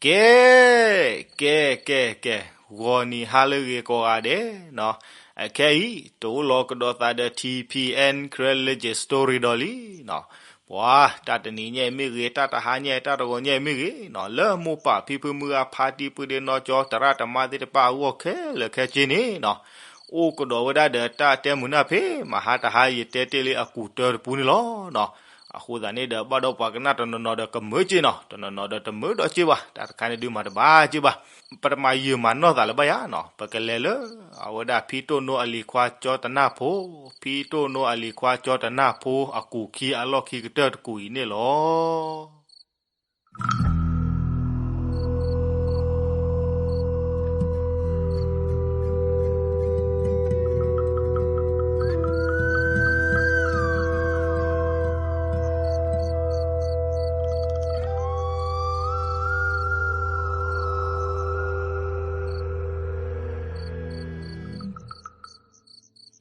ကဲ, ကဲ, ကဲ, ကဲ, ဂီၤနံၤဟါလၢအဂ့ၤကိးဂၤဒဲးနီၤ, အခဲအံၤ တအိၣ်လီၤကဒီးသးဒီး ထံဖံအဲၣ် Karen Legend Story ဒီးလံနီၤ, ပှၤ တၢ်တနံၤညါအံၤမ့ၢ်ဂ့ၤ, တၢ်တဟါညါအံၤ, တၢ်တဂီၤညါအံၤမ့ၢ်ဂ့ၤနီၤ, လၢမိၢ်ပၢ်ဖံဖုမုၢ်ဂၤ ဖါတံၢ်ပုၢ်ဒ့နီၢ်ကၠီ သရၣ်သမါသ့ၣ်တဖၣ်အဂီၢ်ခဲလၢာ်ခဲဆ့န့ၣ်နီၤ, အိၣ်ကဒီးဝဲဒၣ်ဒီးတၢ်တဲမုာ်နၢ်ဖဲ မဟါတဟါယတဲတ့ၢ်လံအကူာ်တၢတပူၤန့ၣ်လီၤနီၤ. အဃိသတးန့ၣ်ဒီး ဘၣ်ဒီးပှၤကနၣ်တနီၤနီၤဒီးကမုာ်က့နီၤ, တနီၤနီၤဒီးတမုာ်ဒီးက့ဘၣ်, တၢ်တခါန့ၣ်ဒုးမၤတဘၣ်က့ဘၣ်, ပတမၤယုာ်မၤနီၢ်သးလၢၤဘၣ်ယၤနီၤ, ပကလဲၤလၢ အဝဲဒၣ်ဖံတိၢ်နိအလံၤခွါကၠီတနၢ်ဖိ, ဖံတိၢ်နိအလံၤခွါကၠီတနၢ်ဖိအကူာ်ခံအလီၢ်ခံကတၢၢ်တကူာ်အံၤန့ၣ်လီၤ.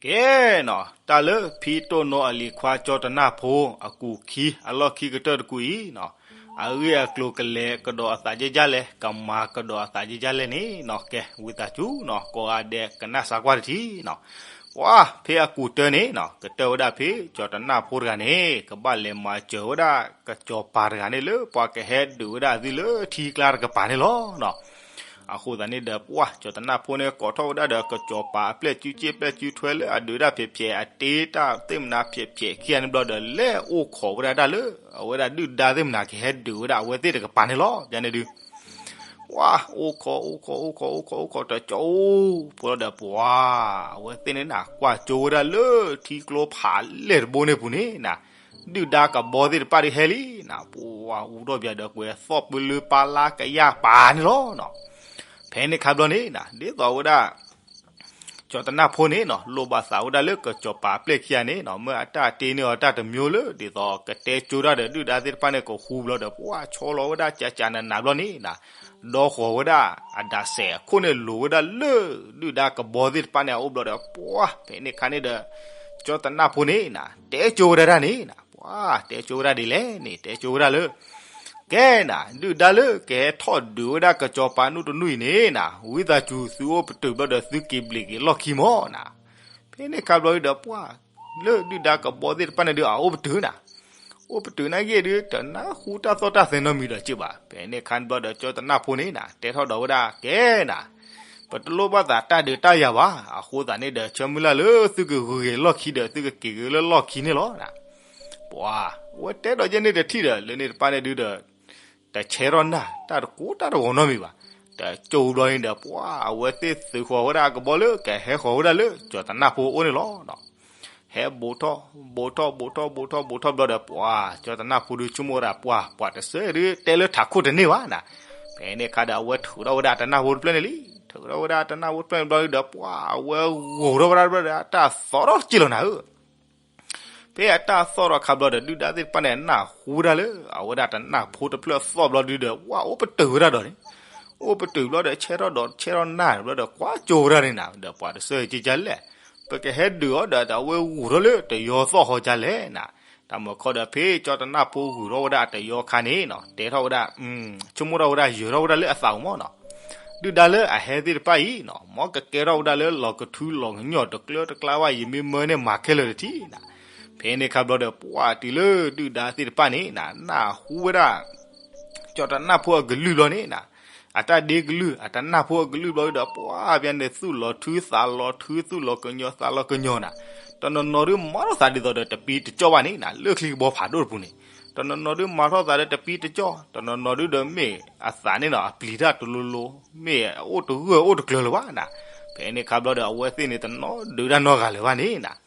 ကဲနီၤ, တၢ်လၢဖံတိၢ်နိအလံၤခွါကၠီတနၢ်ဖိအကူာ်ခံအလီၢ်ခံကတၢၢ်တကူာ်အံၤနီၤ, အဂ့ၢ်အကျိၤကလဲၤကဒီးအသးဒ်လဲၣ်, ကမၤကဒီးအသးဒ်လဲၣ်န့ၣ်နီၤ, ကဲဝံသးစူၤနီၤ, ကိးဂၤဒဲးကနၣ်စၢၤကွၢ်တထံၣ်နီၤ. ပှၤဖဲအကူာ်တၢန့ၣ်နီၤ, ကတၢၢ်ဝဲဒၣ်ဖဲကၠီတနၢ်ဖိတဂၤန့ၣ် ကဘၣ်လဲၤမၤစၢၤဝဲဒၣ်ကစီၤပၤတဂၤန့ၣ် လၢပှၤကဟဲဒုးဝဲဒၣ်အသုလၢထံကျါတကပၤန့ၣ်လီၤနီၤ. အဃိသတးန့ၣ်ဒီး ပှၤကၠီတနၢ်ဖိန့ၣ် ကိးထီၣ်ဝဲဒၣ်ဒီးကစီၤပၤအပျဲၢ်စုစ့ၣ်ပျဲၢ်စုထွဲလၢအဒုးဒၣ်ဖျဲးဖျဲး အတ့တၢ်သ့ၣ်မနၤဖျဲးဖျဲးခံဂၤန့ၣ်ဘျီဒီး လဲၤအိၣ်ခိးဝဲဒၣ်တၢ်လၢ အဝဲဒၣ်ဒုၣ်ဒါသ့ၣ်မနၤကဟဲဒုးဝဲဒၣ်အဝဲသ့ၣ်တကပၤန့ၣ်လီၤ. ယန့ၣ်ဒုး ပှၤအိၣ်ခိး အိၣ်ခိး အိၣ်ခိး အိၣ်ခိး အိၣ်ခိး တကၠီအိၣ်ဖိလီၤဒီး ပှၤအဝဲသ့ၣ်န့ၣ်နၤ ကွၢ်ကၠိဝဲဒၣ်လၢထံကျိဖးလဲၢ်တဘိန့ၣ်ပူၤန့ၣ်နၤ, ဒုၣ်ဒါကဘီသ့ၣ်တဖၣ်ဒုးဟဲလံနၤ, ပှၤအူထီၣ်ပၠးဒီးကွဲးသီၣ်ပလၢပလၢကယၢ်ပာ်န့ၣ်လီၤနီၤ. ဖဲန့ၣ်ခါဘျီန့ၣ်နၤ ဒ်သိးဝဲဒၣ် ကၠီတနၢ်ဖိန့ၣ်နီၤ လိၣ်ဘၣ်သးဝဲဒၣ်လၢကစီၤပၤအပျဲၢ်ခံဂၤန့ၣ်နီၤ မ့ၢ်အတၢ်တ့န့ၢ်အီၤတၢ်တမံၤလၢ ဒ်သိးကတဲကၠိတၢ်ဒီးဒုၣ်ဒါသ့ၣ်တဖၣ်န့ၣ် ကဃူဘျီဒီး ပှၤဆီလီၤဝဲဒၣ်ကၠးကၠးနးနးဘျီန့ၣ်နၤ, ဒီဃီၤဝဲဒၣ်အဒးစဲးအခိၣ်န့ၣ် လိၤဝဲဒၣ်လၢဒုၣ်ဒါကဘီသ့ၣ်တဖၣ်န့ၣ်အအိၣ်ဘျီဒီး ပှၤဖဲန့ၣ်ခါန့ၣ်ဒီး ကၠီတနၢ်ဖိန့ၣ်နၤ တဲကၠိဝဲဒၣ်တၢ်န့ၣ်နၤ, ပှၤတဲကၠိဝဲဒၣ်ဒ်လဲၣ်န့ၣ် တဲကၠိဝဲဒၣ်လၢ ကဲနၤ ဒုၣ်ဒါလၢကဟဲထီၣ်ဒုးဝဲဒၣ်ကစီၤပၤနူၢ်တနူၢ်အံၤန့ၣ်နၤ ဝံသးစူၤသုအိၣ်ပတုာ်ဘျီဒီးသုက့ၤဘျံးက့ၤလီၢ်ခံမီၢ်နၤ. ဖဲန့ၣ်ခါဘျီဒီး ပှၤလၢဒုၣ်ဒါကဘီသ့ၣ်တဖၣ်န့ၣ်ဒုး အအိၣ်ပတုာ်နၤ, အိၣ်ပတုာ်နာ်က့ဒုး တနၢ်ဟူတၢ်သီၣ်တၢ်သဲနီတမံၤဒီးက့ဘၣ်. ဖဲန့ၣ်ခါဘျီဒီး ကၠီတနၢ်ဖိန့ၣ်နၤ တဲထီၣ်ဒီးဝဲဒၣ် ကဲနၤ ပတလိၣ်ဘၣ်သးတၢ်ဒုးတၢ်ယၤဘၣ်. အဃိသတးန့ၣ်ဒီး ဆၢမုၢ်လၢ်လၢသုကဂုၤက့ၤလီၢ်ခံဒီး သုကက့ၤက့ၤလၢလီၢ်ခံန့ၣ်လီၤနၤ. ပှၤ အဝဲတဲဒီးယဲန့ၣ်တထံၣ်ဒီး လၢန့ၣ်တပၢ်န့ၣ်ဒုးဒီး တဆဲထီၣ်နၢ် တၢ်တကိးတၢ်တဂီၤနီတမံၤဘၣ်. တကၠိဘျီန့ၣ်ဒီး ပှၤအဝဲသ့ၣ်သုးဃီၤဝဲဒၣ်အကဘီလၢကဟဲဃီၤဝဲဒၣ်လၢကၠီတနၢ်ဖိအအိၣ်န့ၣ်လီၤ. ဟဲဘူးထီၣ် ဘူးထီၣ် ဘူးထီၣ် ဘူးထီၣ် ဘူးထီၣ် ဘူးထီၣ်ဘျီဒီး ပှၤကၠီတနၢ်ဖိဒုးဆိကမိၣ်ဝဲဒၣ် ပှၤ ပှၤတစဲဒုးတဲလၢထးခိၣ်တန့ၢ်ဘၣ်နၤ. ဖဲန့ၣ်ခါဒီး အဝဲထုးထီၣ်ဝဲဒၣ်တနၢ်ဖိတဖျၢၣ်န့ၣ်လံ. ထုးထီၣ်ဝဲဒၣ်တနၢ်ဖိတဖျၢၣ်န့ၣ်ဘျီဒီး ပှၤအဝဲဂိာ်ထီၣ်ဝဲဒၣ်ဘျီဒီး အတၢ်သီၣ်ထီၣ်တက့ၢ်လီၤနၤဧၢ. ဖဲအတၢ်သီၣ်ထီၣ်ခါဘျီဒီး ဒုၣ်ဒါသ့ၣ်တဖၣ်န့ၣ် နၢ်ဟူဝဲဒၣ်လၢ အဝဲဒၣ်တနၢ်ဖိတဖျၢၣ်သီၣ်ဘျီဒုးဒီး ပှၤအိၣ်ပတုာ်ဝဲဒၣ်ဒီးန့ၣ်, အိၣ်ပတုာ်ဘျီဒီး ဆဲထီၣ်ဒီးဆဲထီၣ်နၢ်ဘျီဒီး ကွၢ်ကၠိဝဲဒၣ်န့ၣ်နၤ ဒီးပှၤတစဲက့ကလဲၣ်, ပကဟဲဒုးအီၤဒီး အဝဲဂိာ်ထီၣ်လၢတယီသီၣ်ဟီကလဲၣ်နၤ. တၢ်မုၢ်ခီဒီး ဖဲကၠီတနၢ်ဖိဂုာ်ထီၣ်ဝဲဒၣ်အတယီခါန့ၣ်နီၤ တဲထီၣ်ဝဲဒၣ် ဆိကမိၣ်ထီၣ်ဝဲဒၣ် ယၢၤထီၣ်ဝဲဒၣ်လၢအသးပူၤမီၢ်နီၤ. ဒုၣ်ဒါလၢအဟဲသ့ၣ်တဖၣ်အံၤနီၤ မ်ကကဲထီၣ်ဝဲဒၣ်လၢလီၢ်ကထူလီၢ်ကညီၢ်တကျၢတကျါဘၣ် ယမ့ၢ်မၢန့ၢ်မၤခဲလၢာ်တထံၣ်နၤ. ဖဲန့ၣ်ခါဘျီဒီး ပှၤတုၤလၢဒုၣ်ဒါသ့ၣ်တဖၣ်န့ၣ်နၤ နၢ်ဟူဝဲဒၣ် ကၠီတနၢ်ဖိအကလုၢ်ဘျီန့ၣ်နၤ အတၢ်ဒ့ကလုၢ် အတနၢ်ဖိအကလုၢ်ဘျီဒီး ပှၤပျဲန့ၣ် သူၣ်လီၤထူသးလီၤထူ သူၣ်လီၤကညီၤသးလီၤကညီၤနၤ. တနီၤနီၤဒုးမၤထီၣ်သးဒ်သိးဒီးတပံတကၠီၣ်ဘၣ်န့ၣ်နၤ လၢချံကဘီဖးဒိၣ်တပူၤန့ၣ်, တနီၤနီၤဒုးမၤထီၣ်သးဒီးတပံတကၠီၣ်, တနီၤနီၤဒုးဒီးမ့ၢ်အသးန့ၣ်နီၤ အပျံၤတၢ်တလိၤလိၤ မ့ၢ်အအိၣ်တဂၢၢ်အိၣ်တကျၢၤလၢၤဘၣ်နၤ. ဖဲန့ၣ်ခါဘျီဒီး အဝဲသ့ၣ်န့ၣ် တနီၤဒုးတၢ်နီတဂၤလၢၤဘၣ်န့ၣ်နၤ.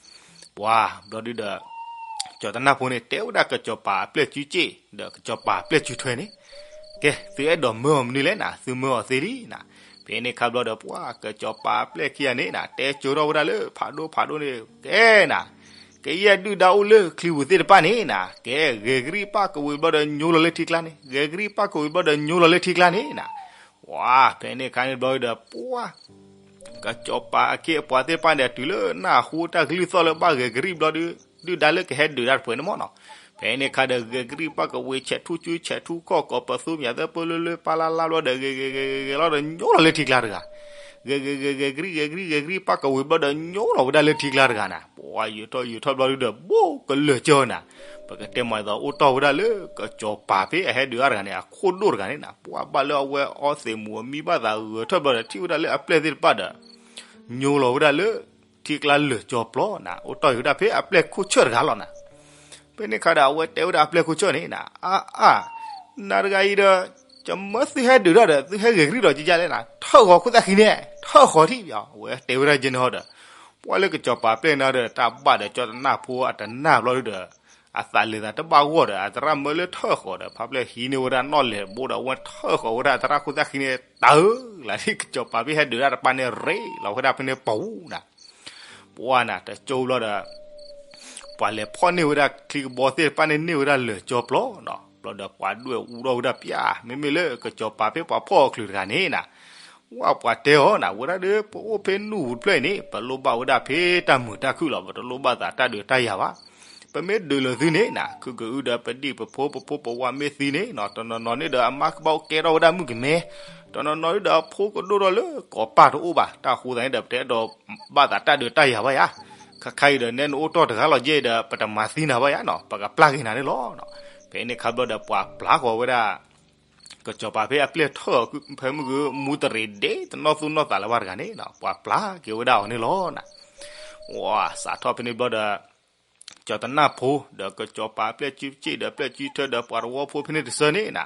ပှၤဘျီဒုးဒီး ကၠီတနၢ်ဖိန့ၣ် တဲဝဲဒၣ်ကစီၤပၤအပျဲၢ်စုစ့ၣ် ဒီးကစီၤပၤအပျဲၢ်စုထွဲန့ၣ်, ကဲ သုအဲၣ်ဒိးမၢအီၤမနုၤလဲၣ်နၤ သုမၢအီၤသ့လံနၤ. ဖဲန့ၣ်ခါဘျီဒီး ပှၤကစီၤပၤအပျဲၢ်ခံဂၤန့ၣ်နၤ တဲကၠိထီၣ်ဝဲဒၣ်လၢဖးဒိၣ်ဖးဒိၣ်န့ၣ် ကဲနၤ ကယဲၢ်ဒုၣ်ဒါအိၣ်လၢချံပူၤသ့ၣ်တဖၣ်န့ၣ်နၤ ကဲ ဂဲၤကရံၣ်ပၣ်ကဝံၤဘျီဒီးညိလီၤလၢထံကျါန့ၣ် ဂဲၤကရံၣ်ပၣ်ကဝံၤဘျီဒီးညိလီၤလၢထံကျါန့ၣ်နၤ. ဝါ ဖဲန့ၣ်ခါန့ၣ်ဘျီဒီး ပှၤ ကစီၤပၤအခ့အပှၤသ့ၣ်တဖၣ်န့ၣ် တုၤလၢနၢ်ဟူတၢ်ကလုၢ်သီၣ်လၢဘၣ်ဂဲၤကရံၣ်ဘျီဒီး ဒုၣ်ဒါလၢကဟဲဒုးတၢ်တပှဲၤန့ၣ်မီၢ်နီၤ. ဖဲန့ၣ်ခါဒီး ဂဲၤကရံၣ်ပၣ်ကဝ့ၤ ဆဲးထူၣ်စုဆဲးထူၣ်ခီၣ် ကိးပသူမၠးသၢပၢလၢလၢ ပၢလၢလၢဘျီဒီး ဂဲၤဂဲၤဂဲၤဂဲၤဂဲၤလီၤဒီး ညိလီၤလၢထံကျါတဂၤ, ဂဲၤဂဲၤဂဲၤဂဲၤ ဂဲၤကရံၣ် ဂဲၤကရံၣ် ဂဲၤကရံၣ် ပၣ်ကဝ့ၤဘျီဒီး ညိလီၤဝဲဒၣ်လၢထံကျါတဂၤနၤ, ပှၤယိၤထီၣ်ယိၤထီၣ်ဘျီဒုဒီး ဘိၣ်ကလၢာ်ကၠီနၤ, ပကတဲမၤအသိး အိၣ်တီၢ်ဝဲဒၣ်လၢ ကစီၤပၤဖဲအဟဲဒုးအါတဂၤန့ၣ် အခိၣ်ဒိၣ်တဂၤန့ၣ်နၤ, ပှၤဘၣ်လၢအဝဲအီသံးမူးအမံဘၣ်သးဂဲၤထီၣ်ဘျီဒီး ထံၣ်ဝဲဒၣ်လၢအပျဲၢ်သ့ၣ်တဖၣ်ဒီး ညိလီၤဝဲဒၣ်လၢ ထံကျါလၢာ်ကၠီပျီနၤ, အိၣ်တီၢ်ဃုာ်ဝဲဒၣ်ဖဲအပျဲၢ်ခိၣ်ဆၢၣ်တဂၤလီၤနၤ. ဖဲန့ၣ်ခါဒီး အဝဲတဲဝဲဒၣ်အပျဲၢ်ခိၣ်ဆၢၣ်န့ၣ်နၤ, အါအါ, နၤတဂၤအံၤဒီး ကမၢသုဟဲဒုးတၢ်ဒီး သုဟဲဂဲၤကရံၣ်ဒီးကကလဲၣ်နၤ, ထၢၣ်ဃီၤခိၣ်သၣ်ဃံန့ၣ်, ထၢၣ်ဃီၤထံၣ်, အဝဲတဲဝဲဒၣ်ယဲန့ၣ်ဟီဒီး ပှၤလၢကစီၤပၤပျဲၢ်န့ၣ်ဒီး တၢ်ဘၣ်ဒီးကၠီတနၢ်ဖိအတနၢ်ဘျီဒုဒီး အသးလၢာ်သးတဘၣ်ဂီၢ်ဒီး အသရၣ်မၢလၢထၢၣ်ဃီၤဒီး ဖးဖျဲၣ်ဟံးန့ၢ်ဝဲဒၣ်နီၣ်လဲၢ်တဘိဒီး အဝဲထၢၣ်ဃီၤဝဲဒၣ်သရၣ်ခိၣ်သၣ်ဃံန့ၣ် တၢ်ဧၢ, လၢကစီၤပၤဖဲဟဲဒုးတၢ်တပၣ်န့ၣ် ရ့လီၤဝဲဒၣ်ဖဲန့ၣ်ပူၤနၤ. ပှၤနၤ တကၠိဘျီဒီး ပှၤလဲၤဖီၣ်န့ၢ်ဝဲဒၣ်ချံကဘီသ့ၣ်တဖၣ်န့ၣ် န့ၢ်ဝဲဒၣ်လၢာ်ကၠီပျီနီၤ, ဘျီဒီးပှၤဒွဲၣ်အူထီၣ်ဝဲဒၣ်ပျၢ်, မ့မ့ၢ်လၢကစီၤပၤဖဲပှၤဖီၣ်အီၤချုးတဂၤန့ၣ်နၤ, ဝဲပှၤတဲအီၤနၤ, ဝဲဒၣ်ဒီး ပအိၣ်ဖဲနူၢ်ပူၤတဖျၢၣ်အံၤန့ၣ် ပလိၣ်ဘၣ်ဝဲဒၣ်ဖဲတၢ်မုာ်တၢ်ခုၣ်လီၤ, ပတလိၣ်ဘၣ်သးတၢ်ဒုးတၢ်ယၤဘၣ်. ပမ့ၢ်ဒုးလၢသုန့ၣ်နၤ, ခုကအုဒီးပဒံၣ်ပဖိပဖိပဝၤမ့ၢ်သံန့ၣ်နီၤ, တနီၤနီၤန့ၣ်ဒီး အမါကဘၣ်အိၣ်ကဲထီၣ်ဝဲဒၣ်မုၣ်ကမဲ, တနီၤနီၤန့ၣ်ဒီး အဖိကဒိၣ်ထီၣ်လၢကိးပၢ်တအိၣ်ဘၣ်, တၢ်ဃိသးန့ၣ်ဒီး ပတအဲၣ်ဒိးဘၣ်သးတၢ်ဒုးတၢ်ယၤဘၣ်ယါ. ခဲခါအံၤဒီး နဲနအိၣ်တီၢ်တဂၤလီၤယဲဒီး ပတမၤသံနၤဘၣ်ယါနီၤ, ပကပျၢ်က့ၤနၤန့ၣ်လီၤ. ဖဲန့ၣ်ခါဘျီဒီး ပှၤပျၢ်ဃီၤဝဲဒၣ် ကစီၤပၤဖဲအပျဲၢ်ထၢၣ်ဃီၤဖဲမုၢ်ဂုၢ် မူတရံးဒ့ တနီၣ်သူၣ်နီၣ်သးလၢၤဘၣ်တဂၤန့ၣ်နီၤ, ပှၤပျၢ်က့ၤဝဲဒၣ်အီၤန့ၣ်လီၤနၤ. ဝဲစးထီၣ်ဖဲန့ၣ်ဘျီဒီး ကၠီတနၢ်ဖိ ဒီးကစီၤပၤအပျဲၢ်စုစ့ၣ်ဒီးပျဲၢ်စုထၢဒီးပှၤတဝီဖိဖဲန့ၣ်တဆၢန့ၣ်နၤ,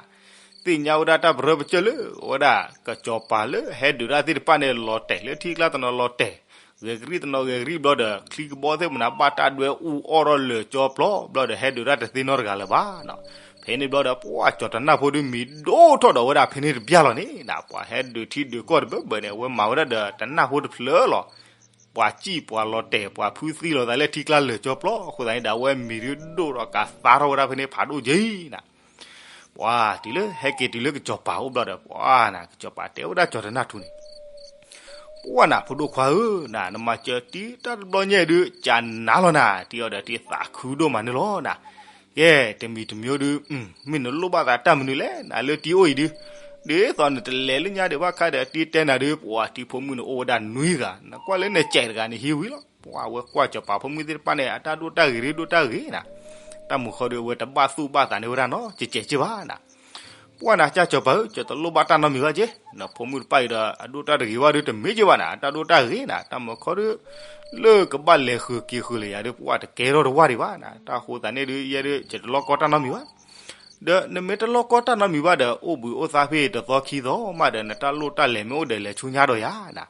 သ့ၣ်ညါဝဲဒၣ်တၢ်ပရၢပစၢၢ်လၢ ဝဲဒၣ်ကစီၤပၤလၢဟဲဒုးတၢ်သ့ၣ်တဖၣ်န့ၣ် လီၤတဲာ်လၢထံကျါတနီၤလီၤတဲာ်, ဂဲၤကရံၣ်တနီၤဂဲၤကရံၣ်ဘျီဒီး ချံကဘီသ့ၣ်မနၤ ဘၣ်တၢ်ဒွဲၣ်အူအီၣ်ထီၣ်လၢာ်ကၠီပျီဘျီဒီး ဟဲဒုးတၢ်တသ့နီတဂၤလၢၤဘၣ်နီၤ. ဖဲန့ၣ်ဘျီဒီး ပှၤကၠီတနၢ်ဖိဒုးမံၤဒိၣ်ထီၣ်ဒီးဝဲဒၣ်ဖဲန့ၣ်တဘျီလီၤန့ၣ်နၤ, ပှၤဟဲဒုးထံဒုးကီၢ်တဘၢဘၢန့ၣ် အဝဲမၤဝဲဒၣ်ဒီးတနၢ်ဖိတဖျၢၣ်လီၤ. ပှၤစံၣ်ပှၤလီၤတဲာ် ပှၤဖုသံလီၤသးလၢထံကျါလၢာ်ကၠီပျီအဃိသတးန့ၣ်ဒီး အဝဲမံၤဒုးဒိၣ်ထီၣ်ကးသါထီၣ်ဝဲဒၣ်ဖဲန့ၣ်ဖးဒိၣ်က့ၤနၤ. ပှၤတုၤလၢဟဲက့ၤတုၤလၢကစီၤပၤအိၣ်ဘျီဒီး ပှၤနၤ ကစီၤပၤတဲဝဲဒၣ်ကၠီတနၢ်ထူန့ၣ် ပှၤနၤ ဖိဒိၣ်ခွါဧၢ, နၤ နမၤစၢၤတံၤတၢ်တဘျီညါဒုး ကနၤလီၤနၤ, တံၤအီၤဒီးတံၤသးခုဒိၣ်မးန့ၣ်လီၤနၤ. ကဲ တမံၤတမံၤဒုး မ့ၢ်နလိၣ်ဘၣ်သးတၢ်မနုၤလဲၣ်နၤ လၢတံၤအိၣ်အံၤဒုး, ဒ်သိးနတလဲၤလၢညါဒံးဘၣ်ခါဒီး တံၤတဲနၤဒုး ပှၤတံၤဖိမုၣ်န့ၣ်အိၣ်ဝဲဒၣ်နွံဂၤ, နကွၢ်လၢနစဲးတဂၤန့ၣ်ဟံးဝံၤလီၤ. ပှၤဝဲကွၢ်ကစီၤပၤဖိမုၣ်သ့ၣ်တဖၣ်န့ၣ် အတၢ်ဒိၣ်တၢ်ဂ့ၤဒုးဒိၣ်တၢ်ဂ့ၤနၤ, တၢ်မုာ်ခီဒုး အဝဲတဘၣ်သူၣ်ဘၣ်သးန့ၢ်ဝဲဒၣ်နီတစဲးက့ဘၣ်နၤ. ပှၤနၤ ကၢ်ကစီၤပၤဧၢ, ကတလိၣ်ဘၣ်တၢ်နီတမံၤဘၣ်က့, နဖိမုၣ်တဖၣ်အံၤဒီး အဒိၣ်တၢ်တဂ့ၤဝဲဒုး တမ့ၢ်က့ဘၣ်နၤ, တၢ်ဒိၣ်တၢ်ဂ့ၤနၤ, တၢ်မုာ်ခီဒုး လၢကဘၣ်လဲၤဃုာ်က့ၤဃုာ်လၢယၤဒုး ပှၤတကဲထီၣ်တဝၢ်ဒံးဘၣ်နၤ, တၢ်ဃိသတးန့ၣ်ဒုး ယဲဒုး ယတလီၢ်ကီတၢ်နီတမံၤဘၣ်. ဒီးနမ့ၢ်တလီၢ်ကီတၢ်နီတမံၤဘၣ်ဒီး အိၣ်ဘှံးအိၣ်သါဖဲတသီခံသီမးဒီး နတၢ်လိၣ်တၢ်လဲၤမ့ၢ်အိၣ်ဒီး လဲၤဆူညါဒီးယၤနၤ.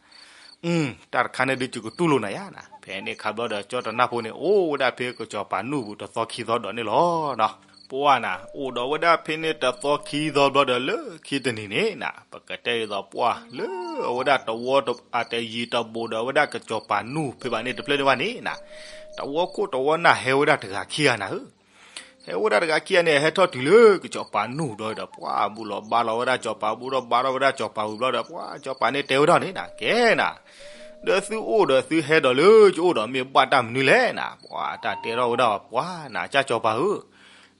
တၢ်တခါန့ၣ်ဒုး ယကတူၢ်လိာ်နၤယၤနၤ. ဖဲန့ၣ်ခါဘျီဒီး ကၠီတနၢ်ဖိန့ၣ် အိၣ်ဝဲဒၣ်ဖဲကစီၤပၤနူၢ်ပူၤတသီခံသီဒီးန့ၣ်လီၤ. ပှၤနၤ အိၣ်ဒီးဝဲဒၣ်ဖဲန့ၣ်တသီခံသီဘျီဒီး လၢခံတနံၤန့ၣ်နၤ, ပကတဲဒ်သိးပှၤလၢအဝဲဒၣ်တဝီအတယံၤတဘူးဒီး အဝဲဒၣ်ကစီၤပၤနူၢ်ဖဲဘၣ်န့ၣ်တဖျၢၣ်န့ၣ်ဘၣ်န့ၣ်နၤ, တဝီခိၣ်တဝီနၢ်ဟဲဝဲဒၣ်တဂၤခံဂၤနၤဧၢ. ဟဲဝဲဒၣ်တဂၤခံဂၤန့ၣ် ဟဲထီၣ်တုၤလၢကစီၤပၤနူၢ်ဘျီဒီး ပှၤဘူၣ်လီၤဘါလီၤဝဲဒၣ်ကစီၤပၤ ဘူၣ်ထီၣ်ဘါထီၣ်ဝဲဒၣ်ကစီၤပၤဝံၤဘျီဒီး ပှၤကစီၤပၤန့ၣ်တဲဝဲဒၣ်န့ၣ်နၤ, ကဲနၤ, ဒီးသုအိၣ်ဒီးသုဟဲဒီးလၢယအိၣ်ဒီး မ့ၢ်ဘၣ်တၢ်မနုၤလဲၣ်နၤ. ပှၤတၢ်တဲထီၣ်ဝဲဒၣ် ပှၤနၤ ကၢ်ကစီၤပၤဧၢ,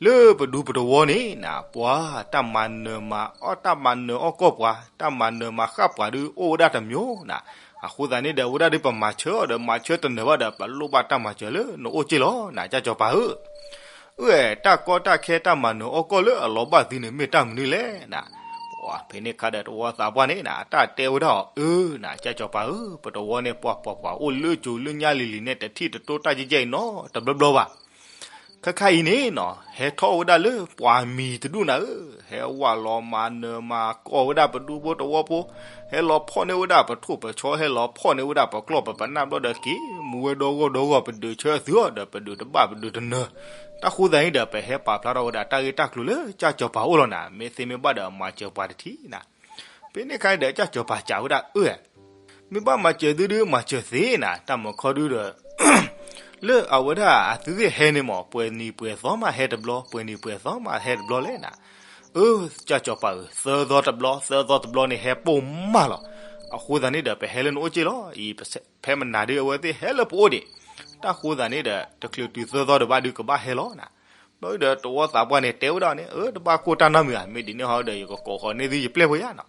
လၢပဒူပတဝီန့ၣ်နၤ ပှၤတၢ်မၤနၢၤမၤအီၣ် တၢ်မၤနၢၤအီၣ်ကီၢ်ပှၤ တၢ်မၤနၢၤမၤဃၣ်ပှၤဒုး အိၣ်ဝဲဒၣ်တမျိုးနၤ. အဃိသတးန့ၣ်ဒီး အဝဲဒၣ်ဒုးပမၤဆၢအီၤဒီး မၤဆၢတနၢၤဘၣ်ဒီး ပလိၣ်ဘၣ်တၢ်မၤစၢၤလၢနအိၣ်က့ၢ်လီၤနၤ ကၢ်ကစီၤပၤဧၢ. အၢ တၢ်ကီတၢ်ခဲတၢ်မၤနၢၤအီၣ်ကီၢ်လၢအလီၤဘၣ်သုန့ၣ် မ့ၢ်တၢ်မနုၤလဲၣ်နၤ. ပှၤဖဲန့ၣ်ခါဒီးတဝီသးပှၢ်န့ၣ်နၤ တၢ်တဲဝဲဒၣ်အီၤ အၢနၤ ကၢ်ကစီၤပၤဧၢ, ပတဝီန့ၣ် ပှၤပှၤပှၤအိၣ်လၢကၠိလၢညါလံၤလံၤန့ၣ် တထံၣ်တတိၢ်တၢ်ယဲၢ်ယဲၢ်အံၤနီတဘျီဘျီဘၣ်. ခဲခါအံၤန့ၣ်နၤ ဟဲထီၣ်ဝဲဒၣ်လၢပှၤမံၤတဒူၣ်နၤဧၢ, ဟဲဝးလီၤမၤနၢၤမၤကီၢ်ဝဲဒၣ်ပဒူဖိတဝီဖိ, ဟဲလီၤဖီၣ်န့ၢ်ဝဲဒၣ်ပထိၣ်ပဆီ ဟဲလီၤဖီၣ်န့ၢ်ဝဲဒၣ်ပကျီၢ်ပပနၢ်ဘျီဒီး က့ၤမူဝဲဒီဂီၢ်ဒီဂီၢ် ပဒုးဆၢသုအီၤဒီး ပဒုးတဘၣ်ပဒုးတနၢၤ. တၢ်ဃိသတးန့ၣ်ဒီး ပဟဲပာ်ဖျါထီၣ်ဝဲဒၣ်တၢ်ဂ့ၢ်တၢ်ကျိၤလၢကၢ်ကစီၤပၤအအိၣ်လီၤနၤ, မ့ၢ်သ့မ့ၢ်ဘၣ်ဒီးမၤစၢၤပှၤတထံၣ်နၤ. ဖဲန့ၣ်ခါဒီး ကၢ်ကစီၤပၤစံးဝဲဒၣ် အၢ မ့ၢ်ဘၣ်မၤစၢၤသုဒုး မၤစၢၤသ့နၤ, တၢ်မုာ်ခီဒုဒီး လၢအဝဲဒၣ်အသုးဂ့ၢ်ဟဲန့ၣ်မး ပှဲၤနံၤပှဲၤသီမးဟဲတဘျီ ပှဲၤနံၤပှဲၤသီမးဟဲတဘျီလဲၣ်နၤ. အၢ ကၢ်ကစီၤပၤဧၢ, သၢသီတဘျီ သၢသီတဘျီန့ၣ် ဟဲပိာ်မးလီၤ. အဃိသတးန့ၣ်ဒီး ပဟဲလၢနအိၣ်က့ၢ်လီၤအံၤ, ဖဲမနၤဒုး အဝဲသ့ၣ်ဟဲလၢပအိၣ်ဒံး. တၢ်ဃိသတးန့ၣ်ဒီး တချုးတုၤသၢသီတဘၣ်ဒုး ကဘၣ်ဟဲလီၤနၤ. ဘျီဒီးတဝီသးပှၢ်န့ၣ်တဲဝဲဒၣ်န့ၣ် အၢ တဘၣ်ကိၢ်တၢ်နီတမံၤဘၣ်, မ့ၢ်ဒ်န့ၣ်ဟီဒီး ယကကိးဃီၤန့ၢ်သုယပျဲၢ်ဖိယါနီၤ.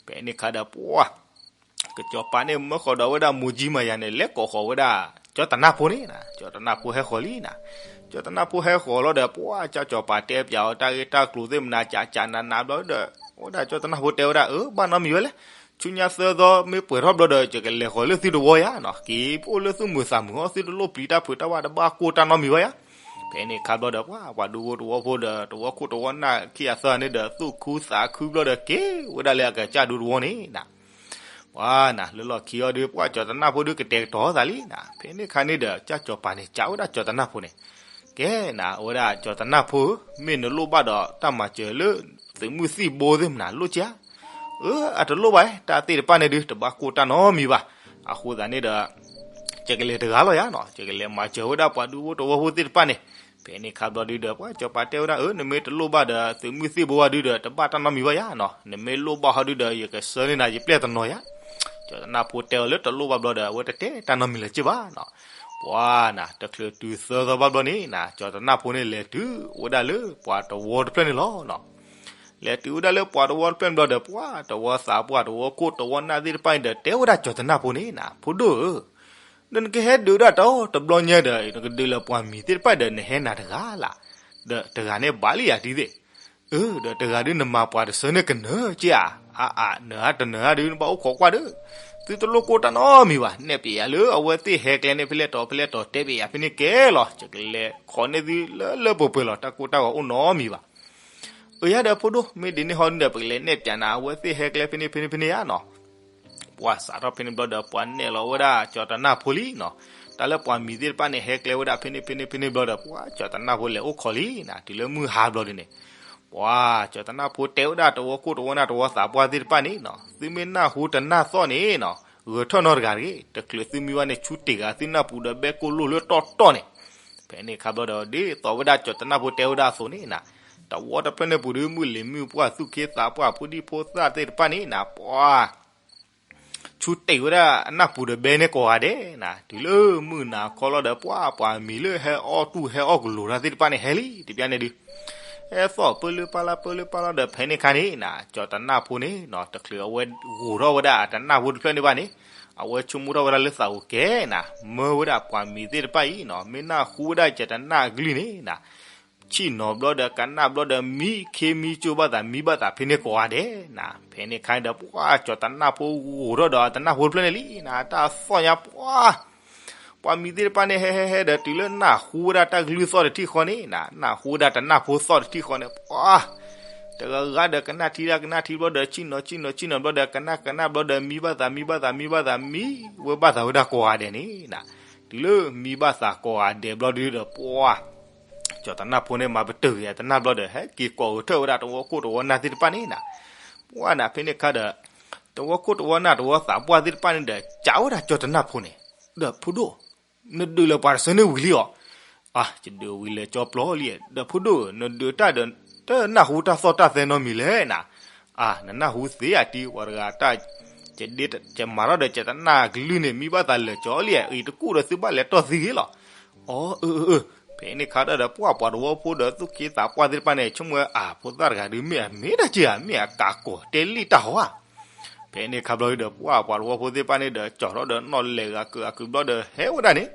ဖဲန့ၣ်အခါဒီးပှၢ် ကစီၤပၤန့ၣ် မၢဃီၤဒီးဝဲဒၣ်မိၢ်ကၠံမၤယၤန့ၣ် လဲၤကိးဃီၤဝဲဒၣ် ကၠီၤတနၢ်ဖိန့ၣ်နီၤ. ကၠီၤတနၢ်ဖိဟဲဃီၤလံနီၤ. ကၠီၤတနၢ်ဖိဟဲဃီၤလီၤဒီး ပှၢ်ကၠီကၠီၤပၤတဲပၠးအီၤတၢ်ဂ့ၢ်တၢ်ကျိၤသ့ၣ်မနၤ ကးကးနးနးဘျီဒီး ဝဲဒၣ်ကၠီၤတနၢ်ဖိတဲဝဲဒၣ် အၢ ဘၣ်နီတမံၤဝဲလဲၣ်, ဆူညါသၢသီမ့ၢ်ပှဲၤထီၣ်ဘျီဒီး ယကလဲၤဃီၤလၢသုတဝီယါနီၤ. က့ၤပအိၣ်လၢသုမိၢ်သးမုာ်အီၤ သုတလိၣ်ပျံၤတၢ်ဖုးတၢ်ဝါ တဘၣ်ကိၢ်တၢ်နီတမံၤဘၣ်ယါ. ဖဲန့ၣ်အခါဘျီဒီး ပှၢ်ပှၤဒူဖိတဝီဖိဒီး တဝီခိၣ်တဝီနၢ်ခံဂၤသၢဂၤန့ၣ်ဒီး သူၣ်ခုသးခုဘျီဒီး က့ၤဝဲဒၣ်လၢအကစၢ်ဒူတဝီန့ၣ်နီၤ. ပှၢ်နီၤ လၢလီၢ်ခံအီၤဒီး ပှၢ်ကၠီၤတနၢ်ဖိဒီးကတဲာ်ကတီၤသးလံနီၤ. ဖဲန့ၣ်အခါန့ၣ်ဒီး ကၠီၤကၠီၤပၤန့ၣ် စံးဝဲဒၣ်ကၠီၤတနၢ်ဖိန့ၣ် ကဲနီၤ အဝဲဒၣ်ကၠီၤတနၢ်ဖိဧၢ, မ့ၢ်နလိၣ်ဘၣ်ဒီးတၢ်မၤစၢၤလၢ သုးမုၢ်သံၣ်ဘိသ့ၣ်မနၤ လိၣ်ကၠါ. အၢ အတလိၣ်ဘၣ်, တၢ်သ့ၣ်တဖၣ်န့ၣ်ဒုး တဘၣ်ကိၢ်တၢ်နီတမံၤဘၣ်. အဃိသတးန့ၣ်ဒီး ယကလဲၤတဂၤလီၤယါနီၤ, ယကလဲၤမၤစၢၤဝဲဒၣ်ပှၤဒူဖိတဝီဖိသ့ၣ်တဖၣ်န့ၣ်. ဖဲန့ၣ်အခါဘျီဒုးဒီး ပှၢ်ကၠီၤပၤတဲဝဲဒၣ် အၢ နမ့ၢ်တလိၣ်ဘၣ်ဒီး သုးမုၢ်သံၣ်ဘိဝဲဒုးဒီး တဘၣ်တၢ်နီတမံၤဘၣ်ယါနီၤ, နမ့ၢ်လိၣ်ဘၣ်ဟီဒုးဒီး ယကဆှၢန့ၢ်နၤယပျဲၢ်တနီၤယါ. ကၠီၤတနၢ်ဖိတဲအီၤလၢတလိၣ်ဘၣ်ဘျီဒီး အဝဲတတဲတၢ်နီတမံၤလၢၤက့ဘၣ်နီၤ. ပှၢ်နီၤ တချုးတုၤသၢသီဘၣ်ဘျီန့ၣ်နီၤ ကၠီၤတနၢ်ဖိန့ၣ် လဲၤတုၤဝဲဒၣ်လၢပှၤတဝီတဖျၢၣ်န့ၣ်လီၤနီၤ. လဲၤတုၤဝဲဒၣ်လၢပှၤတဝီတဖျၢၣ်န့ၣ်ဘျီဒီး ပှၢ်တဝီသးပှၢ် တဝီခိၣ်တဝီနၢ်သ့ၣ်တဖၣ်န့ၣ်ဒီး တဲဝဲဒၣ်ကၠီၤတနၢ်ဖိန့ၣ်နီၤ, ဖိဒိၣ်ဧၢ, ဒီးနကဟဲဒုးဒၣ်တၢ်တဘျီညါဒီး နကဒုးလၢပှၤမံၤသ့ၣ်တဖၣ်ဒီး နဟဲနၤတဂၤလၢ်, ဒီးတဂၤန့ၣ်ဘၣ်လံယၤဒ်သ့ၣ်. အၢ ဒီးတဂၤဒုးနမၤပှၤတဆၢန့ၣ်ကနၢၤက့ဧါ. အါအါ နၢၤဧါတနၢၤဧါဒုး နဘၣ်အိၣ်ခိးကွၢ်ဒီး သုတလိၣ်ကိၢ်တၢ်နီတမံၤဘၣ်, နဲၣ်ပယၤလၢအဝဲသ့ၣ်ဟဲကျဲန့ၣ် ဖဲလဲၣ်တီၤဖဲလဲၣ်တီၤ တဲပယၤဖဲန့ၣ်ကဲလီၤ. ယကလဲၤခိးန့ၢ်သုလၢလၢပှဲၤပှဲၤလီၤ, တၢ်ကိၢ်တၢ်ဂီၤအိၣ်နီတမံၤဘၣ်. အၢ ယါဒီးဖိဒိၣ် မ့ၢ်ဒ်န့ၣ်ဟီဒုးဒီး ပကလဲၤနဲၣ်ပၠးနၤ အဝဲသ့ၣ်ဟဲကျဲဖဲန့ၣ်ဖဲန့ၣ်ဖဲန့ၣ်ယါနီၤ. ပှၢ်စးထီၣ်ဖဲန့ၣ်ဘျီဒီး ပှၢ်နဲၣ်လီၤဝဲဒၣ်ကၠီၤတနၢ်ဖိလံနီၤ. တၢ်လၢပှၤမံၤသ့ၣ်တဖၣ်န့ၣ် ဟဲကျဲဝဲဒၣ်ဖဲန့ၣ်ဖဲန့ၣ်ဖဲန့ၣ်ဘျီဒီး ပှၢ်ကၠီၤတနၢ်ဖိလဲၤအိၣ်ခိးလံနီၤ. တုၤလၢမုၢ်ဟါဘျီဒုးန့ၣ် ပှၢ်ကၠီၤတနၢ်ဖိတဲဝဲဒၣ်တဝီခိၣ်တဝီနၢ်တဝီသးပှၢ်သ့ၣ်တဖၣ်န့ၣ်နီၤ, သုမ့ၢ်နၢ်ဟူတနၢ်သီၣ်န့ၣ်နီၤ, ဂဲၤထၢၣ်နီတဂၤတဂ့ၤ. တချုးသုမံဝဲန့ၣ် ဆူတ့ၢ်ဂၤသုနၢ်ပူၤဒီး ဘဲကိၣ်လိၣ်လၢတီၢ်တီၢ်န့ၣ်. ဖဲန့ၣ်အခါဘျီဒီး ဒ်သိးဝဲဒၣ်ကၠီၤတနၢ်ဖိတဲဝဲဒၣ်အသိးန့ၣ်နီၤ, တဝီတဖျၢၣ်န့ၣ်ပူၤဒီး မုၢ်လံၤမုၢ်ပှၢ် သူၣ်က့သးပှၢ် ဖိဒံဖိသၣ်သ့ၣ်တဖၣ်န့ၣ်နီၤ ပှၢ် ဆူတ့ၢ်ဝဲဒၣ်အနၢ်ပူၤဒီး ဘဲန့ၣ်ကိးဂၤဒဲးနီၤ. တုၤလၢမုၢ်နၤခီလီၤဒီး ပှၢ်ပှၤမံၤလၢဟဲအီၣ်တူၢ်ဟဲအီၣ်ကလိၤတၢ်သ့ၣ်တဖၣ်န့ၣ် ဟဲလံတပျၢ်န့ၣ်ဒုး ဟဲသီၣ်ပၢလၢပၢ်လၢပၢလၢပၢ်လီၤဒီး ဖဲန့ၣ်အခါန့ၣ်နီၤ ကၠီၤတနၢ်ဖိန့ၣ်နီၤ တချုးအဝဲဂိၤထီၣ်ဝဲဒၣ်အတနၢ်ဖိတဖျၢၣ်န့ၣ်ဘၣ်န့ၣ် အဝဲဆိကမိၣ်ထီၣ်ဝဲဒၣ်လၢသးအိၣ်ကဲနီၤ, မၢဝဲဒၣ်ပှၤမံၤသ့ၣ်တဖၣ်အံၤနီၤ မ့ၢ်နၢ်ဟူဝဲဒၣ်ကၠီၤတနၢ်အကလုၢ်န့ၣ်နီၤ ဆ့ၣ်နီၤဘျီဒီးကနၣ်ဘျီဒီး မံခ့မံကၠိဘၣ်သး မံဘၣ်သးဖဲန့ၣ်ကိးဂၤဒဲးနီၤ. ဖဲန့ၣ်အခါန့ၣ်ဒီး ပှၢ်ကၠီၤတနၢ်ဖိဂိၤထီၣ်ဒီးအတနၢ်ဖိတဖျၢၣ်န့ၣ်လံနီၤ တၢ်သီၣ်ညါပှၢ် ပှၤမံၤသ့ၣ်တဖၣ်န့ၣ် ဟဲဟဲဟဲဒီးတုၤလၢနၢ်ဟူဝဲဒၣ်တၢ်ကလုၢ်သီၣ်တထံၣ်ဃီန့ၣ်နီၤ နၢ်ဟူဝဲဒၣ်တနၢ်ဖိသီၣ်တထံၣ်ဃီန့ၣ် ပှၢ် တဂၤဂၤဒီးကနၣ်ထံတၢ်ကနၣ်ထံဘျီဒီး ဆ့ၣ်နီၤဆ့ၣ်နီၤဆ့ၣ်နီၤဘျီဒီး ကနၣ်ကနၣ်ဘျီဒီး မံဘၣ်သးမံဘၣ်သးမံဘၣ်သး မံဝဲဘၣ်သးဝဲဒၣ်ကိးဂၤဒဲးန့ၣ်နီၤ. တုၤလၢမံဘၣ်သးကိးဂၤဒဲးဘျီဒီး ပှၢ် ကၠီၤတနၢ်ဖိန့ၣ် မၤပတုာ်က့ၤအတနၢ်ဘျီဒီး ဟဲက့ၤကိးဂဲၤထၢၣ်ဝဲဒၣ်တဝီခိၣ်တဝီနၢ်သ့ၣ်တဖၣ်န့ၣ်နီၤ. ပှၢ်နၤဖဲန့ၣ်အခါဒီး တဝီခိၣ်တဝီနၢ်တဝီသးပှၢ်သ့ၣ်တဖၣ်န့ၣ်ဒီး စံးဝဲဒၣ်ကၠီၤတနၢ်ဖိန့ၣ် ဒီးဖိဒိၣ် နဒုးလၢပှၤတဆၢန့ၣ်ဝံၤလံအီၤ. အါ ယဒုးဝံၤလၢကၠီပျီလံ ဒီးဖိဒိၣ်ဧၢ နဒုးတၢ်ဒီး တနၢ်ဟူတၢ်သီၣ်တၢ်သဲနီတမံၤလဲၣ်နီၤ. အါ နနၢ်ဟူသ့ဧါတံၤ ပှၤတဂၤတၢ် ယဒ့ယမၤထီၣ်ဒီး ကၠီၤတနၢ်ကလုၢ်န့ၣ် မံဘၣ်သးလၢာ်ကၠီလံ အံၤတကူၣ်ဒီးသုဘၣ်လဲၤတီၢ်သံဂ့ၤလီၤ. အီ အၢ အၢ အၢ ဖဲန့ၣ်ခါဒီး ပှၢ်ပှၤတဝီဖိဒီးသူၣ်က့သးပှၢ်သ့ၣ်တဖၣ်န့ၣ် ဆိကမိၣ်ဝဲ အါ ဖိသၣ်တဂၤဒုး မ့ၢ်အမ့ၢ်တၢ်က့ၤဧါ မ့ၢ်အကးကိးတဲလံတၢ်ဟီဧါ. ဖဲန့ၣ်ခါဘျီဒီး ပှၢ်ပှၤတဝီဖိသ့ၣ်တဖၣ်န့ၣ်ဒီး ကၠီၤထီၣ်ဒီးနီၣ်လဲၤဂၤကုာ်ဂၤကုာ်ဘျီဒီး ဟဲဝဲဒၣ်န့ၣ်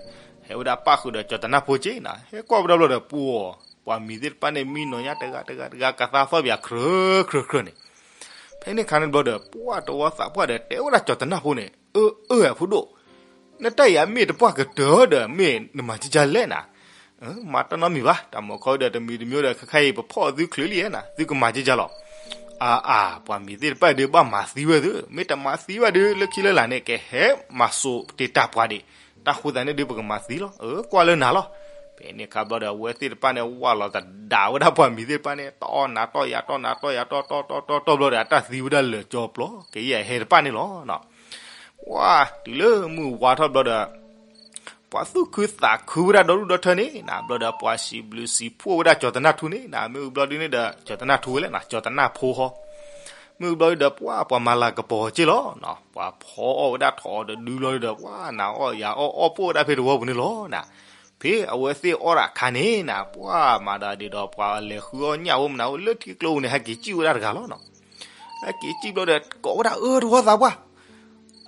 ဟဲဝဲဒၣ်ပၣ်ဃုာ်ဒီးကၠီၤတနၢ်ဖိက့နီၤ ဟဲကွၢ်ဝဲဒၣ်ဘျီဒီး ပှၢ် ပှၤမံၤသ့ၣ်တဖၣ်န့ၣ် မံနီၤညါတဂၤတဂၤတဂၤ ကသါသီၣ်ပယၤခြၢခြၢခြၢန့ၣ်. ဖဲန့ၣ်ခါန့ၣ်ဘျီဒီး ပှၢ်တဝီသးပှၢ်ဒီး တဲဝဲဒၣ်ကၠီၤတနၢ်ဖိန့ၣ် အၢ အၢ အဖိဒိၣ် နတၢ်အံၤအမ့ၢ်တပှၢ်ကတၢၢ်ဒီး မ့ၢ်နမၤကကလဲၣ်နၤ. မၤတၢ်နီတမံၤဘၣ် တၢ်မၤခီဒီးတမံၤတမံၤဒီး ခဲခါအံၤပဖီၣ်သုချုးလံနၤ သုကမၤကကလီၤ. အါ အါ ပှၤမံၤသ့ၣ်တဖၣ်ဒုးဘၣ်မၤသံဝဲသု မ့ၢ်တမၤသံဘၣ်ဒုး လၢခံလၢလာ်န့ၣ် ကဟဲမၤစိာ်တ့ၢ်တၢ်ပှၤဒံး တၢ်ဃိသတးန့ၣ်ဒုး ပကမၤသံလီၤ. အၢ ကွၢ်လၢနၤလီၤ. ဖဲန့ၣ်ခါဘျီဒီး အဝဲသ့ၣ်တဖၣ်န့ၣ် ဝၢ်လီၤသးဒၣ်ဝဲဒၣ်ပှၤမံၤသ့ၣ်တဖၣ်န့ၣ် တီၢ်နၤတီၢ်ယၤ တီၢ်နၤတီၢ်ယၤ တီၢ်တီၢ်တီၢ်တီၢ်တီၢ်ဘျီဒီး အတၢ်သံဝဲဒၣ်လၢာ်ကၠီပျီ ကယဲၢ်ဟဲတဖၣ်န့ၣ်လီၤ. ဝါတုၤလၢမုၢ်ဝါထီၣ်ဘျီဒီး ပှၤသူၣ်ခုသးခုဝဲဒၣ်ဒီဒူၣ်ဒီထၢန့ၣ်နၤ ဘျီဒီးပှၤစံးဘျုးစံးဖှိၣ်ဝဲဒၣ်ကၠီၤတနၢ်ထူန့ၣ်နၤ မ့ၢ်ဝံၤဘျီဒုန့ၣ်ဒီး ကၠီၤတနၢ်ထူဝဲလဲၣ်နၤ ကၠီၤတနၢ်ဖိဟီ မ့ၢ်ဝံၤဘျီဒုဒီး ပှၤပှၤမၤလၤကပီၤစ့ၢ်လီၤနၤ ပှၤဖီအီၣ်ဝဲဒၣ်ထီၣ်အီၤတဒုဘျီဒုဒီး ပှၤနၤအီၣ်ယၤအီၣ်အီၣ်ပိၢ်ဝဲဒၣ်ဖဲတဝီပူၤန့ၣ်လီၤနၤ. ဖဲအဝဲသ့ၣ်အီၣ်တၢ်အခါန့ၣ်နၤ ပှၤမၤဒီးဒ်ဒီးပှၤလဲၤဃုအီၣ်ညၣ်ဝဲမနုၤ အိၣ်လၢထံကျိပူၤန့ၣ် ဟဲက့ၤစံၣ်ဝဲဒၣ်တဂၤလီၤနီၤ. ဟဲက့ၤစံၣ်ဘျီဒီး ကိးဝဲဒၣ် အၢ တဝီသးပှၢ်,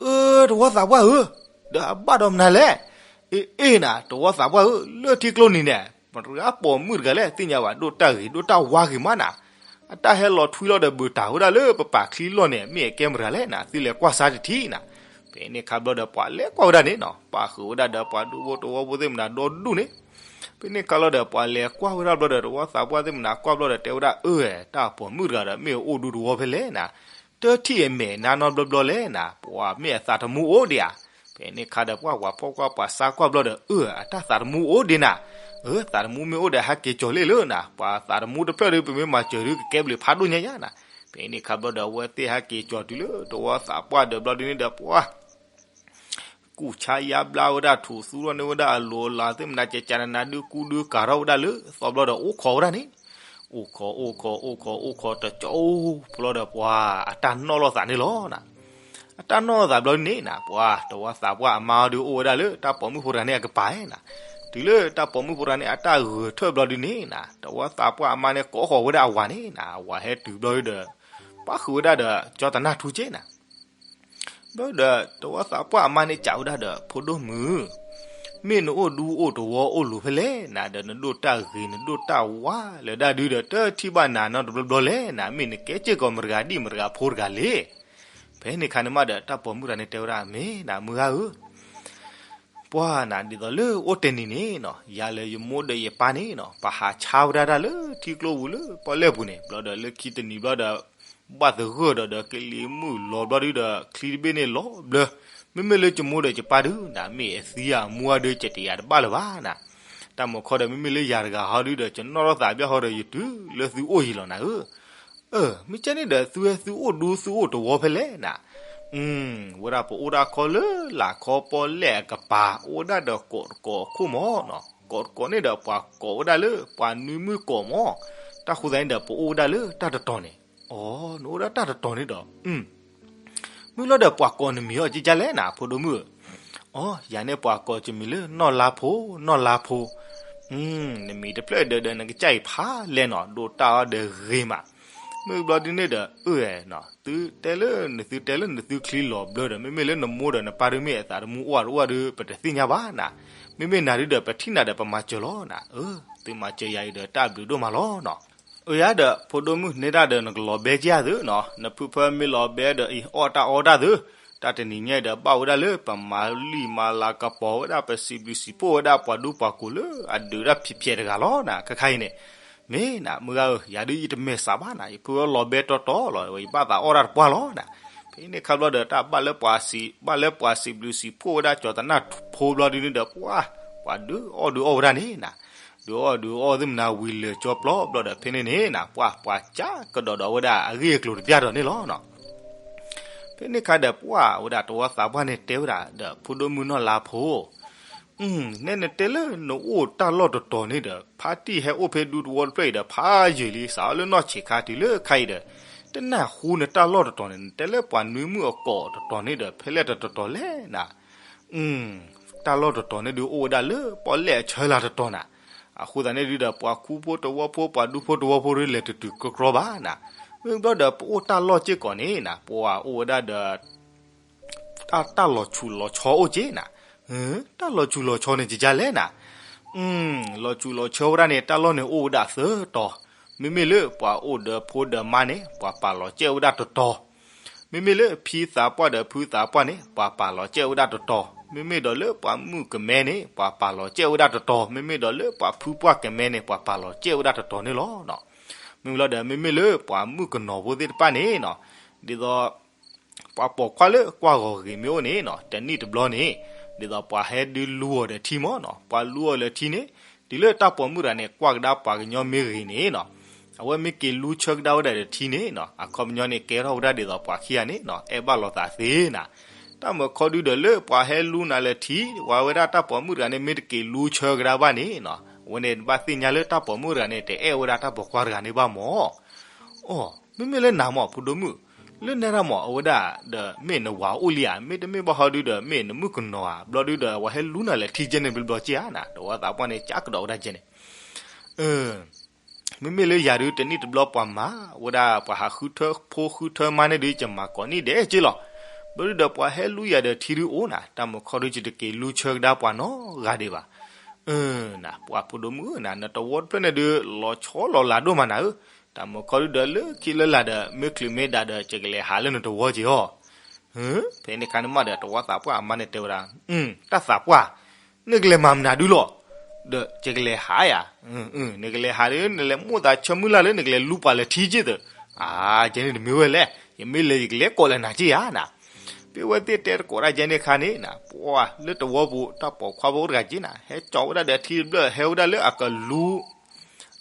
အၢ တဝီသးပှၢ်ဧၢ, ဒီးအဘၣ်ဒီးမနုၤလဲၣ်. အ့ အ့နၤ တဝီသးပှၢ်ဧၢ, လၢထံကျိန့ၣ်န့ၣ် မတဂၤပိာ်မုၣ်တဂၤလဲၣ် သ့ၣ်ညါဘၣ် ဒိၣ်တၢ်ဂ့ၤဒိၣ်တၢ်ဝါဂ့ၤမးနၤ, အတၢ်ဟဲလီၤထွံလီၤဒီး ဘုးတၢ်ဝဲဒၣ်လၢပပာ်ချံလီၢ်န့ၣ် မ့ၢ်အကဲမတၤလဲၣ်နၤ သုလဲၤကွၢ်စါတထံၣ်နၤ. ဖဲန့ၣ်ခါဘျီဒီး ပှၤလဲၤကွၢ်ဝဲဒၣ်န့ၣ်နီၤ ပာ်ဃုာ်ဝဲဒၣ်ဒီးပှၤဒူဖိတဝီဖိသ့ၣ်မနၤဒီဒူၣ်န့ၣ်. ဖဲန့ၣ်ခါလီၤဒီး ပှၤလဲၤကွၢ်ဝဲဒၣ်ဘျီဒီး တဝီသးပှၢ်သ့ၣ်မနၤကွၢ်ဘျီဒီး တဲဝဲဒၣ် အၢ တၢ်ပိာ်မုၣ်တဂၤဒီး မ့ၢ်အိၣ်ဒူတဝီဖဲလဲၣ်နၤ, တထံၣ်အမဲာ်နါနီတဘျီဘျီလဲၣ်နၤ, ပှၤမ့ၢ်အသးသမူအိၣ်ဒံးဧါ. ဖဲန့ၣ်ခါဒီး ပှၤဝၤဖီၣ်ကွၢ်ပှၤစါကွၢ်ဘျီဒီး အၢ အတၢ်သးသမူအိၣ်ဒံးနၤ, အၢ သးသမူမ့ၢ်အိၣ်ဒီး ဟဲက့ၤကၠီၤလ့ၣ်လၢနၤ, ပှၤသးသမူတဖျၢၣ်ဒီး ပမ့ၢ်မၤစၢၤဒီး ကကဲဘျုးဖးဒိၣ်ညါယါနၤ. ဖဲန့ၣ်ခါဘျီဒီး အဝဲသ့ၣ်ဟဲက့ၤကၠီၤတုၤလၢတဝီသးပှၢ်ဒီးဘျီဒုန့ၣ်ဒီး ပှၤ ကူၣ်ဆါယါဘျါဝဲဒၣ် ထူးသူထီၣ်န့ၢ်ဝဲဒၣ်အလိၤအလၤသ့ၣ်မနၤ ကကနနၤ ဒုးကူဒုးကၤထီၣ်ဝဲဒၣ်လၢသီဘျီဒီး အိၣ်ခိးဝဲဒၣ်န့ၣ်, အိၣ်ခိး အိၣ်ခိး အိၣ်ခိး အိၣ်ခိးတကၠီၣ်အိၣ်ဖျီဒီး ပှၤအတၢ်နီၣ်လိာ်သးန့ၣ်လီၤနၤ. အတၢ်နီၣ်လိာ်သးဘျီဒုန့ၣ်နၤ ပှၤတဝီသးပှၢ်အမါအီၤဒုးအိၣ်ဝဲဒၣ်လၢတၢ်ပိာ်မုၣ်ဖိတဂၤန့ၣ်အကပၤနၤ. တုၤလၢတၢ်ပိာ်မုၣ်ဖိတဂၤန့ၣ် အတၢ်ဂဲၤထၢၣ်ဘျီဒုန့ၣ်နၤ တဝီသးပှၢ်အမါန့ၣ်ကိးဃီၤဝဲဒၣ်အဝၤန့ၣ်နၤ, အဝၤဟဲတုၤဘျီဒုဒီး ပာ်ဃုာ်ဝဲဒၣ်ဒီး ကၠီတနၢ်ထူက့နၤ. ဘျီဒီး တဝီသးပှၢ်အမါန့ၣ် စံးဝဲဒၣ်ဒီး ဖိဒိၣ်မုၣ်, မ့ၢ်နအိၣ်ဒူအိၣ်တဝီအိၣ်လိၤဖဲလဲၣ်နၤ, ဒီးနဒိၣ်တၢ်ဂ့ၤ နဒိၣ်တၢ်ဝါလၢဒၣ်ဒုဒီး တထံၣ်ဘၣ်နၤနီတဘျီဘျီလဲၣ်နၤ, မ့ၢ်နကဲစ့ၢ်ကီးမတဂၤဒ်မတဂၤဖိတဂၤလဲၣ်. ဖဲန့ၣ်ခါန့ၣ်မးဒီး တၢ်ပိာ်မုၣ်တဂၤန့ၣ် တဲဝဲဒၣ် မ့ၢ်နၤမုၢ်ဂၤဧၢ, ပှၤနၤ ဒ်သိးလၢအိၣ်တနံၤန့ၣ်နီၤ ယၤလၢယမိၢ်ဒီးယပၢ်န့ၣ်နီၤ ပဟးဆါဝဲဒၣ်တၢ်လၢထံကျိပူၤလၢပီၣ်လဲၣ်ပူၤန့ၣ်, ဘျီဒီးလၢခံတနံၤဘျီဒီး ဘၣ်သဂၢၢ်ဒီး ဒီးကလံၤမုၢ်လီၤဘျီဒုဒီး ချံတဘ့ၣ်န့ၣ်လီၤဘျၢ. မ့မ့ၢ်လၢယမိၢ်ဒီးယပၢ်ဒုနၤ မ့ၢ်အသံအမူအဒု ကတဲယၤတဘၣ်လၢၤဘၣ်နၤ. တၢ်မုၢ်ခီဒီး မ့မ့ၢ်လၢယၤတဂၤဟီဒုဒီး ယနီၣ်ထီၣ်သးဘၣ်ဟီဒီး ယတုၤလၢသုအိၣ်ယံၤလီၤနၤဧၢ. အၢ မ့ၢ်ကဲန့ၣ်ဒီး သုဟဲသုအိၣ်ဒူသုအိၣ်တဝီဖဲလဲၣ်နၤ. ဝဲဒၣ်ပအိၣ်ဒၣ်ခီလၢလၢ်ခီပီၣ်လဲၣ်အကပၤ အိၣ်ဝဲဒၣ်ဒီးကိးတကိးအခိၣ်မးနီၤ, ကိးတကိးန့ၣ်ဒီးပှၤကိးဝဲဒၣ်လၢပှၤနွံမုၣ်ကိးမး, တၢ်ဃိသတးန့ၣ်ဒီး ပအိၣ်ဝဲဒၣ်လၢတၢ်တတီၤန့ၣ်. အိ နအိၣ်ဒၣ်တၢ်တတီၤန့ၣ်ဒီး မုၢ်လီၤဒီးပှၤကိးနမံၤအီၤကကလဲၣ်နၤ ဖိဒိၣ်မုၣ်. အိ ယၤန့ၣ်ပှၤကိးကမံၤလၢနီၢ်လါဖိ, နီၢ်လါဖိ. နမံၤတဖျၢၣ်ဒီးဒီးနကစၢ်အံၤဖးလဲၢ်နီၤ ဒိၣ်တၢ်အီၤဒီးဂ့ၤမး. မုၢ်ဘျီဒုန့ၣ်ဒီး အၢ နသုတဲလၢနသုတဲလၢနသုချံလီၤဘျၢဒီး မ့မ့ၢ်လၢနမိၢ်ဒီးနပၢ်ဒုမ့ၢ်အသးတမူအိၣ်တအိၣ်ဒု ပတသ့ၣ်ညါဘၣ်နၤ. မ့မ့ၢ်နၤဒုဒီး ပထံၣ်နၤဒီးပမၤစၢၤလီၤနၤ. အၢ သုမၤစၢၤယၤအံၤဒီးတၢ်ဘျုးဒိၣ်မးလီၤနီၤ. အၢ ယၤဒီး ဖိဒိၣ်မုၣ်န့ၣ်ဒၣ်ဒီး နကလီၤဘဲက့ၤသုနီၤ နဖုဖၢမ့ၢ်လီၤဘဲဒီး အီၣ်တၢ်အီတၢ်သု. တၢ်တနံၤညါအံၤဒီး ဘၣ်ဝဲဒၣ်လၢပမၤလံာ်မၤလၤကပီၤဝဲဒၣ် ပစံးဘျုးစံးဖှိၣ်ဝဲဒၣ်ပှၤဒူပှၤကိးလၢအဒုးတၢ်ဖံးဖျဲးတဂၤလီၤနၤ. ခဲခါအံၤန့ၣ် မ့ၢ်နၤ မုၢ်ဂၤဧၢ, ယၤဒုးယတမဲာ်ဆှးဘၣ်နၤ, ယဖုဖၢလီၤဘဲတီတီလီၤ, ယဘၣ်သးအီၣ်တၢ်တပှၢ်လီၤနၤ. ဖဲန့ၣ်ခါဘျီဒီး တၢ်ဘၣ်လၢပှၤစံး ဘၣ်လၢပှၤစံးဘျုးစံးဖှိၣ်ဝဲဒၣ် ကၠီၤတနၢ်ဖိဘျီဒုန့ၣ်ဒီး ပှၤ ပှၤဒုးအီၣ်ဒုးအီၣ်ဝဲဒၣ်န့ၣ်နၤ. ဒုးအီၣ်ဒုးအီၣ်သ့ၣ်မနၤဝံၤလၢာ်ကၠီပျီဘျီဒီး ဖဲန့ၣ်န့ၣ်နၤ ပှၤ ပှၤကးကဒီးဒီးဝဲဒၣ်အဂ့ၢ်အကျိၤတပျၢ်ဒီးန့ၣ်လီၤနီၤ. ဖဲန့ၣ်ခါဒီး ပှၤဝဲဒၣ်တဝီသးပှၢ်န့ၣ်တဲဝဲဒၣ်ဒီး ဖိဒိၣ်မုၣ်နီၢ်လါဖိ နဲနတဲလၢနအိၣ်တၢ်လီၢ်တတီၤန့ၣ်ဒီး ဖါတံၢ်ဟဲအိၣ်ဖဲဒူတဝီတဖျၢၣ်အံၤဒီး ဖးယံာ်လံ စးထီၣ်လၢနီၢ်ဆံးခါတုၤလၢခဲအံၤဒီး တနၢ်ဟူနတၢ်လီၢ်တတီၤန့ၣ် နတဲလၢပှၤနွံမုၣ်အကိးတတီၤန့ၣ်ဒီး ဖဲလဲၣ်တတီၤလဲၣ်နၤ. တၢ်လီၢ်တတီၤန့ၣ်ဒုးအိၣ်ဝဲဒၣ်လၢပီၣ်လဲၣ်အဆၢလၢ်တတီၤနၤ. အဃိသတးန့ၣ်ဒုးဒီး ပှၤခူဖိတဝီဖိ ပှၤဒူဖိတဝီဖိဒုး လဲၤတတုၤကကြီဘၣ်နၤ. မ့ၢ်ဘျီဒီး ပအိၣ်တၢ်လီၢ်စ့ၢ်ကီးန့ၣ်နၤ ပှၤအိၣ်ဝဲဒၣ်ဒီး တၢ် တၢ်လီၤဆူးလီၤဆီအိၣ်က့နၤ. တၢ်လီၤဆူးလီၤဆီန့ၣ် ကကလဲၣ်နၤ. လီၤဆူးလီၤဆီဝဲဒၣ်န့ၣ် တၢ်လီၢ်န့ၣ်အိၣ်ဝဲဒၣ်သၢတီၤ. မ့မ့ၢ်လၢပှၤအိၣ်ဒီးဖိဒီးမါန့ၣ် ပှၤပာ်လီၤစဲဝဲဒၣ်တတီၤ. မ့မ့ၢ်လၢဖံသးပှၢ်ဒီးဖုသးပှၢ်န့ၣ် ပှၤပာ်လီၤစဲဝဲဒၣ်တတီၤ. မ့မ့ၢ်ဒီးလၢပှၤမုၣ်ကမဲန့ၣ် ပှၤပာ်လီၤစဲဝဲဒၣ်တတီၤ. မ့မ့ၢ်ဒီးလၢပှၤဖုပှၢ်ကမဲန့ၣ် ပှၤပာ်လီၤစဲဝဲဒၣ်တတီၤန့ၣ်လီၤ. မ့ၢ်လီၤဒီး မ့မ့ၢ်လၢပှၤမုၣ်ကနီၤဖိသ့ၣ်တဖၣ်န့ၣ်နီၤ ဒ်သိး ပှၤပိာ်ခွါလၢကွၢ်ဂီၤဂ့ၤမ့ၢ်အိၣ်န့ၣ်နီၤ တနံၣ်တဘျီန့ၣ် ဒ်သိးပှၤဟဲဒုးလူအီၤဒီးထံမးနီၤ ပှၤလူအီၤလၢထံန့ၣ် တုၤလၢတၢ်ပိာ်မုၣ်တဂၤန့ၣ် ကွၢ်ကဒါပှၤကညီမ့ၢ်ဂ့ၤန့ၣ်နီၤ အဝဲမ့ၢ်က့ၤလူဆၢကဒါဝဲဒၣ်ဒီးထံန့ၣ်နီၤ အခီပညီန့ၣ် ကဲထီၣ်ဝဲဒၣ်ဒ်သိးပှၤခံဂၤန့ၣ်နီၤ အဲၣ်ဘၣ်လိာ်သးသ့နၤ. တၢ်မုၢ်ခီဒုဒီးလၢပှၤဟဲလူနၤလၢထံ ဝဲဒၣ်တၢ်ပိာ်မုၣ်တဂၤန့ၣ် မ့ၢ်တက့ၤလူဆၢကဒါဘၣ်န့ၣ်နီၤ အဝဲန့ၣ်ဘၣ်သ့ၣ်ညါလၢတၢ်ပိာ်မုၣ်တဂၤန့ၣ် တအဲၣ်ဝဲဒၣ်တၢ်ပိာ်ခွါတဂၤန့ၣ်ဘၣ်မး အိ မ့မ့ၢ်လၢနၤမး ဖိဒိၣ်မုၣ်, လၢနဲဒၣ်မး အဝဲဒၣ်ဒီး မ့ၢ်နဝၤအိၣ်လံဧါ, မ့တမ့ၢ်ဘၣ်ဟီဒုဒီး မ့ၢ်နမုၣ်ကနီၤဧါ, ဘျီဒုဒီး အဝဲဟဲလူနၤလဲၤထံကဲန့ၣ်ဘျီဘျီက့ဧါနၤ, တဝီသးပှၢ်န့ၣ် ကးကဒီးဝဲဒၣ်ကဲန့ၣ်, အ မ့မ့ၢ်လၢယၤဒု တနံၣ်တဘျီပှၤမၤဝဲဒၣ် ပှၤဟးဃုထၢဖိဃုထၢမါန့ၣ်ဒု ယမၤကိးနံၣ်ဒဲးက့လီၤ. ဘျီဒုဒီး ပှၤဟဲလူယၤဒီးထံဒုအိၣ်နၤ, တၢ်မုာ်ခီဒု ယတက့ၤလူဆၢကဒါပှၤနီတဂၤဒံးဘၣ်. အ နၤ ပှၤဖိဒိၣ်မုၣ်ဧၢနၤ, နတဝီတဖျၢၣ်န့ၣ်ဒု လီၤဆီလီၤလးဒိၣ်မးနၤဧၢ, တၢ်မုာ်ခီဒုဒီး လၢခံလၢလာ်ဒီး မ့ၢ်ချုးမ့ၢ်ဒၣ်ဒီး ယကလဲၤဟးလၢနတဝီက့ၤအီၤ. ဖဲန့ၣ်အခါန့ၣ်မးဒီး တဝီသးပှၢ်အမါန့ၣ်တဲဝဲဒၣ်, တၢ်သးပှၢ်, နကလဲၤမၤမနုၤဒုလီၤ, ဒီးယကလဲၤဟးယၤ, နကလဲၤဟးဒီး နလဲၤမိၣ်သးဆၢမုၢ်လၢ်လၢနကလဲၤလူပှၤလၢထံက့သၢ, အ ကဲန့ၣ်တမ့ၢ်ဝဲလဲၣ်, ယမ့ၢ်လဲၤယကလဲၤကိးလၢနၤက့ဧါနၤ. ဖဲဝဲသ့ၣ်တဲတကိးတၢ်ကဲန့ၣ်အခါန့ၣ်နၤ, ပှၤလၢတဝီပူၤ တၢ်ပိာ်ခွါဖိတဂၤက့နၤ ဟဲကၠီဝဲဒၣ်ဒီးထံတဘျၢၣ် ဟဲဝဲဒၣ်လၢအကလူ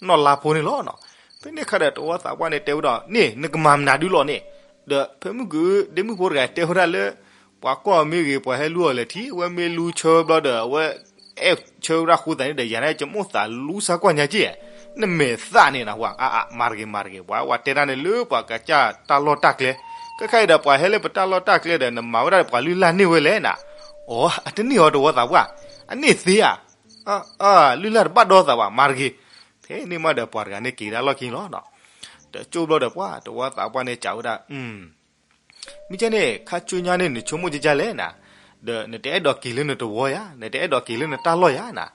နီၢ်လါဖိန့ၣ်လီၤနီၤ. ဖဲန့ၣ်အခါဒီး တဝီသးပှၢ်န့ၣ်တဲဝဲဒၣ်, န့ၣ် နကမၤမနုၤဒုလီၤန့ၣ်, ဒီးဖဲမုၢ်က ဒ့မုၣ်ဖိတဂၤတဲဝဲဒၣ်လၢ ပှၤကွၢ်အီၤမ့ၢ်ဂ့ၤ ပှၤဟဲလူအီၤလဲၤထံ အဝဲမ့ၢ်လူဆၢဘျီဒီး အဝဲအဲၣ်ဆၢဝဲဒၣ်ဃိသးန့ၣ်ဒီး ယၤန့ၣ် ကမိၣ်သးလူစၢ်ကွၢ်ညါက့, နမဲာ်သၣ်န့ၣ်နၤ ပှၤ အါအါ မၤတဂ့ၤ မၤတဂ့ၤ ပှၤဝဲတဲတၢ်န့ၣ်လၢပှၤကစၢ်တၢ်လီၢ်တၢ်ကျဲ, ခဲခါအံၤဒီး ပှၤဟဲလၢပတၢ်လီၢ်တၢ်ကျဲဒီး နမၤဝဲဒၣ်ဒီးပှၤလုၢ်လၢ်န့ၢ်ဝဲလဲၣ်နၤ. အိ အတန့ၢ်အီၤ တဝီသးပှၢ်, အန့ၢ်သ့ဧါ, လုၢ်လၢ်တဘၣ်ဒီသးဘၣ် မၤတဂ့ၤ. ဖဲန့ၣ်မးဒီး ပှၤတဂၤန့ၣ်က့ၤဒၣ်လီၢ်ခံလီၤနီၤ. တကၠိဘျီဒီး ပှၤတဝီသးပှၢ်န့ၣ်စံးဝဲဒၣ်, မ့ၢ်ကဲန့ၣ် ခါဆူညါန့ၣ် နဆိကမိၣ်ကကလဲၣ်နၤ, ဒီးနတအဲၣ်ဒိးက့ၤလၢနတဝီယၤ, နတအဲၣ်ဒိးက့ၤလၢနတၢ်လီၢ်ယၤနၤ.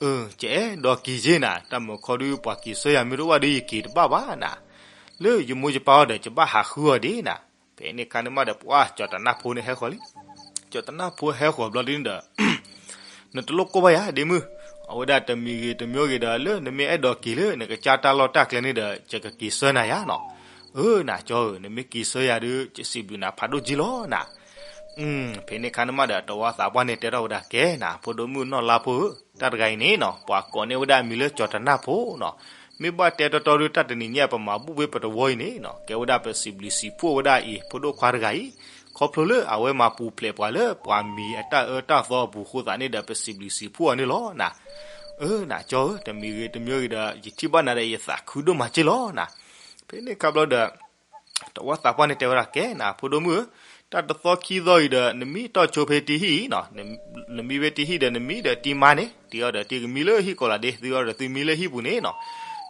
အ ယအဲၣ်ဒိးက့ၤက့နၤ, တၢ်မုာ်ခီဒု ပှၤက့ၤဆှၢယၤမ့ၢ်တအိၣ်ဘၣ်ဒီး ယက့ၤတဘၣ်ဘၣ်နၤ. လၢယမိၢ်ယပၢ်အီၤဒီး ယဘၣ်ဟးဃုအီၤဒ်နၤ. ဖဲန့ၣ်အခါန့ၣ်မးဒီး ပှၤကၠီၤတနၢ်ဖိန့ၣ်ဟဲဃီၤလံ. ကၠီၤတနၢ်ဖိဟဲဃီၤဘျီဒ်န့ၣ်ဒီး နတလိၣ်ကိၢ်ဘၣ်ယၤ ဒ့မုၣ်, အဝဲဒၣ်တမံၤဂ့ၤတမံၤဂ့ၤဒီး လၢနမ့ၢ်အဲၣ်ဒိးက့ၤလၢနကစၢ်တၢ်လီၢ်တၢ်ကျဲန့ၣ်ဒီး ယကက့ၤဆှၢနၤယၤနီၤ. အၢ နၤကၠီဧၢ, နမ့ၢ်က့ၤဆှၢယၤဒီး ယစံးဘျုးနၤဖးဒိၣ်က့လီၤနၤ. ဖဲန့ၣ်အခါန့ၣ်မးဒီး တဝီသးပှၢ်န့ၣ်တဲထီၣ်ဝဲဒၣ် ကဲနၤ ဖိဒိၣ်မုၣ်နီၢ်လါဖိဧၢ, တၢ်တဂၤအံၤန့ၣ်နီၤ ပှၤကိးန့ၢ်ဝဲဒၣ်အမံၤလၢကၠီၤတနၢ်ဖိနီၤ. မ့ၢ်ဘၣ်တဲတီတီဒီး တၢ်တနံၤညါ ပမၤဘူၣ်ဖဲပတဝီအံၤန့ၣ်နီၤ ကဲဝဲဒၣ်ပစံးဘျုးစံးဖှိၣ်ဝဲဒၣ်အံၤ ဖိဒိၣ်ခွါတဂၤအံၤ ခီဖျိလၢအဝဲမၤပူၤဖျဲးပှၤလၢ ပှၤမံၤအတၢ်အၢတၢ်သီအပူၤအဃိသတးန့ၣ်ဒီး ပစံးဘျုးစံးဖှိၣ်အီၤန့ၣ်လီၤနၤ. အၢ နၤကၠီဧၢ, တမံၤဂ့ၤတမံၤဂ့ၤဒီး ယထံၣ်ဘၣ်နၤဒီး ယသးခုဒိၣ်မးက့လီၤနၤ. ဖဲန့ၣ်အခါဘျီဒီး တဝီသးပှၢ်န့ၣ်တဲဝဲဒၣ် ကဲနၤ ဖိဒိၣ်မုၣ်ဧၢ, တၢ်တသီခံသီအံၤဒီး နမံတီၢ်ဆိဖဲတံဟံၣ်အံၤနီၤ, နမံဖဲတံဟံၣ်ဒီး နမံဒီးတံမါန့ၣ် တံအီၤဒီးတံကမံလၢဟံၣ်ကိးလးဒ့ သုအီၤဒီးသုမံလၢဟံၣ်ပူၤန့ၣ်နီၤ.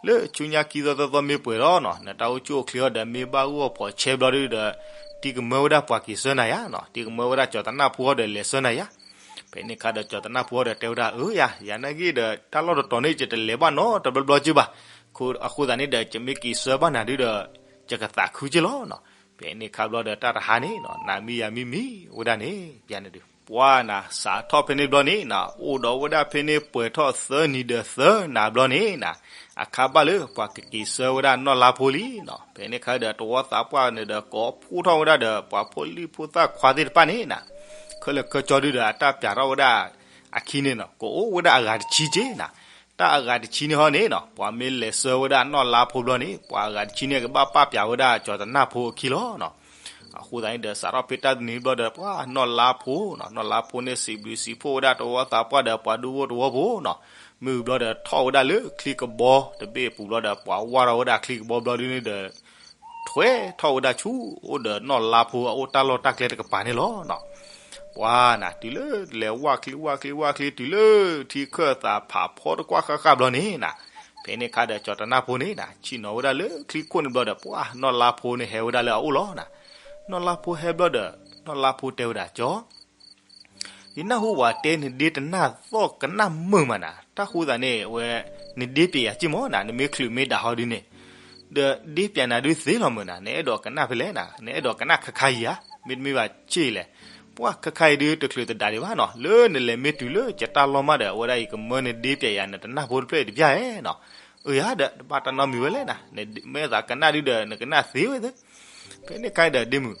လၢဆူညါခံသီသၢသီမ့ၢ်ပှဲၤဒီးနီၤ နတၢ်အိၣ်ဆူၣ်အိၣ်ချ့အီၤဒီး မ့ၢ်ဘၣ်ဂီၢ်ဖီးဆဲဘျီဒုဒီး တံကမၢဝဲဒၣ်ပှၤက့ၤဆှၢနၤယၤနီၤ, တံကမၢဝဲဒၣ်ကၠီၤတနၢ်ဖိအီၤဒီးလဲၤဆှၢနၤယၤ. ဖဲန့ၣ်အခါဒီး ကၠီၤတနၢ်ဖိအီၤဒီးတဲဝဲဒၣ် အၢယၤ, ယၤနာ်က့ဒီး တၢ်လီၢ်တတီၤန့ၣ် ယတလဲၤဘၣ်နီတဘျီဘျီက့ဘၣ်, အဃိသတးန့ၣ်ဒီး ယမ့ၢ်က့ၤဆှၢဘၣ်နၤဒုဒီး ယကသးခုက့လီၤနီၤ. ဖဲန့ၣ်အခါဘျီဒီး တၢ်တဟါန့ၣ်နီၤ နၤမံယၤမံမံဝဲဒၣ်န့ၣ် ယၤန့ၣ်ဒုး ပှၤနၤ စးထီၣ်ဖဲန့ၣ်ဘျီန့ၣ်နၤ အိၣ်ဒီးဝဲဒၣ်ဖဲန့ၣ်ပှဲၤထီၣ်သၢနံၤဒီးသၢနၤဘျီန့ၣ်နၤ, အခါဘၣ်လၢပှၤကက့ၤဆှၢဝဲဒၣ်နီၢ်လါဖိလံနီၤ. ဖဲန့ၣ်အခါဒီး တဝီသးပှၢ်န့ၣ်ဒီး ကိးဖှိၣ်ထီၣ်ဝဲဒၣ်ဒီး ပှၤဖိလံၤဖိသၣ်ခွါသ့ၣ်တဖၣ်န့ၣ်နၤ, ခဲလၢာ်ခဲဆ့ဒုဒီး အတၢ်ပျးထီၣ်ဝဲဒၣ်အခံန့ၣ်နီၤ ကအိၣ်ဝဲဒၣ်အဂၤတဆံက့နၤ. တၢ်အဂၤတဆံန့ၣ်ဟီန့ၣ်နီၤ ပှၤမ့ၢ်လဲၤဆှၢဝဲဒၣ်နီၢ်လါဖိဘျီန့ၣ် ပှၤအဂၤတဆံန့ၣ် ကဘၣ်ပာ်ပျးဝဲဒၣ် ကၠီၤတနၢ်ဖိအခံလီၤ. အဃိသတးန့ၣ်ဒီး စးထီၣ်ဖဲတၢ်တနံၤဘျီဒီး ပှၤနီၢ်လါဖိနီၤ နီၢ်လါဖိန့ၣ် စံးဘျုးစံးဖှိၣ်ဝဲဒၣ် တဝီသးပှၢ်ဒီး ပှၤဒူဖိတဝီဖိနီၤ. မုၢ်ဘျီဒီး ထီၣ်ဝဲဒၣ်လၢချံကဘီတဘ့ၣ်အပူၤဘျီဒီး ပှၤဝၢ်ထီၣ်ဝဲဒၣ်ချံကဘီဘျီဒုန့ၣ်ဒီး ထွဲထီၣ်ဝဲဒၣ်ဆူ အိၣ်ဒီးနီၢ်လါဖိအအိၣ်တၢ်လီၢ်တၢ်ကျဲတကပၤန့ၣ်လီၤနီၤ. ပှၤနၤ တုၤလၢလဲၤဝၢ်ချံဝၢ်ချံဝၢ်ချံ တုၤလၢထံခၢၣ်သးဖးဖီတကွၢ်ဃၣ်ဃၣ်ဘျီန့ၣ်နၤ, ဖဲန့ၣ်အခါဒီး ကၠီၤတနၢ်ဖိန့ၣ်နၤ ဆ့ၣ်နီၤဝဲဒၣ်လၢချံခိၣ်န့ၣ်ဘျီဒီး ပှၤနီၢ်လါဖိန့ၣ် ဟဲဝဲဒၣ်လၢအအိၣ်လီၤနၤ. နီၢ်လါဖိဟဲဘျီဒီး နီၢ်လါဖိတဲဝဲဒၣ် ကၠီ ယနၢ်ဟူပှၤတဲ နဒ့တနၢ်သီၣ်ကနၣ်မုာ်မးနၤ, တၢ်ဃိသတးန့ၣ် အဝဲ နဒ့ပျဲယၤက့မးနၤ, နမ့ၢ်ချုးမ့ၢ်ဒၣ်ဟီဒုန့ၣ်, ဒီးဒ့ပျဲနၤဒုသ့လီၤမုာ်နၤ, နအဲၣ်ဒိးကနၣ်ဖဲလဲၣ်နၤ, နအဲၣ်ဒိးကနၣ်ခဲခါအံၤဧါ, မ့တမ့ၢ်ဘၣ်ဆ့ၣ်လဲၣ်. ပှၤခဲခါအံၤဒုတချုးတဒၣ်ဒံးဘၣ်နီၤ, လၢနလဲၤမ့ၢ်တုၤလၢယတၢ်လီၢ်မးဒီး အဝဲဒၣ်ယကမၢနဒ့ပျဲယၤ နတနၢ်ဖိတဖျၢၣ်အံၤတပျၢ်ဧါနီၤ. အၢယၤဒီး တဘၣ်တၢ်နီတမံၤဝဲလဲၣ်နၤ, မ့ၢ်သးကနၣ်ဒုဒီး နကနၣ်သ့ဝဲသ့ ဖဲန့ၣ်ခါဒီးဒ့မုၣ်,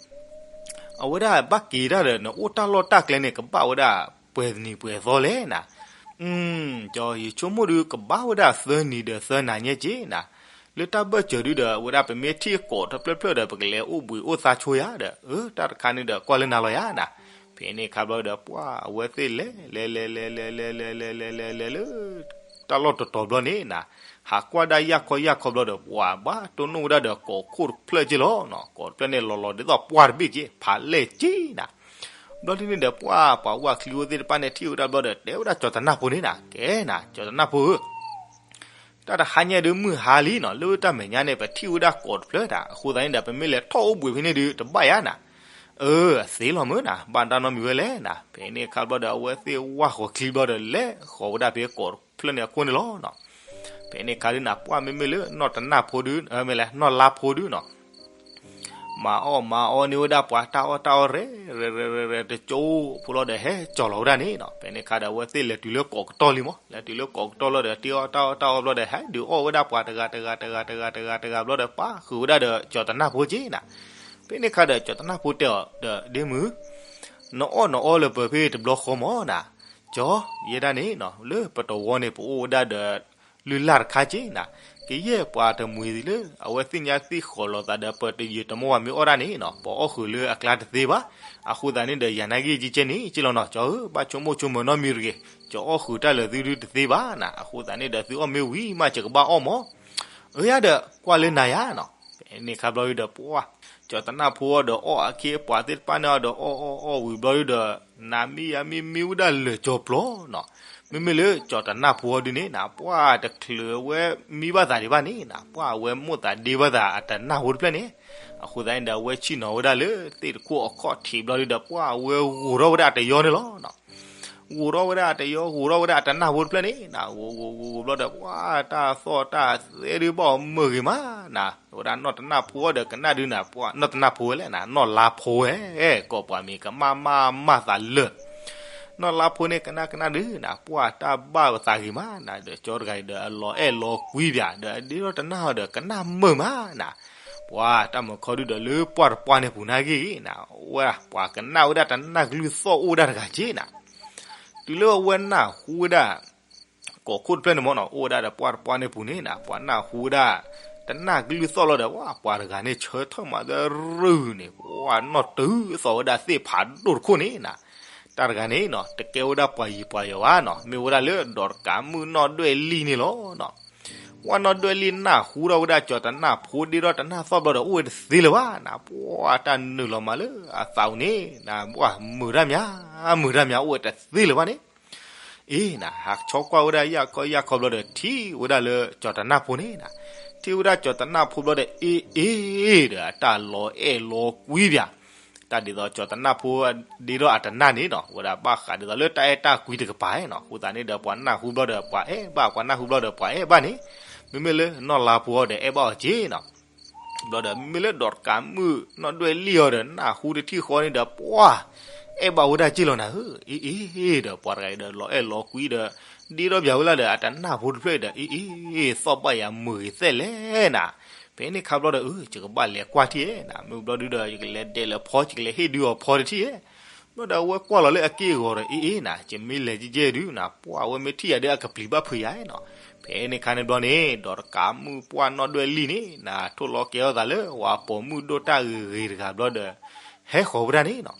အဝဲဒၣ်ဘၣ်က့ၤတၢ်ဒီး နအိၣ်တၢ်လီၢ်တၢ်ကျဲန့ၣ် ကဘၣ်ဝဲဒၣ်ပှဲၤနံၤပှဲၤသီလဲၣ်နၤ. ကၠီ ယဆိကမိၣ်ဒု ကဘၣ်ဝဲဒၣ်သၢနံၤဒီးသၢနၤညါက့နၤ. လၢတၢ်ဘၢၣ်စၢၤဒုဒီး အဝဲဒၣ်ပမ့ၢ်ထံၣ်ကိးတဖျၢၣ်ဖျၢၣ်ဒီး ပကလဲၤအိၣ်ဘှံးအိၣ်သါဆိယၤဒီး အၢ တၢ်တခါန့ၣ်ဒီး ကွၢ်လၢနၤလီၤယၤနၤ. ဖဲန့ၣ်ခါဘျီဒီး ပှၤအဝဲသ့ၣ်လဲၤ လဲၤ လဲၤ လဲၤ လဲၤ လဲၤ လဲၤ လဲၤ လဲၤ လဲၤလၢ တၢ်လီၢ်တတီၤဘျီန့ၣ်နၤ, ဟးကွၢ်ဒၣ်ယၢ်ခီယၢ်ခီဘျီဒီး ပှၤဘၣ်တိၢ်နီၣ်ဝဲဒၣ်ဒီးကိးခိၣ်တဖျၢၣ်က့လီၤနီၤ. ကိးတဖျၢၣ်န့ၣ်လီၤလီၤဒ်သိးပှၢ်တဘ့ၣ်က့ ဖးလဲၢ်က့နၤ. ဘျီဒ်န့ၣ်ဒီးပှၢ် ပှၤဝၢ်ချံအိၣ်သ့ၣ်တဖၣ်န့ၣ် ထံၣ်ဝဲဒၣ်ဘျီဒီး တဲဝဲဒၣ်ကၠီၤတနၢ်ဖိန့ၣ်နၤ, ကဲနၤ ကၠီၤတနၢ်ဖိဧၢ, တၢ်တဟါညါဒုးမုၢ်ဟါလံနီၤ, လၢတၢ်မဲာ်ညါန့ၣ် ပထံၣ်ဝဲဒၣ်ကိးတဖျၢၣ်တၢ်, အဃိသတးန့ၣ်ဒီး ပမ့ၢ်လဲၤထီၣ်အိၣ်ဘှံးဖဲန့ၣ်ဒုး တဘၣ်ယါနၤ. အၢ အသ့လီၤမုၢ်နၤ, ဘၣ်တၢ်နီတမံၤဝဲလဲၣ်နၤ. ဖဲန့ၣ်အခါဘျီဒီး အဝဲသ့ၣ်ဝၢ်ဃီၤချံဘျီဒီး လဲၤဃီၤဝဲဒၣ်ဖဲကိးတဖျၢၣ်န့ၣ်အခိၣ်န့ၣ်လီၤနီၤ. ဖဲန့ၣ်အခါဒုးနၤ ပှၢ်မ့မ့ၢ်လၢနီၢ်တနၢ်ဖိဒုး မ့ၢ်လဲၣ် နီၢ်လါဖိဒုးနီၤ မၤအီၣ်မၤအီန့ၢ်ဝဲဒၣ်ပှၤတၢ်အီၣ်တၢ်အီရဲၣ်ရဲၣ်ရဲၣ်ရဲၣ် တကၠိဖိလီၤဒီး ဟဲကၠီၤလီၤဝဲဒၣ်န့ၣ်နီၤ. ဖဲန့ၣ်အခါဒီး အဝဲသ့ၣ်လဲၤတုၤလၢကိးကတီၢ်လံမး, လဲၤတုၤလၢကိးကတီၢ်လီၤဒီး တ့အီၣ်တၢ်အီၣ်တၢ်အီဘျီဒီး ဟဲဒုးအီၣ်ဝဲဒၣ်ပှၤတဂၤတဂၤတဂၤတဂၤတဂၤတဂၤဘျီဒီး ပၢ်ဃုာ်ဝဲဒၣ်ဒီးကၠီၤတနၢ်ဖိက့နၤ. ဖဲန့ၣ်အခါဒီး ကၠီၤတနၢ်ဖိတဲအီၤဒီး ဒ့မုၣ် နအီၣ်နအီလၢပှဲၤဖဲတဘျီဃီမးနၤ, ကၠီၤ ယဲဒၣ်န့ၣ်နီၤ လၢပတဝီန့ၣ် ပအိၣ်ဝဲဒၣ်ဒီး လုၢ်လၢ်တခါက့နၤ, ကယဲၢ်ပှၤတမှံၤလၢ အဝဲသ့ၣ်ညါသ့ၣ်ဃီၤလိာ်သးဒီး ပတယုာ်တမီၢ်ဝဲမ့ၢ်အီၣ်ဒၣ်န့ၣ်နီၤ ပအီၣ်ဃုာ်လၢအကျါတသ့ဘၣ်. အဃိသတးန့ၣ်ဒီး ယၤနာ်က့ကကဲန့ၣ်က့လီၤနီၤ, ကၠီၤဧၢ ဘၣ်ဆိကမိၣ်ဆိကမးနီတမံၤတဂ့ၤ, ကၠီၤအီၣ်ဃုာ်တၢ်လၢာ်သုဒုတသ့ဘၣ်နၤ, အဃိသတးန့ၣ်ဒီး သုအီၣ်မ့ၢ်ဝံၤမး ယကဘၣ်အီၣ်မး. အၢ ယၤဒီး ကွၢ်လၢနၤယၤနီၤ. ဖဲန့ၣ်အခါဘျီဒုးဒီး ပှၢ် ကၠီၤတနၢ်ဖိအီၤဒီးအီၣ်အခ့အပှၤသ့ၣ်တဖၣ်န့ၣ်အီၤဒီး အီၣ်အီၣ်အီၣ်ဝံၤဘျီဒုးဒီး နၤမ့ၢ်ယၤမ့ၢ်မ့ၢ်ဝဲဒၣ်လၢာ်ကၠီၤပျီနီၤ. မ့မ့ၢ်လၢကၠီၤတနၢ်ဖိအီၤဒုးန့ၣ်နၤ ပှၢ်တချုးအဝဲမံဘၣ်သးဒံးဘၣ်န့ၣ်နၤ ပှၢ်အဝဲမိၣ်သးဒ့ဘၣ်သးအတနၢ်ဖိတဖျၢၣ်န့ၣ်. အဃိသတးန့ၣ်ဒီး အဝဲဆ့ၣ်နီၤဝဲဒၣ်လၢသ့ၣ်တခိၣ်အခီၣ်ထံးဘျီဒုးဒီး ပှၢ်အဝဲဂိၤထီၣ်ဝဲဒၣ်အတယီန့ၣ်လီၤနီၤ. ဂိၤထီၣ်ဝဲဒၣ်အတယီ ဂိၤထီၣ်ဝဲဒၣ်အတနၢ်ဖိတဖျၢၣ်န့ၣ်နၤ, ဂိၤဂိၤဂိၤဂိၤဘျီဒီး ပှၢ်တၢ်သီၣ်တၢ်သဲဒုးဘၣ်အီၤမုာ်ဂ့ၤမးနၤ. ဝဲဒၣ်နီၢ်တနၢ်ဖိအီၤဒီးကနၣ်ဒုးနၤ ပှၢ်နီၢ်တနၢ်ဖိဝဲလဲၣ်နၤ နီၢ်လါဖိဝဲ, ကိးပှၤမံၤကမၣ်မၣ်မၣ်သးလၢာ်. နီၢ်လါဖိန့ၣ် ကနၣ်ကနၣ်ဒုးနၤ ပှၢ်တၢ်ဘၣ်သးဂ့ၤမးနၤ ဒီးကၠီတဂၤအံၤဒီး အလီၤအဲၣ်လီၤကွံဘၣ် ဒီးအဒ့ထီၣ်တနၢ်အီၤဒီး ကနၣ်မုာ်မးနၤ. ပှၢ်တၢ်မုာ်ခီဒုးဒီး လၢပှၢ်တပှၢ်န့ၣ်ပူၤနာ်က့နၤ ဝဲပှၤကနၣ်ဝဲဒၣ်တနၢ်ကလုၢ်သီၣ်အိၣ်ဝဲဒၣ်တဂၤက့နၤ. တုၤလၢအဝဲနၢ်ဟူဝဲဒၣ် ကိးခိၣ်တဖျၢၣ်န့ၣ်မ့ၢ်နီၤ အိၣ်ဝဲဒၣ်ဒီးပှၢ်တပှၢ်န့ၣ်ပူၤန့ၣ်နၤ ပှၤနၢ်ဟူဝဲဒၣ် တနၢ်ကလုၢ်သီၣ်လီၤဒီး ပှၤတဂၤန့ၣ်ဆၢထၢၣ်မးသရူၢ်န့ၣ် ပှၢ်နီၢ်တုၤသီၣ်ဝဲဒၣ်သ့ၣ်ဖးဒိၣ်တခိၣ်န့ၣ်နၤ. တၢ်တဂၤန့ၣ်နီၤ တကဲဝဲဒၣ်ပှၤယံၤပှၤယီၤဘၣ်နီၤ မ့ၢ်ဝဲဒၣ်လၢဒီးတကးမုၣ်နီၢ်ဒွဲၣ်လံၢ်န့ၣ်လီၤနီၤ. ပှၢ်နီၢ်ဒွဲၣ်လံၢ်နၢ်ဟူထီၣ်ဝဲဒၣ်ကၠီၤတနၢ်ဖိဒ့ထီၣ်တနၢ်သီၣ်ဘျီဒီး အိၣ်ဝဲတသ့လၢၤဘၣ်နၤ ပှၢ်တၢ်နုာ်လီၤမးလၢအသးပူၤန့ၣ်နၤ ပှၢ်မုာ်တၢ်မး မုာ်တၢ်မး အိၣ်ဝဲတသ့လၢၤဘၣ်န့ၣ် အ့နၤ ဟးဆီကွၢ်ဝဲဒၣ်ယၢ်ခီယၢ်ခီဘျီဒီး ထံၣ်ဝဲဒၣ်လၢကၠီၤတနၢ်ဖိန့ၣ်နၤ, ထံၣ်ဝဲဒၣ်ကၠီၤတနၢ်ဖိဘျီဒီး အ့အ့ဒီး အတၢ်လီၤအဲၣ်လီၤကွံဘၣ်, တၢ်ဒ်သိးကၠီၤတနၢ်ဖိဒ့ထီၣ်အတနၢ်န့ၣ်နီၤ ဝဲဒၣ်ဘၣ်ဃးဒ်သိးလၢတၢ်အဲၣ်တၢ်ကွံတကပၤနီၤ အဃိသတးန့ၣ်ဒီး ပှၤနၢ်ဟူဘျီဒီးပှၤအဲၣ်ဘၣ် ပှၤနၢ်ဟူဘျီဒီးပှၤအဲၣ်ဘၣ်န့ၣ်, မ့မ့ၢ်လၢနီၢ်လါဖိအီၤဒီးအဲၣ်ဘၣ်အီၤက့နီၤ ဘျီဒီး မ့မ့ၢ်လၢဒီးတကးမုၣ်နီၢ်ဒွဲၣ်လံၢ်အီၤဒီး နၢ်ဟူတထံၣ်ဃီန့ၣ်ဒီး ပှၢ်အဲၣ်ဘၣ်ဝဲဒၣ်က့လီၤနၤဧၢ, အ့အ့ဒီး ပှၤတဂၤအံၤဒီး လီၤအဲၣ်လီၤကွံဒီး ဒ့ထီၣ်ဘၣ်ဝဲလၢဒီး အတနၢ်ဖိတဖျၢၣ်အံၤဒီး အ့အ့ သီၣ်ဘၣ်ယၤမုာ်ဂ့ၤသဲလဲၣ်နၤ, ဖဲန့ၣ်ခါဘျီဒီး အၢ ယကဘၣ်လဲၤကွၢ်ထံၣ်ဧါနၤ, မ့ၢ်ဘျီဒုဒီး ယကလဲၤဒဲးလၢဖီ ယကလဲၤဟ့ၣ်ဒုးအီၤဖီတထံၣ်ဧါ ဘျီဒီးအဝဲကွၢ်လီၤလၢအက့ၢ်အဂီၤဒီး အ့အ့နၤ ယမ့ၢ်လဲၤကဲကဲဒုးနၤ ပှၢ်အဝဲမ့ၢ်ထံၣ်ယၤဒီးအကပျံၤဘၣ်ဖုးယၤနီၤ, ဖဲန့ၣ်ခါန့ၣ်ဘျီန့ၣ် ဒီးတကးမုၣ်ပှၢ်နီၢ်ဒွဲၣ်လံၢ်န့ၣ် နၤထိၣ်လီၤကဲထီၣ်သးလၢ ဝဲပိာ်မုၣ်ဒိၣ်တၢ်ဂ့ၤဂ့ၤတဂၤဘျီဒီး ဟဲဃီၤဝဲဒၣ်န့ၣ်နီၤ,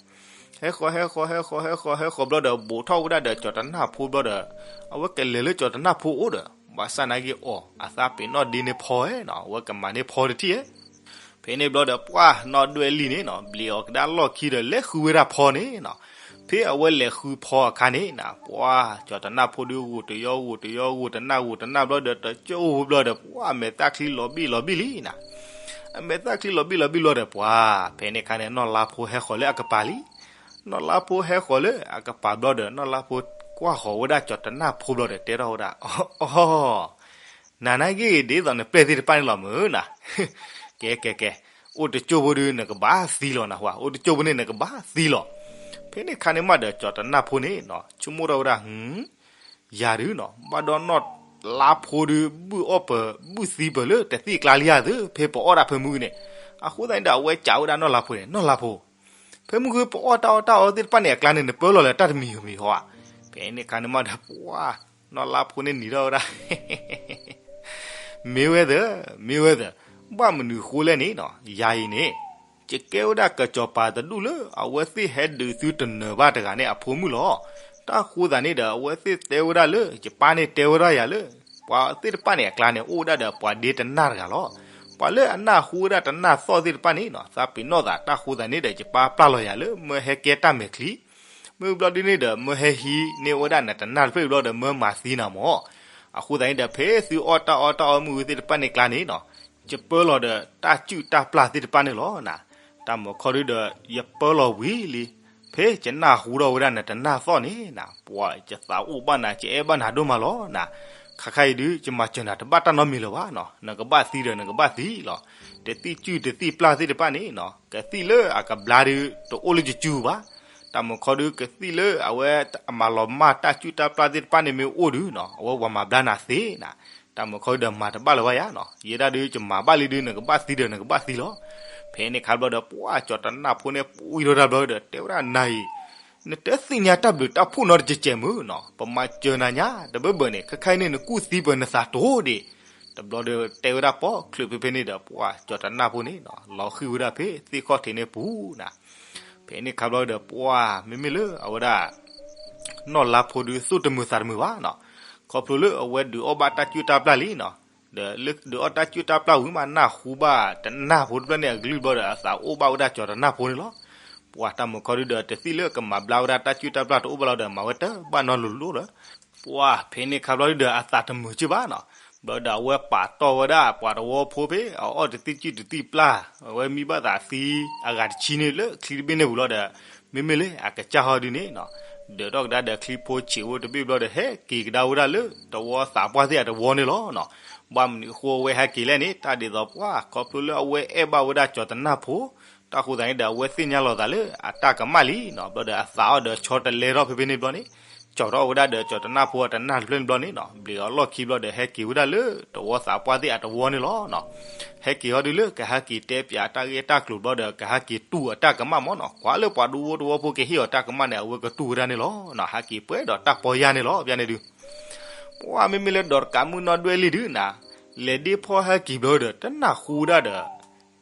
ဟဲဃီၤ ဟဲဃီၤ ဟဲဃီၤ ဟဲဃီၤ ဟဲဃီၤဘျီဒီး ဘူးထီၣ်ဝဲဒၣ်ဒီးကၠီၤတနၢ်ဖိဘျီဒီး အဝဲကလဲၤလၢကၠီၤတနၢ်ဖိအိၣ်ဒီး ဘၣ်ဆၣ်နာ်က့အီၤ အသးပ့ၤနီၣ်ဒ့န့ၢ်ဖီဧါနီၤ အဝဲကမၤန့ၢ်ဖီတထံၣ်ဧါ ဖဲန့ၣ်ဘျီဒီး ပှၢ်နီၢ်ဒွဲၣ်လံၢ်န့ၣ်နီၤ ဘျံးအီၤကဒါလီၢ်ခံဒီး လဲၤဃုဝဲဒၣ်ဖီန့ၣ်နီၤ, ဖဲအဝဲလဲၤဃုဖီအခါန့ၣ်နၤ ပှၢ်ကၠီၤတနၢ်ဖိဒုး ဂိၤတယီဂိၤတယီ ဂိၤတနၢ်ဂိၤတနၢ်ဘျီဒီး တကၠိဘျီဒီး ပှၢ်အမဲာ်သၣ်ချံလီၤဘံၣ်လီၤဘံၣ်လံနၤ, အမဲာ်သၣ်ချံလီၤဘံၣ်လီၤဘံၣ်ဘျီဒီး ပှၢ် ဖဲန့ၣ်ခါန့ၣ် နီၢ်လါဖိဟဲဃီၤလၢအကပၤလံ, နီၢ်လါဖိဟဲဃီၤလၢအကပၤဘျီဒီး နီၢ်လါဖိကွၢ်ဃီၤဝဲဒၣ်ကၠီၤတနၢ်ဖိဘျီဒီး တဲထီၣ်ဝဲဒၣ် အီ နၤနာ်က့ဒ်သိးနပျဲၢ်သ့ၣ်တဖၣ်န့ၣ်လီၤမုၢ်နၤ, ကဲ ကဲ ကဲ အိၣ်တကၠိဖိဒုး နကဘၣ်သံလီၤနၢ်ဟူဧါ, အိၣ်တကၠိဖိန့ၣ် နကဘၣ်သံလီၤ. ဖဲန့ၣ်ခါန့ၣ်မးဒီး ကၠီၤတနၢ်ဖိန့ၣ်နီၤ ဆိကမိၣ်ထီၣ်ဝဲဒၣ် ယၤဒုးနီၤ ဘၣ်ဒီးနီၢ်လါဖိဒုး ဘုၣ်အီၣ်ပၢၤ ဘုၣ်သံပၢၤလၢတသံၣ်အကျါလံဧါသ့ၣ် ဖဲပအီၣ်ဒၣ်ဖဲမုၢ်ဂီၤန့ၣ်, အဃိသတးန့ၣ်ဒီး အဝဲစံးဝဲဒၣ်နီၢ်လါဖိန့ၣ် နီၢ်လါဖိ ဖဲမုၢ်ဂီၤပအီၣ်တၢ်အီၣ်တၢ်အီသ့ၣ်တဖၣ်န့ၣ် အကျါန့ၣ် နပၢလီၤလၢတၢ်တမံၤမံၤဟီဧါ. ဖဲန့ၣ်ခါန့ၣ်မးဒီး ပှၢ် နီၢ်လါဖိန့ၣ်နံၤထီၣ်ဝဲဒၣ် မ့ၢ်ဝဲသ့ၣ် မ့ၢ်ဝဲသ့ၣ် ဘၣ်မနုၤဃိလဲၣ်န့ၣ်နီၤ ယၤအံၤန့ၣ် ယကဲဝဲဒၣ်ကစီၤပၤတဒူၣ်လၢ အဝဲသ့ၣ်ဟဲဒုးသုတနၢၤဘၣ်တဂၤန့ၣ် အဖိမုၣ်လီၤ. တၢ်ဃိသးန့ၣ်ဒီး အဝဲသ့ၣ်တဲဝဲဒၣ်လၢ ယပၢ်န့ၣ်တဲဝဲဒၣ်ယၤလၢ ပှၤသ့ၣ်တဖၣ်န့ၣ်အကျါန့ၣ် အိၣ်ဝဲဒၣ်ဒီးပှၤဒ့တနၢ်တဂၤလီၤ. ပှၤလၢအနၢ်ဟူဝဲဒၣ်တနၢ်သီၣ်သ့ၣ်တဖၣ်န့ၣ်နီၤ သးပ့ၤနီၣ်သးတၢ်ဃိသးန့ၣ်ဒီး ယပာ်ပျၢ်လီၤယၤလၢမၢဟဲကဲတၢ်မဲာ်ချံ, မုၢ်ဘျီဒ်န့ၣ်ဒီး မၢဟဲဟံးန့ၢ်ဝဲဒၣ်နတနၢ်တဖျၢၣ်ဘျီဒီး မၢမၤသံနၤမၢ်. အဃိသတးန့ၣ်ဒီး ဖဲသုအီၣ်တၢ်အီၣ်တၢ်အီမုၢ်ဝံၤသ့ၣ်တဖၣ်န့ၣ်ကျါန့ၣ်နီၤ ယပၢလီၤဒီးတၢ်စုၣ်တၢ်ပျၢ်သ့ၣ်တဖၣ်န့ၣ်လီၤနၤ. တၢ်မုၢ်ခီဒုဒီး ယပၢလီၤဝံၤလံ, ဖဲယနၢ်ဟူထီၣ်ဝဲဒၣ်နတနၢ်သီၣ်န့ၣ်နၤ ပှၤယသးအိၣ်ဘၣ်နၤ ယအဲၣ်ဘၣ်နၤဒိၣ်မးလီၤနၤ. ခါခါအံၤဒု ယမၤစၢၤနၤတဘၣ်တၢ်နီတမံၤလၢၤဘၣ်နီၤ, နကဘၣ်သံဒီးနကဘၣ်သံလီၤ. တသံၣ်စုၣ်တသံၣ်ပျၢ်သ့ၣ်တဖၣ်န့ၣ်နီၤ ကသံၣ်လၢအကဘျါဒု တအိၣ်လၢယစုဘၣ်. တၢ်မုၢ်ခီဒု ကသံၣ်လၢအဝဲအမၤလီၤမၢ်တၢ်စုၣ်တၢ်ပျၢ်သ့ၣ်တဖၣ်န့ၣ်မ့ၢ်အိၣ်ဒုနီၤ အဝဲပှၤမၤဘျါနၤသ့နၤ. တၢ်မုၢ်ခီဒုဒီးမၤတဘၣ်လၢၤဘၣ်ယၤနီၤ, ယဲဒၣ်ဒု ယမၤဘၣ်လံဒု နကဘၣ်သံဒီးနကဘၣ်သံလီၤ. ဖဲန့ၣ်အခါဘျီဒီး ပှၤကၠီၤတနၢ်ဖိန့ၣ် ပှံၤထီၣ်တၢ်ဘျီဒီး တဲဝဲဒၣ်နၤအံၤ နတသ့ၣ်ညါတၢ်ဘျုးတၢ်ဖှိၣ်နီတစဲးစဲးမုၢ်နီၤ, ပမၤစၢၤနၤညါတဘၢဘၢန့ၣ် ခဲခါအံၤန့ၣ် နကူၣ်သံပၢၤနသးတိၤဒံး. တဘျီဒီးတဲဝဲဒၣ်ပိာ်ချုးဖဲဖဲန့ၣ်ဒီး ပှၤကၠီၤတနၢ်ဖိန့ၣ်နီၤ လီၤဃံၤဝဲဒၣ်ဖဲသ့ၣ်ခီၣ်ထံးန့ၣ်ပူၤနၤ. ဖဲန့ၣ်အခါဘျီဒီး ပှၤမ့မ့ၢ်လၢအဝဲဒၣ် နီၢ်လါဖိဒု သူၣ်တမုာ်သးတမုာ်ဘၣ်နီၤ, ခီဖျိလၢအဝဲဒုးအီၣ်ဘၣ်တၢ်စုၣ်တၢ်ပျၢ်လံနီၤ. ဒီးလၢဒုးအီၣ်တၢ်စုၣ်တၢ်ပျၢ်ဝံၤမး နၢ်ဟူဘၣ်တနၢ်ဖိတဖျၢၣ်န့ၣ်အကလုၢ်ဘျီဒီး အသးအိၣ်ဘၣ်ဝဲဒၣ်ကၠီၤတနၢ်ဖိန့ၣ်လီၤ. ပှၤတၢ်မုၢ်ခီဒုဒီး တသံၣ်လၢကမၤဘျါဝဲဒၣ်တၢ်စုၣ်တၢ်ပျၢ်တအိၣ်ဘၣ်လီၤဒီး မၤဝဲတဘၣ်နီတလိၤလိၤဒီး ပှၤဖဲန့ၣ်အခါဘျီဒုဒီး အသးတမုာ်က့ၢ်ဘၣ်နီၤ. ဘျီဒီးအဝဲပာ်တီၢ်ဝဲဒၣ်ပှၤတဝီဖိဖဲ အအီၣ်တသံၣ်စုၣ်တသံၣ်ပျၢ် အဝဲမံဘၣ်သးသံအဂၤတဆံန့ၣ်လၢချံတဘ့ၣ်န့ၣ်ပူၤလီၤဒီး မ့မ့ၢ်လၢအကစၢ်ဟီဒုန့ၣ်နီၤ ဒၢးထီၣ်ကဒါဒီးချံဖိဆံးဖိတဘ့ၣ်ဘျီဒီး ဟဲက့ၤကဒါဝဲဒၣ်လၢတဝီသးပှၢ်သ့ၣ်အတဝီန့ၣ်လီၤနီၤ. ဘၣ်မနုၤအဃိအဝဲဟဲက့ၤလဲၣ်န့ၣ် တၢ်ဒ်သိးပှၤ ခီဖျိလၢအဝဲအဲၣ်ဘၣ်ဝဲဒၣ်ကၠီၤတနၢ်ဖိ တၢ်ဃိသတးန့ၣ်ဒီး အဝဲသ့ၣ်ညါလီၤသးလၢအတၢ်ကမၣ်လံနီၤ. ဘျီဒီးအသးအီၤဒီးဆီတလဲထီၣ်ဖဲဖဲန့ၣ်ဘျီန့ၣ် ကၠီၤထီၣ်ဝဲဒၣ်ဒီးကၠီၤတနၢ်ဖိအတနၢ်တဖျၢၣ်န့ၣ်ဘျီန့ၣ်နီၤ ဘျီးအလီၢ်ခံဘျီဒီး ဟဲက့ၤဝဲဒၣ်လၢတဝီသးပှၢ်သ့ၣ်အတဝီန့ၣ်လီၤနီၤ. ဟဲက့ၤဟီဒုလၢကဟဲက့ၤတဲပၠးတၢ်ဂ့ၢ်တၢ်ကျိၤဘျီဒီး ကဟဲက့ၤတူၢ်အတၢ်ကမၣ်မၢ်နီၤ. ကွၢ်လၢပှၤတဝီတဝီဖိကဟ့ၣ်အီၤတၢ်ကမၣ်န့ၣ် အဝဲကတူၢ်ဝဲဒၣ်န့ၣ်လီၤနီၤ. ဟဲက့ၤပှဲၤဒီးတၢ်ပီယၢ်န့ၣ်လီၤ ပျၢန့ၣ်ဒု ပှၤမ့မ့ၢ်လၢဒီးတကးမုၣ်နီၢ်ဒွဲၣ်လံၢ်ဒုနီၤ လဲၤဒ့ဖီဟဲက့ၤဘျီဒီး တနၢ်ဟူဝဲဒၣ်ဒီး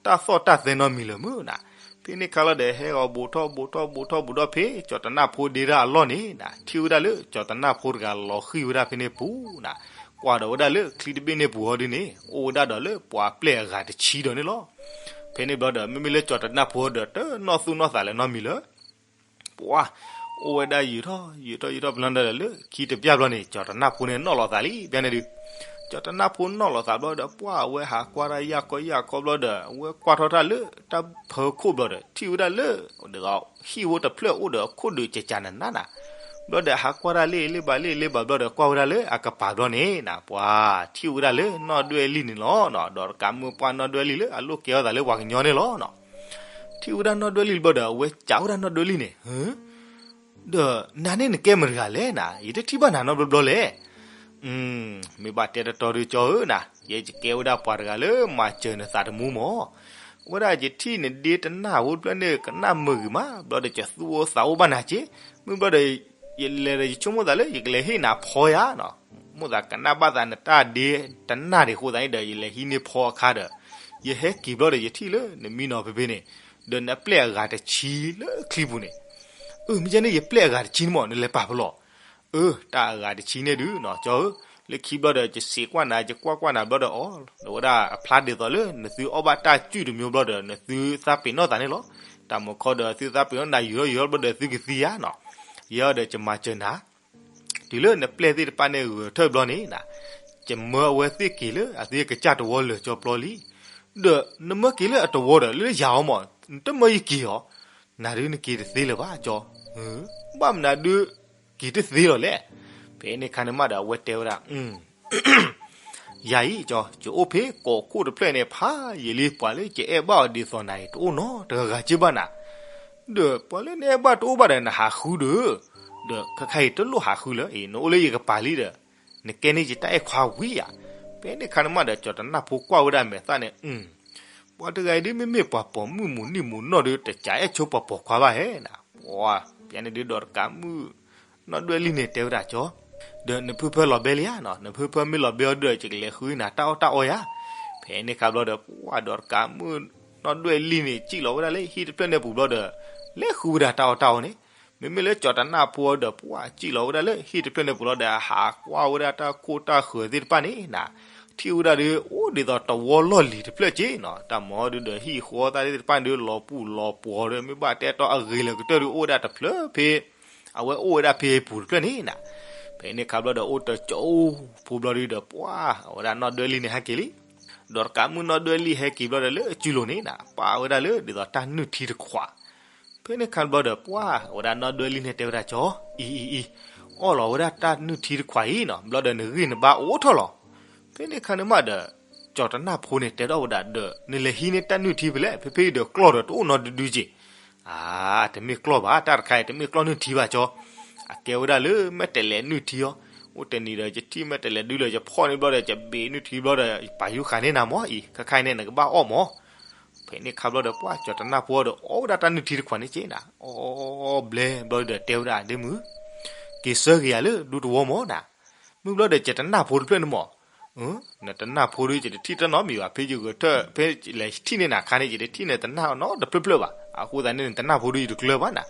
တၢ်သီၣ်တၢ်သဲနီတမံၤလၢၤမုၢ်နီၤ. ဖဲန့ၣ်ခါလီၤဒီး ဟဲဂီၤဘူးထီၣ်ဘူးထီၣ်ဘူးထီၣ်ဘူးထီၣ်ဖဲ ကၠီၤတနၢ်ဖိဒ့ဒၣ်အလီၢ်န့ၣ်နီၤ ထံၣ်ဝဲဒၣ်လၢကၠီၤတနၢ်ဖိတဂၤလီၤဃံၤဝဲဒၣ်ဖဲန့ၣ်ပူၤနီၤ. ကွၢ်ဒီးဝဲဒၣ်လၢချံတဘ့ၣ်န့ၣ်ပူၤဟီဒုန့ၣ် အိၣ်ဝဲဒၣ်ဒီးလၢပှၤပျဲၢ်အဂၤတဆံဒီးန့ၣ်လီၤ. ဖဲန့ၣ်ဘျီဒီး မ့မ့ၢ်လၢကၠီၤတနၢ်ဖိဒီး တနီၣ်သူၣ်နီၣ်သးလၢၤနီတမံၤလၢၤ ပှၤ အိၣ်ဝဲဒၣ်ယံာ်ထီၣ်ယံာ်ထီၣ်ယံာ်ထီၣ်ပလီၢ်ဒီး လၢခံတပျၢ်ဘျီန့ၣ် ကၠီၤတနၢ်ဖိန့ၣ်နီၣ်လီၤသးလံ ပျၢန့ၣ်ဒု ကၠီၤတနၢ်ဖိနီၣ်လီၤသးဘျီဒီး ပှၤအဝဲဟးကွၢ်တၢ်ယၢ်ကီယၢ်ကီဘျီဒီး အဝဲကွၢ်ထီၣ်တၢ်လၢတၢ်ဖၢခိၣ်ဘျီဒီး ထံၣ်ဝဲဒၣ်လၢ ဒ်သိးဟံၣ်ဖိတဖျၢၣ်အိၣ်ဒီးအခိၣ်ဒုးကကနးနးနး ဘျီဒီးဟးကွၢ်တၢ်လ့ၣ်လ့ၣ်ဘၣ်လ့ၣ်လ့ၣ်ဘၣ်ဘျီဒီး ကွၢ်ဝဲဒၣ်လၢအကပၤဘျီန့ၣ်နီၤ ပှၤထံၣ်ဝဲဒၣ်လၢနီၢ်ဒွဲၣ်လံၢ်န့ၣ်လီၤနီၤ. ဒီးတကးမုၢ်ပှၢ်နီၢ်ဒွဲၣ်လံၢ်လၢအလိၣ်ကဲထီၣ်သးလၢပှၤကညီန့ၣ်လီၤနီၤ. ထံၣ်ဝဲဒၣ်နီၢ်ဒွဲၣ်လံၢ်ဘျီဒီး အဝဲစံးဝဲဒၣ်နီၢ်ဒွဲၣ်လံၢ်န့ၣ် ဒီးနၤန့ၣ်နကဲမတၤတဂၤလဲၣ်နၤ ယတထံၣ်ဘၣ်နၤနီတဘျီဘျီလဲၣ်. မ့ၢ်ဘၣ်တဲတတီဒုကၠီဧၢနၤ ယဲယကဲဝဲဒၣ်ပှၤတဂၤလၢမၤစၢၤနသးတမူမၢ်. အဝဲဒၣ်ယထံၣ်နဒ့တနၢ်ဖိတဖျၢၣ်န့ၣ် ကနၣ်မုာ်ဂ့ၤမး ဘျီဒီးယသူၣ်အိၣ်သးအိၣ်ဘၣ်နၤက့ မုၢ်ဘျီဒီး ယလဲၤဒီးယဆိကမိၣ်သးလၢယကလဲၤဟ့ၣ်နၤဖီယါနီၤ. မိၣ်သးကနၣ်ဘၣ်သးနတၢ်ဒ့တနၢ်ဒံးအဃိသတးန့ၣ်ဒီး ယလဲၤဟံးန့ၢ်ဖီအခါဒီး ယဟဲက့ၤဘျီဒီးယထံၣ်လၢနမံနီၤဖဲဖဲန့ၣ် ဒီးနပျဲၢ်အဂၤတဆံလၢချံပူၤန့ၣ် အၢ မ့ၢ်ကဲန့ၣ် ယပျဲၢ်အဂၤတဆံန့ၣ်မၢ် နလဲၤပာ်ဖဲလဲၣ်. အၢ တၢ်အဂၤတဆံန့ၣ်ဒုးနီၤ ကၠီဧၢ, လၢခံဘျီဒီး ယစံးကွၢ်နၤ ယကွၢ်ကွၢ်နၤဘျီဒီး အီၤ ဒီးဝဲဒၣ်အဖျါဒ်သိးလၢ နသုအီၣ်ဘၣ်တၢ်စုၣ်တမံၤဘျီဒီး နသုသးပ့ၤနီၣ်သးန့ၣ်လီၤ. တၢ်မုၢ်ခီဒီး သုသးပ့ၤနီၣ်နၤယူၤထီၣ်ယူၤထီၣ်ဘျီဒီး သုကသံယါနီၤ. ယဲဒီး ယမၤစၢၤနၤ တုၤလၢနပျဲၢ်သ့ၣ်တဖၣ်န့ၣ်ဂဲၤထၢၣ်ဘျီန့ၣ် ယမၢအဝဲသ့ၣ်က့ၤလၢအသ့ၣ်ကစၢ်တဝီလၢာ်ကၠီပျီလံ. ဒီးနမၢက့ၤလၢအတဝီဒီး လၢယၤအီၤမၢ် နတမၢယက့ၤအီၤ, နၤဒုးနက့ၤတသ့လၢၤဘၣ်ကၠီ, ဘၣ်မနုၤဒုး က့ၤတသ့လီၤလဲၣ်. ဖဲန့ၣ်ခါန့ၣ်မးဒီး အဝဲတဲဝဲဒၣ် ယၤအံၤကၠီ ယအိၣ်ဖဲကီၢ်ခိၣ်တဖျၢၣ်န့ၣ် ဖးယံာ်လံ ပှၤလၢယအဲၣ်ဘၣ်အီၤဒ်သိးနၤအံၤ တအိၣ်နီတဂၤဂၤက့ဘၣ်နၤ. ဒီးပှၤလၢနအဲၣ်ဘၣ်တအိၣ်ဘၣ်ဒီး နဟးဃုဒီး, ဒီးခဲခါအံၤတလိၣ်ဟးဃုလၢၤအံၤ နအိၣ်လၢယကပၤလံဒီး, နကဲန့ၢ်ယတၢ်အဲၣ်ခွါဝံၤဧါ. ဖဲန့ၣ်ခါန့ၣ်မးဒီး ကၠီၤတနၢ်ဖိကွၢ်ဝဲဒၣ်မဲာ်သၣ်န့ၣ် ပှၤတဂၤအံၤဒုး မ့မ့ၢ်ပှၤပိာ်မုၣ်မုၢ်နံၣ်မုၢ်နီၢ်ဒီး တစးအဲၣ်ဆိပှၤပိာ်ခွါဘၣ်ဟဲနၤ. ပှၤ ပျဲန့ၣ်ဒုးဒီးတကးမုၢ် နီၢ်ဒွဲၣ်လံၢ်န့ၣ်တဲဝဲဒၣ်ကၠီ, ဒီးနဖုဖၢလီၤဘဲလံဧါနီၤ, နဖုဖၢမ့ၢ်လီၤဘဲအီၤဒီး ယကလဲၤဃုနၤတၢ်အီၣ်တၢ်အီယါ. ဖဲန့ၣ်ခါဘျီဒီး ပှၤဒီးတကးမုၢ် နီၢ်ဒွဲၣ်လံၢ်န့ၣ် စံၣ်လီၤဝဲဒၣ်လၢဟံၣ်တဖျၢၣ်န့ၣ်ပူၤဘျီဒီး လဲၤဃုဝဲဒၣ်တၢ်အီၣ်တၢ်အီန့ၣ် မ့မ့ၢ်လၢကၠီၤတနၢ်ဖိဒီး ပှၢ်စံၣ်လီၤဝဲဒၣ်လၢဟံၣ်တဖျၢၣ်န့ၣ်ပူၤလီၤဒီး ဟးကွၢ်ဝဲဒၣ်တၢ်ခိၣ်တၢ်ဃၢၤသ့ၣ်တဖၣ်န့ၣ်နၤ, ထံၣ်ဝဲဒၣ်ဒီး အိၣ်ဒ်သိးတဝီလီၢ်လံၤတဖျၢၣ်က့နီၤ, တၢ်မၤဒုဒီးဟံၣ်ဃီသၣ်သ့ၣ်တဖၣ်န့ၣ်ဒီး လီၤပူၤလီၤပှီၤဒီး မ့ၢ်ဘၣ်တဲတီအဂ့ၤလၢာ်ကတၢၢ်ဒီး အိၣ်ဝဲဒၣ်တဖျၢၣ်ဖဲ အဝဲအိၣ်ဝဲဒၣ်ဖဲပူၤတဖျၢၣ်န့ၣ်နၤ. ဖဲန့ၣ်ခါဘျီဒီး အိၣ်တကၠိဖိဘျီဒုဒီး ပှၢ်အဝဲဒၣ်နီၢ်ဒွဲၣ်လံၢ်န့ၣ်ဟဲက့ၤလံ. ဒီးတကးမုၣ်နီၢ်ဒွဲၣ်လံၢ်ဟဲက့ၤဘျီဒီး လၢအစုလိၤန့ၣ်နၤ ပာ်ဝဲဒၣ်လၢဒ်သိးတၢ်နုၢ်ထံတခွး. ဖဲန့ၣ်ခါဘျီဒီး ပှၢ်အဝဲဒၣ်နီၢ်ဒွဲၣ်လံၢ်န့ၣ်တဲဝဲဒၣ် ကၠီၤ, အံၤအံၤအံၤ, အီၣ်လီၤဝဲဒၣ်တၢ်နုၢ်ထံတခွးအံၤနီၤ, ဘျီဒီးနဂံၢ်နဘါအိၣ်ထီၣ်လီၤ. ဖဲန့ၣ်ခါန့ၣ်မးဒီး ကၠီၤတနၢ်ဖိန့ၣ်တဲထီၣ်ဝဲဒၣ်ဒီး နလဲၤဟံးန့ၢ်တၢ်နုၢ်ထံဖဲလဲၣ်, ဖဲဖဲအံၤဒီးကျီၢ်ဒီးတအိၣ်နီတဒုက့ၤ. အါ, တမ့ၢ်ကျီၢ်ဘၣ်, တၢ်တခါအံၤ တမ့ၢ်ကျီၢ်နုၢ်ထံဘၣ်ကၠီၤ, အကဲဝဲဒၣ်လၢမဲာ်တဲးလဲးနုၢ်ထံအီၤ. အိၣ်တနံၤဒီး ယထံၣ်မဲာ်တဲးလဲးဒုလၢယဖီၣ်န့ၣ်ဘျီဒီး ယဘ့းနုၢ်ထံဘျီဒီး ယပာ်ယူၤဃာ်န့ၢ်နၤမၢ်အံၤ, ခဲခါအံၤန့ၣ် နကဘၣ်အီၣ်မၢ်. ဖဲန့ၣ်ခါဘျီဒီး ပှၢ်ကၠီၤတနၢ်ဖိဒီး အီၣ်ဝဲဒၣ်တၢ်နုၢ်ထံတခွးန့ၣ်က့နၤ, အီၣ်ဘျဲဘျီဒီးတဲဝဲဒၣ် ဒ့မုၣ်, က့ၤဆၢက့ၤယၤလၢဒူသဝီမၢ်နၤ. မ့ၢ်ဘျီဒီး ကၠီၤတနၢ်ဖိတဖျၢၣ်န့ၣ်မၢ်, နတနၢ်ဖိဒီး ယတထံၣ်တၢ်နီတမံၤဘၣ်, ဖဲယဂဲၤထၢၣ် ဖဲလဲၤထံၣ်န့ၢ်နၤခါန့ၣ် ယတထံၣ်နတနၢ်နီတဖျၢၣ်ဖျၢၣ်ဘၣ်, အဃိသတးန့ၣ် နတနၢ်ဖိဒီး ယတကျၢၤဘၣ်နၤ.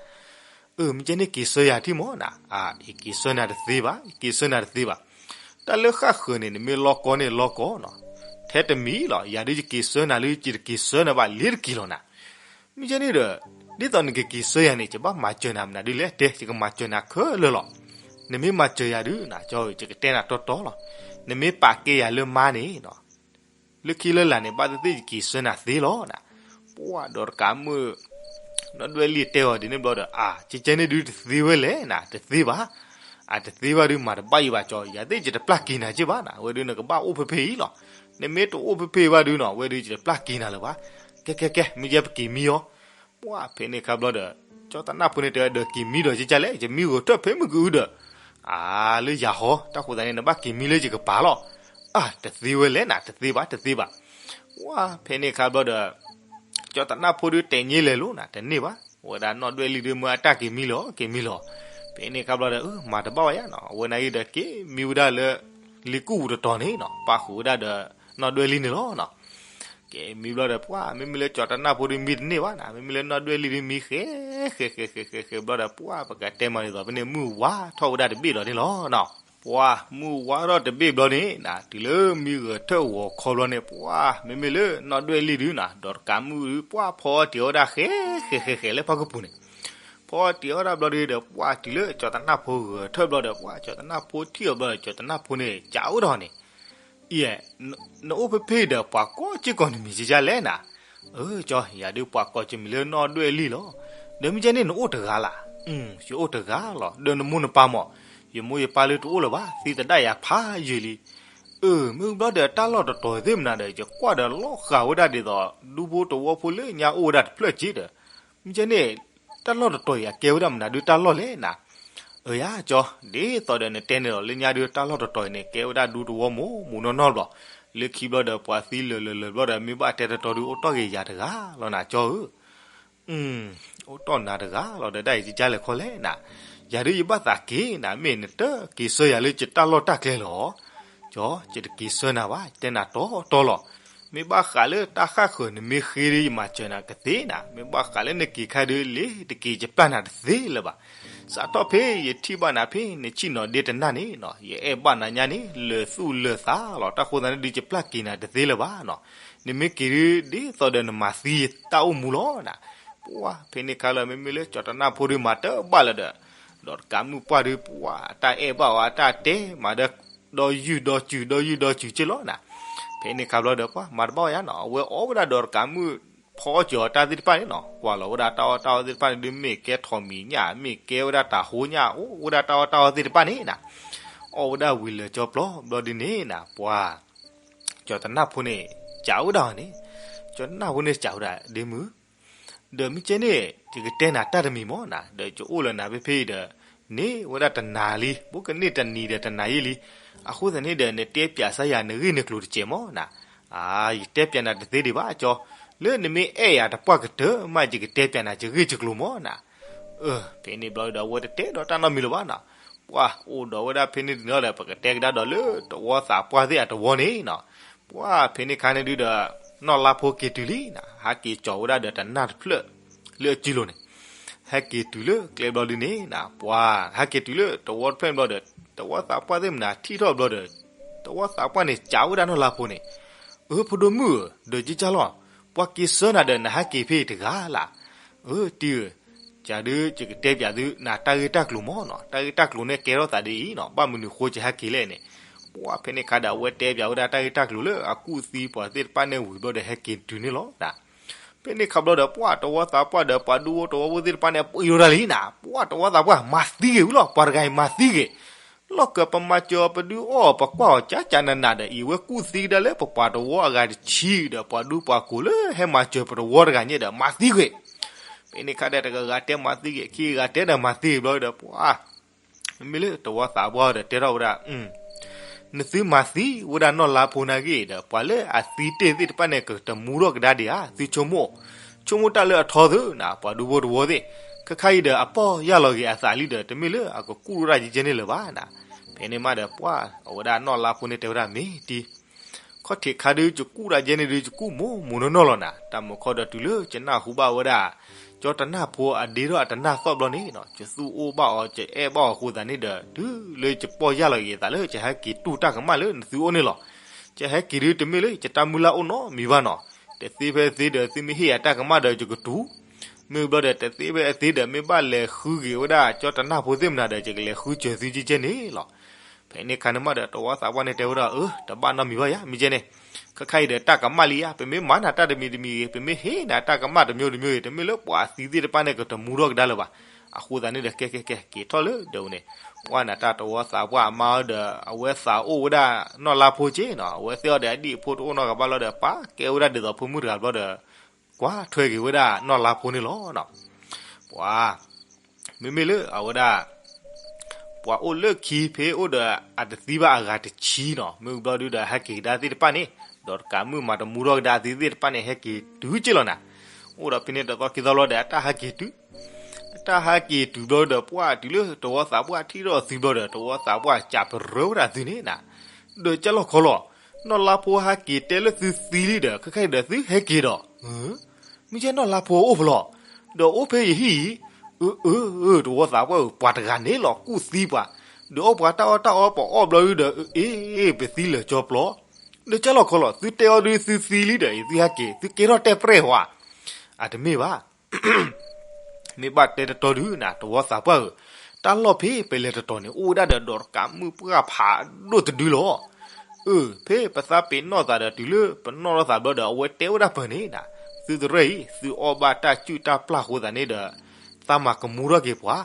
အၢ မ့ၢ်ကဲန့ၣ် က့ၤဆၢယၤထံၣ်မၢ်နၤ. အါ, ယက့ၤဆၢနၤတသ့ဘၣ်, ယက့ၤဆၢနၤတသ့ဘၣ်. တၢ်လၢဃၣ်ဃၢၤန့ၣ် နမ့ၢ်လီကီန့ၣ်လီကီနီၤ, ထဲတမံၤလီၤ, ယၤဒုးယက့ၤဆၢနၤလၢ ယတက့ၤဆၢနၤဘၣ်လ့ၤတက့ၤလီၤနၤ. မ့ၢ်ကဲန့ၣ်ဒီး ဒ်သိးနကက့ၤဆၢယၤန့ၣ် ယဘၣ်မၤစၢၤနၤမနုၤဒုလဲၣ်, တဲ ယကမၤစၢၤနၤခဲလၢာ်လီၤ. နမ့ၢ်မၤစၢၤယၤဒုးနၤကၠီၤ, ယကတဲနၤတီတီလီၤ. နမ့ၢ်ပာ်ကဲယၤလၢမါန့ၣ်နီၤ, လၢခံလၢလာ်န့ၣ် ဘၣ်သ့ၣ်သ့ၣ်ယက့ၤဆၢနၤသ့လီၤနၤ. ပှၢ်ဒီးတကးမုၣ် နီၢ်ဒွဲၣ်လံၢ်တဲအီၤဒ်န့ၣ်ဘျီဒီး အါ, ကဲကဲန့ၣ်ဒုးတသ့ဝဲလဲၣ်နၤ, တသ့ဘၣ်. အတသ့ဘၣ်ဒုး မၤတဘၣ်ယံၤဘၣ်ကၠီၤ, ယၤသ့ၣ်ယတပျၢ်က့ၤနၤက့ဘၣ်နၤ, ဝဲဒုးနကဘၣ်အိၣ်ဖဲဖဲအံၤလီၤ. နမ့ၢ်တအိၣ်ဖဲဖဲဘၣ်ဒုးနီၤ, ဝဲဒုးယတပျၢ်က့ၤနၤလၢၤဘၣ်. ကဲကဲကဲ မ့ၢ်ယဲပက့ၤမံအီၤ. ပှၢ်ဖဲန့ၣ်ခါဘျီဒီး ကၠီၤတနၢ်ဖိန့ၣ်တဲဒီး က့ၤမံဒီးကဲကဲလဲၣ်, ယမံဂဲၤထၢၣ်ဖဲမုၢ်ကအုဒီး အါ, လၢယၤဟီ, တၢ်ဃိသတးန့ၣ် နဘၣ်က့ၤမံလၢယကပၤလီၤ. အါ, တသ့ဝဲလဲၣ်နၤ, တသ့ဘၣ်, တသ့ဘၣ်. ပှၢ်ဖဲန့ၣ်ခါဘျီဒီး ကၠီၤတနၢ်ဖိဒုးတဲည့လဲၤလိၤနၤ, တန့ၢ်ဘၣ်. ဝဲဒၣ်နီၢ်ဒွဲၣ်လံၢ်ဒုး မၢအတၢ်က့ၤမံလီၤ, က့ၤမံလီၤ. ဖဲန့ၣ်ခါဘျီဒီး မၤတဘၣ်ဝဲယါနီၤ, အဝဲန့ၣ်အံၤဒီး က့ၤမံဝဲဒၣ်လၢ လ့ၢ်ကူၣ်ပူၤတတီၤန့ၣ်နီၤ, ပၣ်ဃုာ်ဝဲဒၣ်ဒီး နီၢ်ဒွဲၣ်လံၢ်န့ၣ်လီၤနီၤ. က့ၤမံဘျီဒီး ပှၢ်မ့မ့ၢ်လၢကၠီၤတနၢ်ဖိဒုးမံတန့ၢ်ဘၣ်နၤ, မ့မ့ၢ်လၢနီၢ်ဒွဲၣ်လံၢ်ဒုးမံဃဲ ဃဲဃဲဃဲဃဲဘျီဒီး ပှၢ်ပကတဲမၤဒ်သိးဖဲန့ၣ် မုၢ်ဝါထီၣ်ဝဲဒၣ်တဘ့ၣ်လီၤန့ၣ်လီၤနီၤ. ပှၢ်မုၢ်ဝါထီၣ်တဘ့ၣ်ဘျီန့ၣ်နၤ, တုၤလၢမံဂဲၤထၢၣ်ဂီၤခီဘျီန့ၣ် ပှၢ်မ့မ့ၢ်လၢနီၢ်ဒွဲၣ်လံၢ်ဒုးနၤ, ဒီးတကးမုၣ်ဒုး ပှၢ်ဖီအီၣ်တံၢ်အီၣ်ဝဲဒၣ်ဃဲဃဲဃဲဃဲလၢပှၢ်ကပူၤန့ၣ်. ဖီအီၣ်တံၢ်အီၣ်ဝဲဒၣ်ဘျီဒီး ပှၢ်တုၤလၢကၠီၤတနၢ်ဖိဂဲၤထၢၣ်ဘျီဒီး ပှၢ်ကၠီၤတနၢ်ဖိထံၣ်အီၤဘျီဒီး ကၠီၤတနၢ်ဖိန့ၣ် ကးဝဲဒၣ်န့ၣ်, အံၤ, နအိၣ်ဖဲဖဲအံၤဒီး ပှၤကိးက့ၢ်ကိးနမံၤကဲကဲလဲၣ်နၤ. အၢ ကၠီၤ, ယၤဒုးပှၤကိးကမံၤလၢနီၢ်ဒွဲၣ်လံၢ်လီၤ. ဒီးမ့ၢ်ကဲန့ၣ် နအိၣ်တဂၤလၢ်. ယအိၣ်တဂၤလီၤ. ဒီးနမိၢ်နပၢ်မၢ်, ယမိၢ်ယပၢ်လၢတအိၣ်လၢၤဘၣ်, သံသဒၣ်ယၤဖးယံာ်လံ. အၢ မ့ၢ်ဘျီဒီး တၢ်လီၢ်တတီၤသ့ၣ်မနုၤဒီး ယကွၢ်ဒီးလီၤဃာ်ဝဲဒၣ်ဒ်သိး ဒူဖိတဝီဖိလၢညါအိၣ်ဝဲဒၣ်တဖျၢၣ်က့ဒီး, မ့ၢ်ကဲန့ၣ် တၢ်လီၢ်တတီၤအံၤ အကဲဝဲဒၣ်မနုၤဒုးတၢ်လီၢ်လဲၣ်နၤ. အၢ ယၤကၠီၤ, ဒ်သိးဒီးနတဲန့ၣ်လီၤ, လၢညါဒုးတၢ်လီၢ်တတီၤအံၤန့ၣ် ကဲဝဲဒၣ်ဒူသဝီမူးမူးနီၢ်နီၢ်ဘျီ, လၢခံဘျီဒီး ပှၤသံလၢာ်လၢာ်လၢာ်ဘျီဒီး မ့ၢ်ဘၣ်တဲတတီၤဒုး အိၣ်တီၢ်က့ၤယၤတဂၤလီၤနၤကၠီၤဧၢ. အိၣ်တီၢ်နၤတဂၤလီၤဒီး ဒ်အံၤကဲကဲလဲၣ်ခီလဲၣ်နၤ. ယၤဒုးယဘၣ်သးက့ၤနၤ မ့ၢ်နတက့ၤဆၢယၤလၢယတၢ်လီၢ်တၢ်ကျဲလီၤ. ကၠီၤ, ယတက့ၤဆၢနၤဘၣ်, ယတဲနၤတီတီလီၤ. မ့ၢ်ဘၣ်ဃးလၢတၢ်ဃၣ်ဃၢၤနမ့ၢ်ဃ့ဒီး ယမၤစၢၤနၤကသ့နၤ, မ့ၢ်ဘၣ်ဃးလၢနက့ၤခါဒုး လ့ၤတက့ၤယပျၢ်နၤတသ့လၢၤဘၣ်. စးထီၣ်ဖဲယထံၣ်ဘၣ်နၤဖဲနဆံၣ်နီၤဒ့တနၢ်န့ၣ်နီၤ, ယအဲၣ်ဘၣ်နၤညါန့ၣ် လၢာ်သူၣ်လၢာ်သးလီၤ. တၢ်ဃိသတးန့ၣ်ဒုး ယပျၢ်က့ၤနၤတသ့လၢၤဘၣ်နီၤ. နမ့ၢ်က့ၤဒုး ဒ်သိးဒီးနမၤသံယတၢ်အိၣ်မူလီၤနၤ. ပှၢ်ဖဲန့ၣ်ခါလၢ မ့မ့ၢ်လၢကၠီၤတနၢ်ဖိဒုးမၤတဘၣ်လၢၤဒီး ဒီးတကးမုၣ်ပှၢ်ဒုး ပှၢ်အတၢ်အဲၣ်ဘၣ်အီၤ အတၢ်တဲမၤဒီး ဒီးယုၢ်ဒီးစုၤ ဒီးယုၢ်ဒီးစုၤက့လီၤနၤ. ဖဲန့ၣ်ခါဘျီဒီး ပှၢ်မၤတဘၣ်ဝဲယါနီၤ, အဝဲအီၣ်ဝဲဒၣ်ဒီးတကးမုၣ် ဖီအီၣ်စၢၤအီၤတၢ်သ့ၣ်တဖၣ်န့ၣ်နီၤ, ကွၢ်လီၤဝဲဒၣ်တၢ်အီၣ်တၢ်အီသ့ၣ်တဖၣ်န့ၣ်ဒုး မ့ၢ်ကဲထိးမံၤညၣ် မ့ၢ်ကဲဝဲဒၣ်တၤဟိညၣ် အိၣ်ဝဲဒၣ်တၢ်အီၣ်တၢ်အီသ့ၣ်တဖၣ်န့ၣ်နၤ, အီၣ်ဝဲဒၣ်ဝံၤလၢာ်ကၠီပျီဘျီဒုးန့ၣ်နၤ, ပှၢ် ကၠီၤတနၢ်ဖိန့ၣ် စံးဝဲဒၣ်အီၤန့ၣ်, ကၠီၤတနၢ်ဖိန့ၣ်စံးဝဲဒၣ် ဒ့မုၣ် ဒီးမ့ၢ်ကဲန့ၣ် ယကတဲနၤတၢ်တမံၤမၢ်နၤ, ဒီးယအိၣ်လၢနၤဖဲဖဲအံၤဒီး န့ၢ်ဝဲဒၣ်တနၤလံ, ဘၣ်ကန့ၢ်တနံၤဒီးတနၤယံာ်လံ, အဃိသတးန့ၣ်ဒီး နတဲပျးစါယၤနဂ့ၢ်နကျိၤတစဲးမၢ်နၤ. အါ ယတဲပျးနၤတသ့ဒံးဘၣ်ကၠီၤ, လၢနမ့ၢ်အဲၣ်ယၤတပှၢ်ကတၢၢ်မး ယကတဲပျးနၤယဂ့ၢ်ယကျိၤမၢ်နၤ. အၢ ဖဲန့ၣ်ဘျီဒီး အဝဲတတဲဒီးတၢ်နီတမံၤလၢၤဘၣ်နၤ, ပှၢ်အိၣ်ဒီးဝဲဒၣ်ဖဲန့ၣ်တနံၤဒီး ပကတဲကဒါဒီးလၢတဝီသးပှၢ်သ့ၣ်အတဝီန့ၣ်နၤ, ပှၢ်ဖဲန့ၣ်ခါန့ၣ်ဒုးဒီး နီၢ်လါဖိက့ၤတုၤလံနၤ, ဟးက့ၤကၠီၤဝဲဒၣ်ဒီးတနၢ်တဖျၢၣ် လၢအစုလိၤန့ၣ် ဟဲက့ၤတုၤလၢကျဲဘျီဒုန့ၣ်နၤ ပှၤဟဲက့ၤတုၤလၢတဝီတဖျၢၣ်န့ၣ်ဘျီဒီး တဝီသးပှၢ်သ့ၣ်မနၤထံၣ်ထီၣ်ဘျီဒီး တဝီသးပှၢ်န့ၣ် စံးဝဲဒၣ်နီၢ်လါဖိန့ၣ်, အၢ ဖိဒိၣ်မုၣ်ဧၢ, ဒီးကၠီကၠီလီၤ, ပှၤက့ၤဆှၢနၤဒီး နဟဲက့ၤဖဲအံၤတဂၤလၢ်. အၢ တံၤဧၢ, ကးဒုးယကတဲပၠးသု နတၢ်ဂ့ၢ်တၢ်ကျိၤမ့ၢ်နီၤ, တၢ်ဂ့ၢ်တၢ်ကျိၤန့ၣ်ကဲထီၣ်သးဒ်အံၤနီၤ, ဘၣ်မနုၤဃိယဟဲက့ၤလဲၣ်န့ၣ်, ပှၤဖဲန့ၣ်ခါဒီး အဝဲတဲပၠးဝဲဒၣ်တၢ်ဂ့ၢ်တၢ်ကျိၤလၢအကူၣ်သံပှၤသ့ၣ်တဖၣ်န့ၣ်ဝံၤဘျီဒီး ဟဲက့ၤတုၤန့ၣ်လီၤနၤ. ဖဲန့ၣ်ခါဘျီဒီး ပှၤတဝီသးပှၢ်ဒီး ပှၤဒူဖိတဝီဖိသ့ၣ်တဖၣ်န့ၣ် ပှ့ၤလိာ်တၢ်လံနၤ, ပှၤတဝီသးပှၢ် မၤသံဂ့ၤဝံၤလီၤ, ပှၤတဂၤအံၤမၤသံဂ့ၤ, လီၢ်ကပမၤစၢၤအီၤ ပဒုးအီၣ်အီၤ ပကွၢ်အီၤ ကၠးကၠးနးနးဒီး အံၤဝဲကူၣ်သံကဒါလၢပပှၤတဝီအဂၤတဆံဒီး ပှၤဒူပှၤကိးလၢဟဲမၤစၢၤပတဝီတဂၤန့ၣ်ဒီး မၤသံဂ့ၤ. ဖဲန့ၣ်ခါဒီး တဂၤဂၤတဲမၤသံဂ့ၤ, ခံဂၤတဲဒီးမၤသံဂ့ၤဘျီဒီး ပှၤ မ့မ့ၢ်လၢတဝီသးပှၢ်ဒီးတဲထီၣ်ဝဲဒၣ်, နသုမၤသံဝဲဒၣ်နီၢ်လါဖိနာ်က့ဒီး ပှၤလၢအသံတ့ၢ်သ့ၣ်တဖၣ်န့ၣ် ကတမူထီၣ်ကဒါဒံးဧါ, သုဆိကမိၣ်, ဆိကမိၣ်တၢ်လၢအထီသုနၤ, ပှၤဒူဖိတဝီသ့ၣ်, ခဲခါအံၤဒီး အပီၢ်ယၢ်လီၤက့ၤအသးလံဒီး တမ့ၢ်လၢအကကူၣ်ထီၣ်ဒၣ်ယဲကဲန့ၣ်လၢၤဘၣ်နၤ. ဖဲန့ၣ်မးဒီး ပှၤအဝဲဒၣ်နီၢ်လါဖိန့ၣ်တဲဝဲဒၣ် မ့ၢ်တံၤ ခီၣ်ထံးခါဒုး ယကူၣ်ဒၣ်ယဲန့ၣ်ဒုး ယကူၣ်မိၢ်မိၢ်နီၢ်နီၢ်လီၤနၤ, တၢ်မုာ်ခီဒီးတုၤလၢယနၢ်ဟူဘၣ်ဝဲဒၣ် ကၠီတနၢ်ဖိအဒ့ထီၣ်အတနၢ်သီၣ်ဘျီန့ၣ်, ယသူၣ်အိၣ်ဘၣ်အီၤ ယအဲၣ်ဘၣ်အီၤအဃိသတးန့ၣ်ဒီး တုၤလၢယပီၢ်ယၢ်လီၤက့ၤအသးလၢ ယဟဲက့ၤတူၢ်တၢ်ကမၣ်လၢနသုအိၣ်န့ၣ်လီၤ. ယဟဲက့ၤဒုး တမ့ၢ်လၢယတၢ်မုၢ်လၢ်အိၣ်နီတမံၤဘၣ်နီၤ, တသ့ဖဲသ့ဒီး သုမ့ၢ်ဟ့ၣ်ယၤတၢ်ကမၣ်ဒီးယကတူၢ်, မ့ၢ်ဘျီဒီး တသ့ဖဲအသ့ဒီး မ့ၢ်ဘၣ်လဲၤဃုက့ၤဝဲဒၣ် ကၠီတနၢ်ဖိသ့ၣ်မနၤဒီး ယကလဲၤဃုစၢၤသုကဲကဲန့ၣ်လီၤ. ဖဲန့ၣ်ခါန့ၣ်မးဒီး တဝီသးပှၢ်န့ၣ်တဲဝဲဒၣ် အၢ တဘၣ်နီတမံၤဘၣ်ယၤ မ့ၢ်ကဲန့ၣ်, ခဲခါအံၤဒီး တၢ်ကမၣ်လံဧါ, ပမ့ၢ်မၤနၤတၢ်တမံၤတမံၤဂ့ၤ, ပမ့ၢ်ဟ့ၣ်နၤတၢ်ကမၣ်တမျိုးတမျိုးဂ့ၤ, တမ့ၢ်လၢပှၤအသံသ့ၣ်တဖၣ်န့ၣ် ကတမူထီၣ်ကဒါလၢၤဘၣ်. အဃိသတးန့ၣ်ဒီး ကဲကဲကဲ က့ၤထီၣ်လၢဒဲးန့ၣ်, ပှၤနၤတၢ်တဝီသးပှၢ်အမါဒီး အဝဲသးအိၣ်ဝဲဒၣ်နီၢ်လါဖိက့နီၤ, အဝဲသ့ၣ်အီၤဒီး အဒံၣ်အဖိတအိၣ်နီတဂၤဘၣ်လီၤဒီး ပာ်ကဲဝဲဒၣ်ဒ်သိးဖိမုၣ်တဂၤဘျီဒီး ကွၢ်ထွဲက့ၤဝဲဒၣ်နီၢ်လါဖိန့ၣ်လီၤ. ပှၤ မ့မ့ၢ်လၢအဝဲဒၣ် ပှၤအိၣ်လၢခံဖဲအိၣ်ဒီးအတသံဘၣ်အဂၤတဆံနီၤ, မ့ၢ်ဘျီဒုဒီး ဟဲက့ၤကဒါသ့ၣ်တဖၣ်န့ၣ်, ဒီးတကးမုၣ်မၤတမူထီၣ်ကဒါအသံသ့ၣ်တဖၣ်န့ၣ် ဟဲက့ၤတုၤက့လီၤနၤ. အိၣ်ဒီးဖဲန့ၣ်တသီခံသီဘျီဒီး အတၢ်ဟဲက့ၤတုၤ, အတၢ်ဟဲက့ၤတုၤဘျီဒီး ပှၤတုၤလၢတဝီသးပှၢ်ထံၣ်ထီၣ်အသုဘျီဒီး တဝီသးပှၢ်စံးပရၢဝဲဒၣ်သုန့ၣ်နၤ, ဒီးကၢ်လီၤခီလီၤ, နီၢ်လါဖိဟဲက့ၤတဲလၢသုသံလံဒီး ခဲခါအံၤဒီးသုဟဲက့ၤဒီး မ့ၢ်ကဲနီၢ်လါဖိအိၣ်ဖဲလဲၣ်, ဒီးအိၣ်ဖဲယဟံၣ်အံၤ, အၢ အၢ အၢ တဝီသးပှၢ်ဧၢ ပှၤတဂၤန့ၣ်လီၤ ကူၣ်သံပှၤ, ဒီးအီၣ်ပှၤတၢ်အီၣ်တၢ်အီ ပအီၣ်ဘျီဒုဒီး အ့ ပသံလၢာ်ကၠီပျီ, ဒီးကၢ်လီၤခီလီၤ သုတဲအီၤဒုသုသံလံဒီး အံၤသုဟဲက့ၤ သုကဲထီၣ်တဲၣ်ပြဲၢ်ဝဲ, အတမ့ၢ်ဘၣ် မ့ၢ်ဘၣ်တဲတတီဒုနၤ တဝီသးပှၢ်ဧၢ, တၢ်လီၢ်ဖဲပလဲၤတတီၤန့ၣ် အိၣ်ဝဲဒၣ်ဒီးဒီးတကးမုၣ်ပှၢ်ဖးဒိၣ်တဒုလီၤ. အၢ ဖဲပသးပ့ၤနီၣ်သးဒီးတုၤလၢပနီၣ်ထီၣ်သးဘျီဒီး အဝဲတဲဝဲဒၣ်ပၢၤန့ၣ်နၤ, သုတရၢၢ်အံၤ သုအီၣ်ဘၣ်တၢ်စုၣ်တၢ်ပျၢ်အဃိသတးန့ၣ်ဒီး သးမၤကမူထီၣ်က့ၤပှၤ,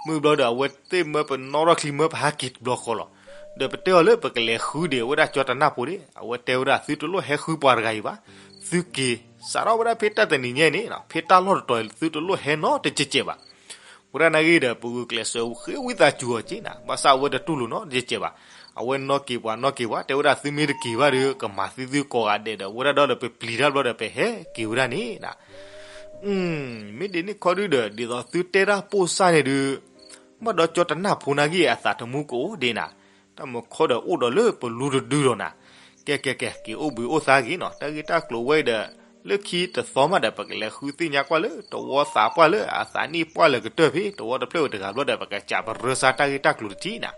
မုၢ်ဘျီဒီး အဝဲသ့ၣ်မၢပနီၣ်ထီၣ်ချံမၢပဟဲက့ၤတဘျီဃီလီၤ. ဒီးပတဲအီၤလၢပကလဲၤဃုဒံးဝဲဒၣ်ကၠီတနၢ်ဖိန့ၣ် အဝဲတဲဝဲဒၣ် သုတလိၣ်ဟဲဃုပှၤတဂၤအံၤဘၣ်, သုက့ၤ စးထီၣ်ဝဲဒၣ်ဖဲတၢ်တနံၤညါန့ၣ် ဖဲတၢ်လီၢ်တတီၤအံၤ သုတလိၣ်ဟဲနီတစဲးစဲးဘၣ်. ဝဲဒၣ်နာ်ဂ့ၤဒီး ပဂုာ်ကျဲးစၢးဃ့ဝံသးစူၤအီၤက့နၤ, ဘၣ်ဆၣ်အဝဲတတူၢ်လိာ်နီတစဲးစဲးဘၣ်. အဝဲနီၢ်က့ၤပှၤနီၢ်က့ၤပှၤ တဲဝဲဒၣ် သုမ့ၢ်တက့ၤဘၣ်ဒီး ကမၤသံသုကိးဂၤဒဲးဒီး ဝဲဒၣ်ဒီးပပျံၤတၢ်ဘျီဒီး ပဟဲက့ၤဝဲဒၣ်န့ၣ်နၤ. မ့ၢ်ဒ်န့ၣ်ခီဒုဒီး ဒ်သိးသုတဲတၢ်ပိၢ်စၢ်န့ၣ်ဒုး ဘၣ်ဒီးကၠီတနၢ်ဖိနာ်ဂ့ၤအသးတမူကအိၣ်ဒံးနၤ, တၢ်မုာ်ခီဒီးအိၣ်ဒီးလၢပလူတဒုလီၤနၤ. ကဲကဲကဲ က့ၤအိၣ်ဘှံးအိၣ်သါဂ့ၤနီၤ, တၢ်ဂ့ၢ်တၢ်ကျိၤဝဲအံၤဒီး လၢခံတသီမးဒီး ပကလဲၤဃုသ့ၣ်ညါကွၢ်လၢ တဝီသးပှၢ်လၢအသးနံၣ်ပှၢ်လၢကတၢၢ်ဖဲ တဝီတဖျၢၣ်ဝဲတဂၤဘျီဒီး ပကစံးပရၢစါတၢ်ဂ့ၢ်တၢ်ကျိၤတထံၣ်နၤ.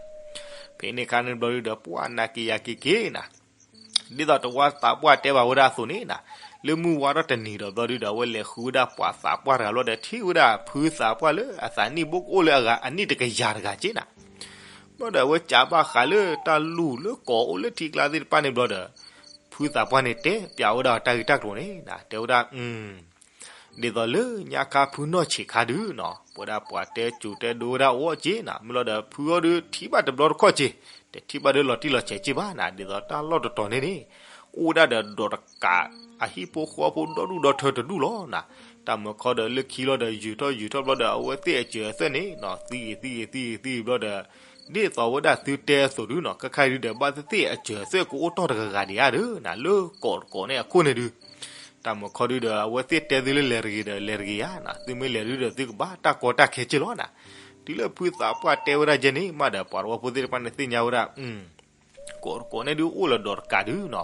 ဖဲန့ၣ်ခါန့ၣ်ဘျီဒုဒီး ပှၤနာ်က့ၤယၤက့ၤက့ၤနၤ ဒ်သိးတဝီသးပှၢ်တဲဘၣ်ဝဲဒၣ်အသိးန့ၣ်နၤ, လၢမုၢ်ဝါထီၣ်တနံၤဒီးဘျီဒုဒီး အဝဲလဲၤဃုဝဲဒၣ်ပှၤသးပှၢ်တဂၤဘျီဒီး ထံၣ်ဝဲဒၣ်ဖုသးပှၢ်လၢအသးနံၣ်ဘိကအိၣ်လၢအဂၤအနံၣ်တကယၤတဂၤက့နၤ. ဘျီဒီးအဝဲစံးဘၣ်ဃးလၢတၢ်လူၢ်လၢကိးအိၣ်လၢထံကျါသ့ၣ်တဖၣ်န့ၣ်ဘျီဒီး ဖုသးပှၢ်န့ၣ်တဲပျးဝဲဒၣ်တၢ်ဂ့ၢ်တၢ်ကျိၤန့ၣ်နၤ တဲဝဲဒၣ် ဒ်သိးလၢညါခါဖုနီၢ်ဆံးခါဒုနီၤ, ပဝဲဒၣ်ပှၤတဲစူၤတဲဒိဝဲဒၣ်အီၤက့နၤ, မ့ၢ်လီၤဒီးဖုအီၤဒုးထံၣ်ဘၣ်တဘျီတခီၣ်က့, တထံၣ်ဘၣ်ဒုးလီၤတံၢ်လီၤဆဲးက့ဘၣ်နၤ, ဒ်သိးတၢ်လီၢ်တတီၤန့ၣ်န့ၣ် အိၣ်ဝဲဒၣ်ဒီးဒီးတကး အဟံၣ်ဖိဃီဖိဒီဒူၣ်ဒီထၢတဒူၣ်လီၤနၤ. တၢ်မုာ်ခီဒီးလၢခံလီၤဒီးယူာ်ထီၣ်ယူာ်ထီၣ်ဘျီဒီး အဝဲသ့ၣ်အစၢၤအသွဲၣ်န့ၣ်နီၤ သံဂ့ၤသံဂ့ၤသံဂ့ၤသံဂ့ၤဘျီဒီး ဒ်သိးဝဲဒၣ်သုတဲအသိးဒုနီၤ, ခဲခါဒုဒီး ဘၣ်သ့ၣ်သ့ၣ်အစၢၤအသွဲၣ်ကအိၣ်တီၢ်တဂၤဂၤဒံးဧါဒုနီၤ, လၢကိးတကိးန့ၣ်အခိၣ်န့ၣ်ဒု တၢ်မုာ်ခီဒုဒီး အဝဲသ့ၣ်တဲသုလၢလဲၤတဂ့ၤဒီးလဲၤတဂ့ၤဧါနီၤ, သုမ့ၢ်လဲၤဒုဒီးသုကဘၣ်တၢ်ကီတၢ်ခဲက့လီၤနၤ. တုၤလၢဖုသးပှၢ်တဲဝဲဒၣ်ကဲန့ၣ်မးဒီး ပှၤတဝီဖိသ့ၣ်တဖၣ်န့ၣ်သ့ၣ်ညါဝဲဒၣ် ကိးတကိးန့ၣ်ဒုအိၣ်လၢဒီးတကးဒုနီၤ,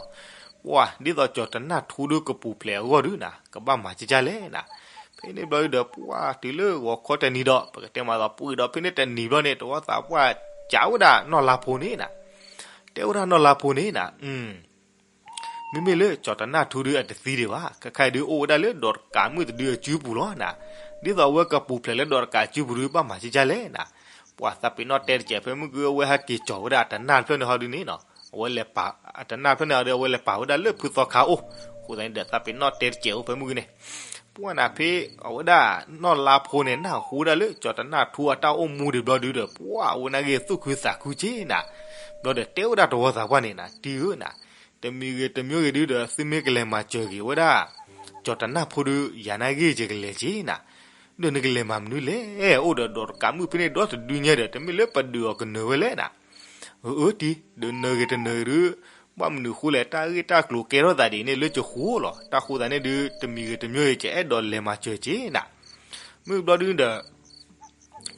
ပှၤဒ်သိးကၠီၤတနၢ်ထူဒုကပူၤဖျဲးအဂီၢ်ဒုနီၤ, ကဘၣ်မၤကကၢ်လဲၣ်နၤ. ဖဲန့ၣ်ဘျီဒုဒီး ပှၢ်တုၤလၢဂီၤခီတနံၤဒီး ပကတဲမးဒီး ပှဲၤဒီးဖဲန့ၣ်တနံၤဘျီန့ၣ် တဝီသးပှၢ်ကးဝဲဒၣ်နီၢ်လါဖိန့ၣ်နၤ, တဲဝဲဒၣ်နီၢ်လါဖိန့ၣ်နၤ, မ့မ့ၢ်လၢကၠီၤတနၢ်ထူဒုအတသံဒံးဘၣ်, ခဲခါအံၤဒုအိၣ်ဝဲဒၣ်လၢဒီးတကးမုၣ်တဒုအစုပူၤလီၤနၤ, ဒ်သိးအဝဲကပူၤဖျဲးလၢဒီးတကးစုပူၤဒု ဘၣ်မၤကကလဲၣ်နၤ, ပှၤသးပ့ၤနီၣ်တဲတစဲးဖဲမုၢ်ဂုၢ် အဝဲဟဲက့ၤကၠီၤဝဲဒၣ်အတနၢ်တဖျၢၣ်န့ၣ်ဟီဒုန့ၣ်နၤ, အဝဲလဲၤပာ် အတနၢ်တဖျၢၣ်န့ၣ်ဟီဒု အဝဲလဲၤပာ်ဝဲဒၣ်လၢဖုသီခါအိၣ်, အဃိသတးန့ၣ်ဒီး သးပ့ၤနီၣ်တဲတစဲးအိၣ်ဖဲမုၢ်ဂုၢ်န့ၣ်, ပှၢ်နၤဖဲအဝဲဒၣ်နီၢ်လါဖိန့ၣ် နၢ်ဟူဝဲဒၣ်လၢကၠီၤတနၢ်ထူအတၢ်အိၣ်မူဒံးဘျီဒုဒီး ပှၢ်အဝဲနာ်က့ၤသူၣ်ခုသးခုက့နၤ, ဘျီဒီးတဲဝဲဒၣ်တဝီသးပှၢ်န့ၣ်နၤ, တံၤဧၢနၤ, တမံၤဂ့ၤတမံၤဂ့ၤဒုဒီး သုမ့ၢ်ကလဲၤမၤစၢၤက့ၤဝဲဒၣ် ကၠီၤတနၢ်ဖိဒု ယၤနာ်က့ၤယကလဲၤက့နၤ, ဒီးနကလဲၤမၤမနုၤလဲၣ်, အိၣ်ဒီးဒီးတကးမုၣ်ဖဲန့ၣ်ဒီတဒုညါဒီး တမ့ၢ်လၢပဒုးအီၤကနၢၤဝဲလဲၣ်နၤ, အၢ တံၤ ဒီးနၢၤဂ့ၤတနၢၤဂ့ၤဒု ဘၣ်မနုၤဃိလဲၣ် တၢ်ဂ့ၢ်တၢ်ကျိၤကဲထီၣ်သးဒ်န့ၣ်လၢကဃိလီၤ, တၢ်ဃိသးန့ၣ်ဒု တမံၤဂ့ၤတမံၤဂ့ၤ ကအဲၣ်ဒိးလဲၤမၤစၢၤက့နၤ, မုၢ်ဘျီဒုဒီး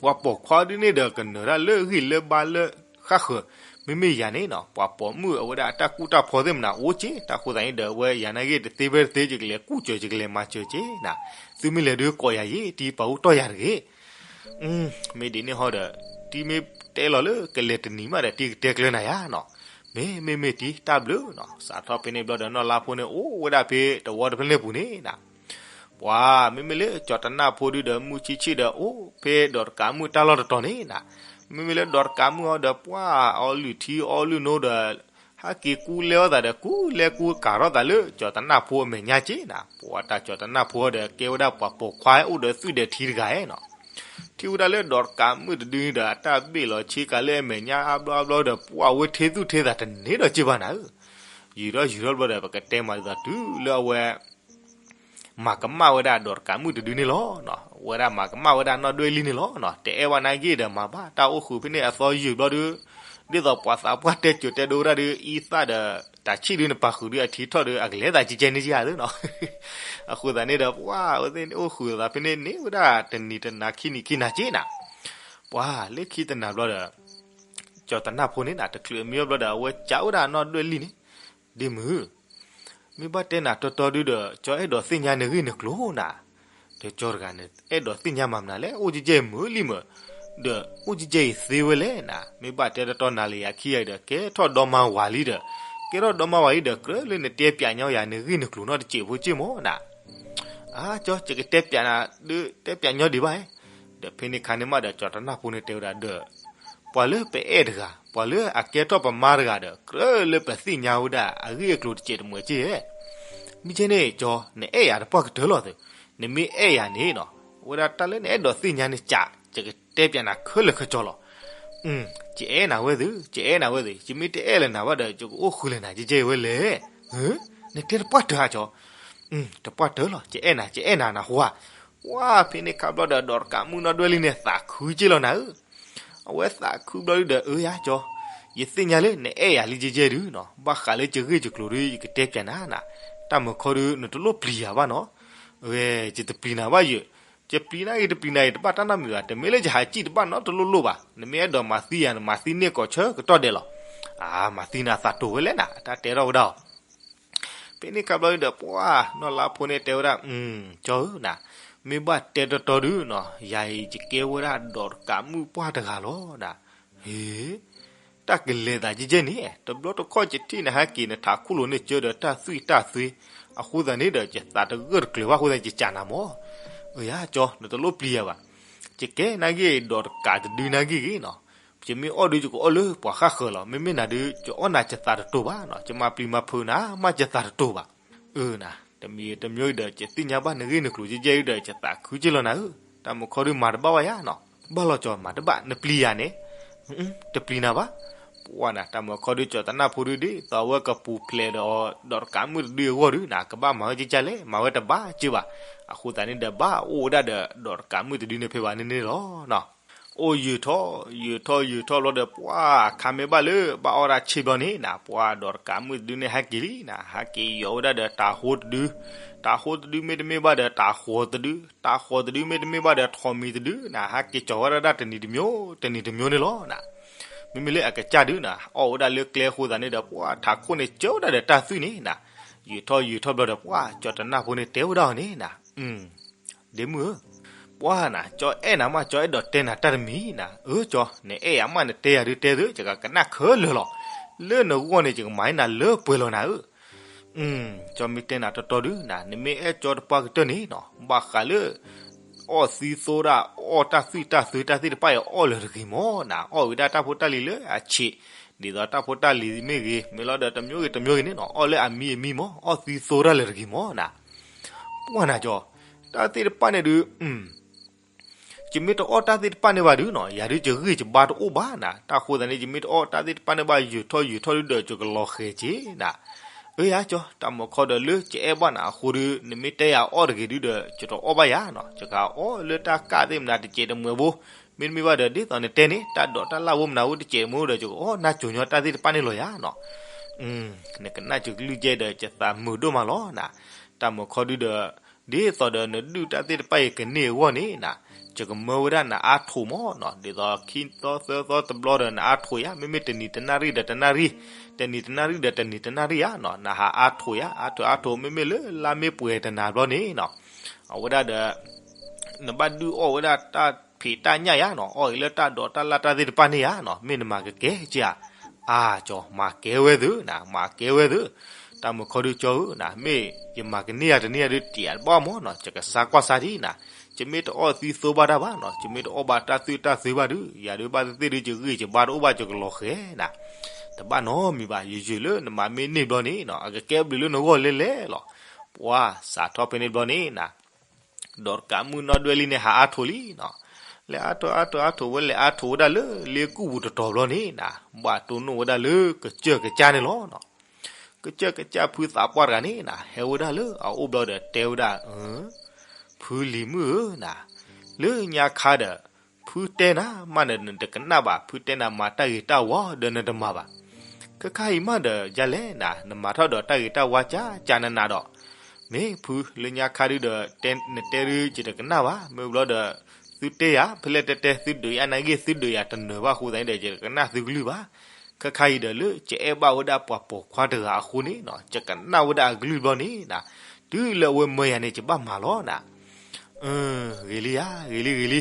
ပှၤပိာ်ခွါဒုန့ၣ်ဒီး ကနၢၤတၢ်လၢဂံၢ်လၢဘါလၢဃၣ်ဃၢၤ, မ့မ့ၢ်ယၤန့ၣ်နၤ ပှၤပိာ်မုၣ်အဝဲဒၣ်အတၢ်ကူၣ်တၢ်ဖီသ့ၣ်မနၤအိၣ်က့, တၢ်ဃိသးန့ၣ်ဒီး အဝဲယၤနာ်က့ၤတသ့ဖဲတသ့ ယကလဲၤကူၣ်စၢၤ ယကလဲၤမၤစၢၤက့နၤ, သုမ့ၢ်လဲၤဒုကိးယၤယ့ၤ တံၤပာ်အူတီၢ်ယၤတဂ့ၤ, မ့ၢ်ဒ်န့ၣ်ဟီဒီး တံၤမ့ၢ်တဲလီၤလၢကလဲၤတနံၤမးဒီး တံၤကတဲကျၢၤနၤယၤနၤ, မ့ၢ်မ့ၢ်မ့ၢ်တံၤတၢ်ဘျုးနၤ, စးထီၣ်ဖဲန့ၣ်ဘျီဒီး နီၢ်လါဖိန့ၣ် အိၣ်ဝဲဒၣ်ဖဲတဝီတဖျၢၣ်န့ၣ်ပူၤန့ၣ်နၤ ပှၤမ့မ့ၢ်လၢကၠီၤတနၢ်ဖိဒုဒီး မုၢ်ဆံးဆံးဒီး အိၣ်ဖဲဒီးတကးမုၣ်တၢ်လီၢ်တတီၤန့ၣ်နၤ, မ့မ့ၢ်လၢဒီးတကးမုၣ်အီၤဒီး ပှၤအီလုၢ်ထံအီလုၢ်နိဒီး ဟဲက့ၤကူလဲအီၤသးဒီး ကူလဲကူကၤထီၣ်သးလၢကၠီၤတနၢ်ဖိအမဲာ်ညါက့နၤ, ပှၤတၢ်ကၠီၤတနၢ်ဖိဒီး ကဲဝဲဒၣ်ပှၤပိာ်ခွါအိၣ်ဒီးသွံၣ်ဒီးထံတဂၤဧါနၤ, ထံၣ်ဝဲဒၣ်လၢဒီးတကးမုၣ်တဒုန့ၣ်ဒီး အတၢ်ဘ့ၣ်လီၤဆ့ကၤလၢအမဲာ်ညါအါဘျီအါဘျီဒီး ပှၤဝဲထ့သူၣ်ထ့သးတန့ၢ်ဒီးက့ဘၣ်နၤဧၢ, ယုာ်ထီၣ်ယုာ်ထီၣ်ဘျီဒီး ပကတဲမးဒ်သိးတုၤလၢအဝဲ မၤကမၣ်ဝဲဒၣ်ဒီးတကးမုၣ်တဒုန့ၣ်လီၤ, ဝဲဒၣ်မၤကမၣ်ဝဲဒၣ်နီၢ်ဒွဲၣ်လံန့ၣ်လီၤ, တအဲၣ်ဘၣ်နာ်က့ၤဒီးမၤဘၣ်တၢ်အိၣ်ဃုာ်ဖဲန့ၣ်အသီယုာ်ဘျီဒု, ဒ်သိးပှၤသးပှၢ်တဲစိၤတဲဒိဝဲဒၣ်ဒု အံသၣ်ဒီး တၢ်ဆံၣ်ဒုန့ၣ်ပာ်ဃုာ်ဒုအထံထီၣ်ဒု အကလဲၤသးကဲကဲန့ၣ်က့ဧါသ့နီၤ, အဃိသတးန့ၣ်ဒီး ပှၤဝဲသ့ၣ်န့ၣ်အိၣ်ဃုာ်သးဖဲန့ၣ်န့ၣ်ဝဲဒၣ်တနံၤတနၤခံနံၤခံနၤက့နၤ, ပှၤလၢခံတနၤဘျီဒီး ကၠီၤတနၢ်ဖိန့ၣ်နၤ တချုးအမံဘျီဒီး အဝဲကးဝဲဒၣ်နီၢ်ဒွဲၣ်လံန့ၣ်, ဒ့မုၣ် မ့ၢ်ဘၣ်တဲနၤတီတီဒုဒီး ကၠီအဲၣ်ဒိးသ့ၣ်ညါနဂ့ၢ်နကျိၤနၤ, ဒီးကၠီတဂၤန့ၣ် အဲၣ်ဒိးသ့ၣ်ညါမၤမနုၤလဲၣ်, အိၣ်ကဲကဲမုာ်လံမုာ်, ဒီးအိၣ်ကဲကဲအံၤသ့ဝဲလဲၣ်နၤ, မ့ၢ်ဘၣ်တဲတီတီနၤလၢယၤခံဂၤအံၤဒီး ကဲထီၣ်ဒီမါဝၤလံဒီး, ကဲထီၣ်ဒီမါဝၤလံဒီး ကြၢးလၢနတဲပျးညီယၤနဂ့ၢ်နကျိၤနီတစဲးဖိက့မၢ်နၤ, အါ ကၠီ ယကတဲပျးနၤ ဒု တဲပျးညီဒံးဘၣ်, ဒီးဖဲန့ၣ်ခါန့ၣ်မးဒီး ကၠီၤတနၢ်ဖိန့ၣ်တဲဝဲဒၣ်ဒီး ပှၤလၢပအဲၣ်တဂၤ ပှၤလၢအကဲထီၣ်ပမါတဂၤဒီး ကြၢးလၢပသ့ၣ်ညါဝဲဒၣ်အဂ့ၢ်အကျိၤတစဲးတမှဲးက့ဧါ, မ့ၢ်ကဲန့ၣ် ကၠီ နအဲၣ်ယၤတပှၢ်ကတၢၢ်လီၤသု, နမ့ၢ်အဲၣ်ယၤန့ၣ်နီၤ ဝဲဒၣ်တၢ်လၢနအဲၣ်ဒိးသ့ၣ်ညါန့ၣ် ကး ယကတဲပျးနၤခဲလၢာ်ခဲဆ့လီၤ. ယအဲၣ်နၤဝဲသု ယအဲၣ်နၤဝဲသု ယမ့ၢ်တအဲၣ်လၢၤနၤဘၣ်ဒီး ယကအိၣ်ဃုာ်လၢၤနၤကဲကဲဝဲလဲၣ်. နတဲတပှၢ်တၢၢ်ဧါကၠီ, တပှၢ်တၢၢ်လီၤ ယအဲၣ်နၤ ယအဲၣ်နၤနဟူဧါ. ပှၢ်ဖဲန့ၣ်ခါဘျီဒီး ဒီးတကးမုၣ်နီၢ်ဒွဲၣ်လံန့ၣ် သးခုက့လီၤနၤဧၢ. အဝဲသးခုဘျီဒုဒီး အၢ ယၤကၠီ, ယသ့ၣ်ညါလၢနအဲၣ်ယၤလံကဲကဲဒုနီၤ, ဘၣ်ဃးလၢယဂ့ၢ်ယကျိၤဒု ယကတဲပျးနၤနၤ, တၢ်မုာ်ခီဒု နတလိၣ်ပျံၤယၤဘၣ်နီၤ. အဝဲ ယတပျံၤနၤဘၣ်ယဲ, ယပျံၤနၤဂ့ၤတပျံၤနၤဂ့ၤ တဘၣ်တၢ်နီတမံၤဘၣ်, တမ့ၢ်လၢယဟးစံၣ်တဘၣ်နီတလိၣ်လိၣ်ဘၣ်, နမ့ၢ်အဲၣ်ဒိးမၤသံယၤ နမၤသံန့ၢ်ကီးဆၢကတီၢ်ဒဲးလီၤ. အါ မၤသံနၤသးတိၤဝဲလဲၣ်နၤ အတၢ်တဲထီၣ်ဝဲဒၣ်အီၤ ဖဲန့ၣ်ခါဘျီဒုဒီး ပှၢ်နီၢ်လါဖိန့ၣ်တဲဝဲဒၣ်, ကၠီဧၢနၤ, မ့ၢ်ဘၣ်တဲတီတီဒုနီၤ ယၤအံၤယကဲဝဲဒၣ်ဒီးတကးမုၣ်ပှၢ်တဂၤလီၤနၤ. ဟ့, တၢ်ကလဲၤသးကဲကဲန့ၣ် တဘျီတခီၣ်ယထံၣ်နဟဲက့ၤနထးခိၣ်လိၤန့ၣ် ကၢဒီးတၢ်သွံၣ်တၢ်သွ့, အဃိသတးန့ၣ်ဒီး ယသးတဂၢၢ်တကျၢၤဘၣ်အဃိသတး ယကးနၤမၢ်. အၢ ယၤကၠီ နတလိၣ်ပျံၤယၤဘၣ်, ယကဲနာ်ဂ့ၢ်ဒီးတကးတဒုနာ်ဂ့ၢ်ဂ့ၤနီၤ. ယမ့ၢ်အီၣ်ဒု ယကအီၣ်လၢပှၤဃၣ်ဃၢၤလီၤ, မ့မ့ၢ်နၤဒု ယအီၣ်နၤယသးတတိၤဘၣ်နီၤ, ယမၤပျံၤမၤဖုးနၤမးယသးတတိၤဘၣ်. အၢနၤ, တမံၤတမံၤဒီး ယသ့ၣ်ညါဘၣ်နဂ့ၢ်နကျိၤကဲကဲဒုဒီး ယသးခုက့လီၤနၤဧၢ, တၢ်မုာ်ခီဒုမၤတဘၣ်ဝဲယၤနီၤ, ဘၣ်လီၤကၠီ မၤတဘၣ် နပျံၤယၤန့ၣ်, တပျံၤနၤဘၣ်. ပှၢ်နၤ တၢ်မုာ်ခီဒု ကၠီၤတနၢ်ဖိဒု ဒ်သိးအဝဲကပူၤဖျဲးဒီး ဒီးတကးမုၣ်တဒုအဂီၢ်ဒုနၤ ကဘၣ်မၤဝဲကဲကဲလဲၣ် မၤဝဲတဘၣ်က့ဘၣ်. အဃိသတးန့ၣ်ဒီး ဘၣ်အိၣ်ဝဲဒၣ်ဒီး ဒီးတကးမုၣ်တဒုန့ၣ်ဖဲဘၣ်န့ၣ်န့ၣ်လီၤ. အိၣ်ယုာ်ထီၣ် ယုာ်ထီၣ် ယုာ်ထီၣ်ဘျီဒီး ပှၢ်ခါမ့ၢ်ဘၣ်လၢ ဘၣ်အီၣ်ဒၣ်ဆ့ဘျီန့ၣ်နၤ, ပှၢ်ဒီးတကးမုၣ်တဒုန့ၣ်ဟဲက့ၤလံနၤ, ဟဲက့ၤယီၤဝဲဒၣ်ဒီးတၤဟိတဒု, တၤဟိတဒုမ့တမ့ၢ်ဘၣ်ဒီးတၤဃီၤတဒု, တၤဃီၤတဒုမ့တမ့ၢ်ဘၣ်ဒီးထိးမံၤတဒုနၤ, ဟဲက့ၤကၠီၤဝဲဒၣ်တနံၤတမံၤ တနံၤတမံၤန့ၣ်လီၤနၤ. မ့မ့ၢ်လၢအကစၢ်ဒုနၤ အီၣ်ဝဲဒၣ်လၢကျဲအဃိသတးန့ၣ်ဒီး ပှၢ်ထးခိၣ်န့ၣ် ကၢဝဲဒၣ်ဒီးတၢ်သွံၣ်န့ၣ်နၤ, ယုာ်ထီၣ်ယုာ်ထီၣ်ဘျီဒီး ပှၢ်ကၠီၤတနၢ်ဖိန့ၣ်တဲဝဲဒၣ်အီၤန့ၣ်နၤ, ဒ့မုၣ်ဧၢ, ပှၤနၤ ကၠီအဲၣ်နၤမး ကၠီအဲၣ်ဒိးတဲနၤတၢ်တမံၤနၤ, အၢ ကၠီ နအဲၣ်ယၤမး နတဲယၤဒုးတဲသု ယကကနၣ်ခဲလၢာ်လီၤ. လၢနဂီၢ်န့ၣ်ယကမၤန့ၢ်နၤလၢပှဲၤလီၤနၤဧၢ. ကၠီမ့ၢ်တဲနၤတီတီဒုးနၤ နမ့ၢ်အဲၣ်ကၠီတပှၢ်ကတၢၢ်န့ၣ်နီၤ ဘၣ်ဃးလၢ အီၣ်သံသိတၢ် အီၣ်တၢ်သွံၣ်တၢ်သုးတၢ်သ့ၣ်တဖၣ်အံၤ အီၣ်လၢၤတဂ့ၤမးနၤ, အီၣ်ဝဲဒၣ်တၢ်ဖိတၢ်လံၤလၢအဆံး, ဒ်သိးတၢ်ဖိတၢ်လံၤမ့ၢ်ဂ့ၤ မ့ၢ်လီၤဒီးတမျိုးဂ့ၤတမျိုးဂ့ၤန့ၣ်နီၤ အီၣ်လၢအမံအမံမး အီၣ်သံသိတၢ်လၢၤတဂ့ၤမးနၤ. ပှၤနၤကၠီ တၢ်သ့ၣ်တဖၣ်န့ၣ်ဒုး ယမ့ၢ်တအီၣ်တၢ်သ့ၣ်တဖၣ်န့ၣ်ဘၣ်ဒုးနီၤ ယၤဒုးယဂံၢ်ယဘါတအိၣ်ဘၣ်နၤ, တၢ်ဃိသတးန့ၣ် ယမ့ၢ်တအီၣ်တၢ်သ့ၣ်တဖၣ်န့ၣ်ဘၣ် ယုာ်ထီၣ်ယုာ်ထီၣ်ဒုးဒီးယကလီၤဃဲၤက့ၤနၤ. အၢ ယၤကၠီ တၢ်မုၢ်ခီဒီးလၢယအဲၣ်ဘၣ်နၤအဃိဒုး နမ့ၢ်တဲယၤအီၣ်တဂ့ၤဒုးဒီး ယတအီၣ်ဘၣ်ယၤနီၤ, ယကအီၣ်လၢတၢ်ကၣ်သ့ၣ်မနၤတစဲးတမှဲးဘိ, မ့တမ့ၢ်ဘၣ်ဒီး ဒ်သိးနတဲန့ၣ် တၢ်ဒိးတၢ်လၣ်ဘိမနၤအိၣ်တစဲးတမှဲးဒီး ယကအီၣ်နၢ်စိၤညီတၢ်သ့ၣ်တဖၣ်န့ၣ်လီၤယၤနီၤ. နကနၣ်ယကလုၢ်ကဲဒီး ယသးမုာ်ဒိၣ်မးလီၤနၤ. တၢ်မုၢ်ခီဒုးဒီး ဒ်သိးဒီးနဒုၣ်တၢ်သ့ၣ်တဖၣ်အံၤကန့ၢ်အဂီၢ်န့ၣ်နၤ, ယကမၢဝဲဒၣ်နအါထိးမးနီၤ, ဒ်သိးခံသီသၢသီတဘျီဒီးနအါထိးယၤ, မ့မ့ၢ်တနံၤတနၣ်ရံၣ်ဒီးတနၣ်ရံၣ်, တနံၤတနၣ်ရံၣ်ဒီးတနံၤတနၣ်ရံၣ်ယၤနီၤ, နဟးအါထိးယၤ, အါထိးအါထိး မ့မ့ၢ်လၢလါမ့ၢ်ပှဲၤတနၤဘျီန့ၣ်နီၤ, အဝဲဒၣ်ဒီး နဘၣ်ဒုးအီၣ်ဝဲဒၣ်တၢ်ဖံးတၢ်ညၣ်ယၤနီၤ, အီၣ်အံၤလၢတၢ်ဒိးတၢ်လၣ်တၢ်သ့ၣ်တဖၣ်န့ၣ်ယၤနီၤ, မ့ၢ်နမၤကကဲက့ၤဧါ. အါကၠီ မၤကဲဝဲသုနၤ, မၤကဲဝဲသု. တၢ်မုၢ်ခီဒုးကၠီဧၢနၤ, မ့ၢ်ယမၤကန့ၢ်ယၤတန့ၢ်ယၤဒုးတံာ်အတဘၣ်မးနီၤ, ယကစါကွၢ်စါဒံးနၤ, ယမ့ၢ်တအီၣ်သံသိဘၣ်တၢ်ဘၣ်နီၤ, ယမ့ၢ်တအီၣ်ဘၣ်တၢ်သွံၣ်တၢ်သုးဘၣ်ဒုး ယၤဒုးဘၣ်သ့ၣ်သ့ၣ်ဒုး ယဂံၢ်ယဘါတအိၣ်ဘၣ် ယကလီၤဃဲၤနၤ. တဘၣ်နီတမံၤဘၣ်, ယယုၢ်လၢနမၤမ့ၢ်န့ၢ်ဘျီန့ၣ်နီၤ, အကကဲဘျုးလၢနဂီၢ်လဲၣ်လဲၣ်လီၤ. ပှၤစးထီၣ်ဖဲန့ၣ်ဘျီန့ၣ်နၤ ဒီးတကးမုၣ်နီၢ်ဒွဲၣ်လံန့ၣ် ဟးအါထိးလံနီၤ. လဲၤအါထိးအါထိးအါထိးဝဲ လဲၤအါထိးဝဲဒၣ်လၢလ့ကူၣ်ပူၤတတီၤဘျီန့ၣ်နၤ, ဘၣ်တိၢ်နီၣ်ဝဲဒၣ်လၢကစၢၢ်ကစၢ်န့ၣ်လီၤနီၤ. ကစၢၢ်ကစၢ်ဖုသးပှၢ်တဂၤန့ၣ်နၤ ဟဲဝဲဒၣ်လၢအအိၣ်ဘျီဒီးတဲဝဲဒၣ်, ဖုလံၤမုၣ်ဧၢနၤ, လၢညါခါဒီး ဖုတဲနၤမးဒီးနတကနၣ်ဘၣ်, ဖုတဲနၤမၤတၢ်ဂ့ၤတၢ်ဝါဒီးနတမၤဘၣ်. ခဲခါအံၤမးဒီးယၤလဲၣ်နၤ, နမၤထီၣ်ဒီးတၢ်ဂ့ၤတၢ်ဝါကၢ်ကၢ်နးနးဒီး မ့ၢ်ဖုလၢညါခါဒုးဒီး နတဲဒုးယတကနၣ်ဘၣ်, မ့ၢ်ဘျီဒီး သုတဲယၤ ဖဲလဲၣ်တဲတဲ သုဒုးယၤနာ်က့ သုဒုးယၤတနၢၤဘၣ်အဃိသတးန့ၣ်ဒီး ယတကနၣ်သုကလုၢ်ဘၣ်. ခဲခါအံၤဒီးလၢယအဲၣ်ဘၣ်ဝဲဒၣ်ပှၤပိာ်ခွါတဂၤအဃိန့ၣ်နီၤ ယကနၣ်ဝဲဒၣ်အကလုၢ်ဘျီန့ၣ်နၤ, တုၤလၢအဝဲမၢယၤန့ၣ် ယဘၣ်မၤလီၤနၤ. ဂ့ၤလံယၤ ဂ့ၤလံဂ့ၤလံ,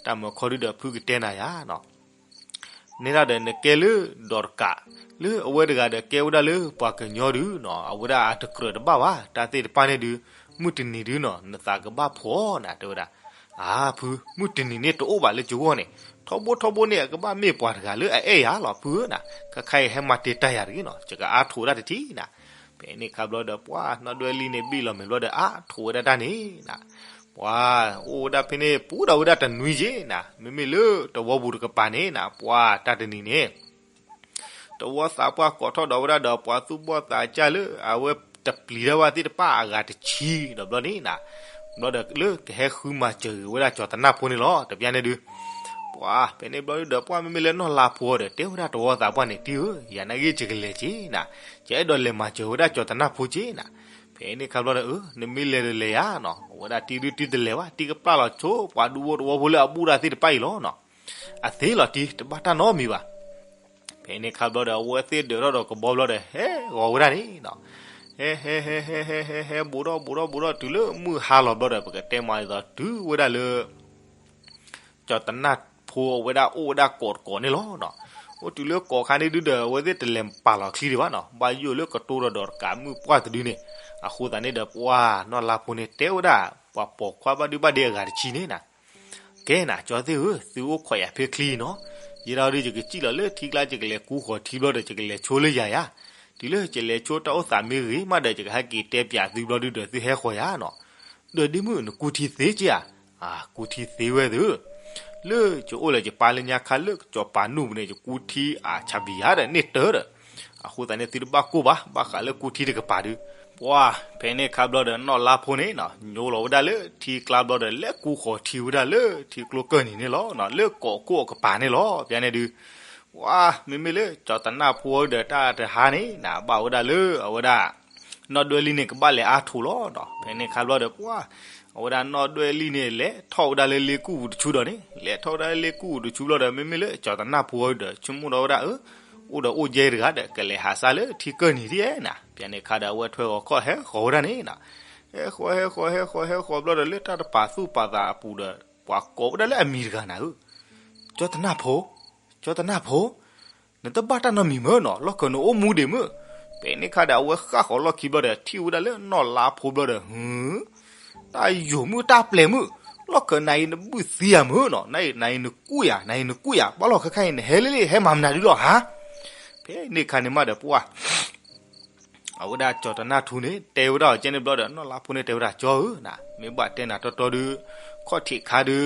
တၢ်မုၢ်ခီဒုးဒီးဖုကတဲနၤယၤနီၤ န့ၣ်ဒၣ်ဒီးနကဲလၢဒီးတကး လၢအဝဲတဂၤဒီးကဲဝဲဒၣ်လၢပှၤကညီဒုးနီၤ အဝဲဒၣ်အတကြၢးတဘၣ်ဘၣ် တၢ်သ့ၣ်တဖၣ်န့ၣ်ဒုး မုၢ်တနံၤဒုးနီၤ နသးကဘၣ်ဖှီၣ်နၤ တဲဝဲဒၣ်. အါဖု မုၢ်တနံၤန့ၣ်တအိၣ်ဘၣ်လၢကဂီၢ်န့ၣ် ထီဘိထီဘိန့ၣ် အကဘၣ်မ့ၢ်ပှၤတဂၤလၢအအဲၣ်ယၤလီၤဖုဧၢနၤ, ခဲခါအံၤဟဲမၤတ့ၢ်တၢ်ယၤတဂ့ၤနီၤ ယကအါထိးဒၣ်တထံၣ်နၤ. ဖဲန့ၣ်ခါဘျီဒီး ပှၤနီၢ်ဒွဲၣ်လံန့ၣ် ဘံၣ်လီၤမဲာ်ဘျီဒီး အါထိးဝဲဒၣ်တၢ်န့ၣ်နၤ ပှၤအိၣ်ဝဲဒၣ်ဖဲန့ၣ် ပူၤဒီးဝဲဒၣ်တနွံက့နၤ, မ့မ့ၢ်လၢတဝီပူၤတကပၤန့ၣ်နၤ ပှၤတၢ်တနံၤန့ၣ် တဝီသးပှၢ်ကိးထီၣ်ဒီးဝဲဒၣ်ဒီး ပှၤသူၣ်ဘီၣ်သးကၢ်လၢအဝဲတပျံၤတၢ်ဘၣ်သ့ၣ်တဖၣ်အဂၤတဆံဒီးဘျီန့ၣ်နၤ, ဘျီဒီးလၢကဟဲဃုမၤစၢၤဂ့ၤဝဲဒၣ်ကၠီၤသနၢ်ဖိန့ၣ်လီၤ တပျၢ်န့ၣ်ဒုး ပှၤဖဲန့ၣ်ဘျီဒုးဒီး ပှၤမ့မ့ၢ်လၢနီၢ်လါဖိဒီး တဲဝဲဒၣ်တဝီသးပှၢ်န့ၣ် တံၤဧၢ, ယၤနာ်က့ ယကလဲၤက့နၤ, ယအဲၣ်ဒိးလဲၤမၤစၢၤဝဲဒၣ်ကၠီၤသနၢ်ဖိက့နၤ. ဖဲန့ၣ်ခါဘျီဒီး အၢ နမ့ၢ်လဲၤတလဲၤယၤနီၤ, အဝဲဒၣ်တံၤဒုးတံၤတလဲၤဘၣ်, တံၤကပျၢ်လီၤဆိ ပှၤဒူဖိတဝီဖိလၢအဘူၣ်တၢ်သ့ၣ်တဖၣ်အံၤလီၤနီၤ. အသ့လီၤတံၤ တဘၣ်တၢ်နီတမံၤဘၣ်. ဖဲန့ၣ်ခါဘျီဒီး အဝဲသ့ၣ်ဒၢးထီၣ်ဒီးကဘီဘျီဒီး ဟဲဂီၤဝဲဒၣ်န့ၣ်နီၤ. ဟဲ ဟဲ ဟဲ ဟဲ ဟဲ ဟဲ ဟဲ ဘူးထီၣ် ဘူးထီၣ် ဘူးထီၣ် တုၤလၢမုၢ်ဟါလီၤဘျီဒီး ပကတဲမးဒ်သိး တုၤဝဲဒၣ်လၢ ကၠီၤတနၢ်ဖိအဝဲဒၣ်အိၣ်ဝဲဒၣ်ကိးတကိးန့ၣ်လီၤနီၤ. အိၣ်တုၤလၢကိးခါန့ၣ်ဒုးဒီး အဝဲသ့ၣ်တလဲၤပာ်လီၤချံဒံးဘၣ်နီၤ, ဘၣ်ယိၣ်လၢကတိၤဒီးဒီးတကးမုၣ်ပှၢ်တဒုန့ၣ်. အဃိသတးန့ၣ်ဒီး ပှၤနီၢ်လါဖိန့ၣ် တဲဝဲဒၣ် ပှၤပိာ်ခွါဘၣ်ဒုဘၣ်ဒဲအဂၤတဆံန့ၣ်နၤ. ကဲနၤ ကၠီသ့ၣ်ဧၢ, သုအိၣ်ခိးယၤဖဲချံနီၤ. ယဲဒၣ်ဒုး ယကစံၣ်လီၤလၢထံကျါ ယကလဲၤကူဃီၤထံဘျီဒီး ယကလဲၤဆိလၢယၤယၤ. တုၤလၢယလဲၤဆိတၢ်အိၣ်သးမ့ၢ်ဂ့ၤမးဒီး ယကဟဲက့ၤတဲပၠးသုဘျီဒုးဒီး သုဟဲဃီၤယၤနီၤ. ဒီးဒ့မုၣ် နကူထံသ့က့ဧါ. အါ ကူထံသ့ဝဲသု. လၢယအိၣ်လၢယပၢ်လၢညါခါလၢ ကၠီၤပၤနူၢ်ပူၤန့ၣ် ယကူထံအါဆၣ်ဘံၣ်ယၤဒီးန့ၢ်တၢ်ဒီး အဃိသတးန့ၣ် သုတဘၣ်ကိၢ်ဘၣ် ဘၣ်ဃးလၢကူထံတကပၤဒုး. ပှၤဖဲန့ၣ်ခါဘျီဒီး နီၢ်လါဖိန့ၣ်နီၤ ညိလီၤဝဲဒၣ်လၢထံကျါဘျီဒီး လဲၤကူဃီၤထံဝဲဒၣ်လၢထံကျိကၢၢ်နံၤန့ၣ်လီၤ. လၢကိးကိၣ်အကပၤန့ၣ်လီၤ. ပျၢ်န့ၣ်ဒုး ပှၤမ့မ့ၢ်လၢကၠီၤတနၢ်ဖိဒီးတၢ်တဟါန့ၣ်နၤ ဘၣ်ဝဲဒၣ်လၢအဝဲဒၣ် နီၢ်ဒွဲၣ်လံန့ၣ် ကဘၣ်လဲၤအါထိးလီၤနီၤ. ဖဲန့ၣ်ခါဘျီဒီး ပှၤ အဝဲဒၣ်နီၢ်ဒွဲၣ်လံန့ၣ် လဲၤထီၣ်ဝဲဒၣ်လၢလ့ကူၣ်ပူၤတဆူဒီးန့ၣ် လဲၤထီၣ်ဝဲဒၣ်လၢလ့ကူၣ်ပူၤတဆူဘျီဒီး မ့မ့ၢ်လၢကၠီၤတနၢ်ဖိဒီး ဆိကမိၣ်ဒီးဝဲဒၣ် အၢ အိၣ်ဒီးအိၣ်ကဲတဂၤဒီး ကလဲၤဟးစၢ်လၢထံကၢၢ်နံၤဒ်ဧါနၤ. ပျၢ်န့ၣ်ခါဒီး အဝဲထွဲဂီၤခီၣ်ဟဲဃီၤဝဲဒၣ်န့ၣ်နၤ. ဟဲဃီၤ ဟဲဃီၤ ဟဲဃီၤ ဟဲဃီၤဘျီဒီး လၢတၢ်တပာ်သူၣ်ပာ်သးအပူၤဒီး ပှၤကိးဝဲဒၣ်လၢအမံၤတဂၤနၤဧၢ, ကၠီတနၢ်ဖိ, ကၠီတနၢ်ဖိ, နတဘၣ်တၢ်နီတမံၤမ့ၢ်နီၤ, လီၢ်ခၢးနအိၣ်မူဒံးမ့ၢ်. ဖဲန့ၣ်အခါဒီး အဝဲဃၣ်ဃီၤလီၢ်ခံဘျီဒီး ထံၣ်ဝဲဒၣ်လၢနီၢ်လါဖိဘျီဒီး ဟု တၢ်ယိာ်မုၣ်တၢ်ပျဲၤမုၣ်, လီၢ်ခၢးနၤအံၤနဘုၣ်သံယၤမ့ၢ်နီၤ, နၤအံၤနကွၢ်ယၤ, နၤအံၤနကွၢ်ယၤ, ဘၣ်လီၤခဲခါအံၤ နဟဲလံလံ ဟဲမၤမနုၤဒုလီၤဟါ. ဖဲန့ၣ်အခါန့ၣ်မးဒီးပှၢ် အဝဲဒၣ်ကၠီတနၢ်ထူန့ၣ် တဲဝဲဒၣ်အီၤကဲန့ၣ်ဘျီဒီး နီၢ်လါဖိန့ၣ်တဲဝဲဒၣ် ကၠီဧၢ, မ့ၢ်ဘၣ်တဲနၤတီတီဒု ခီၣ်ထံးခါဒု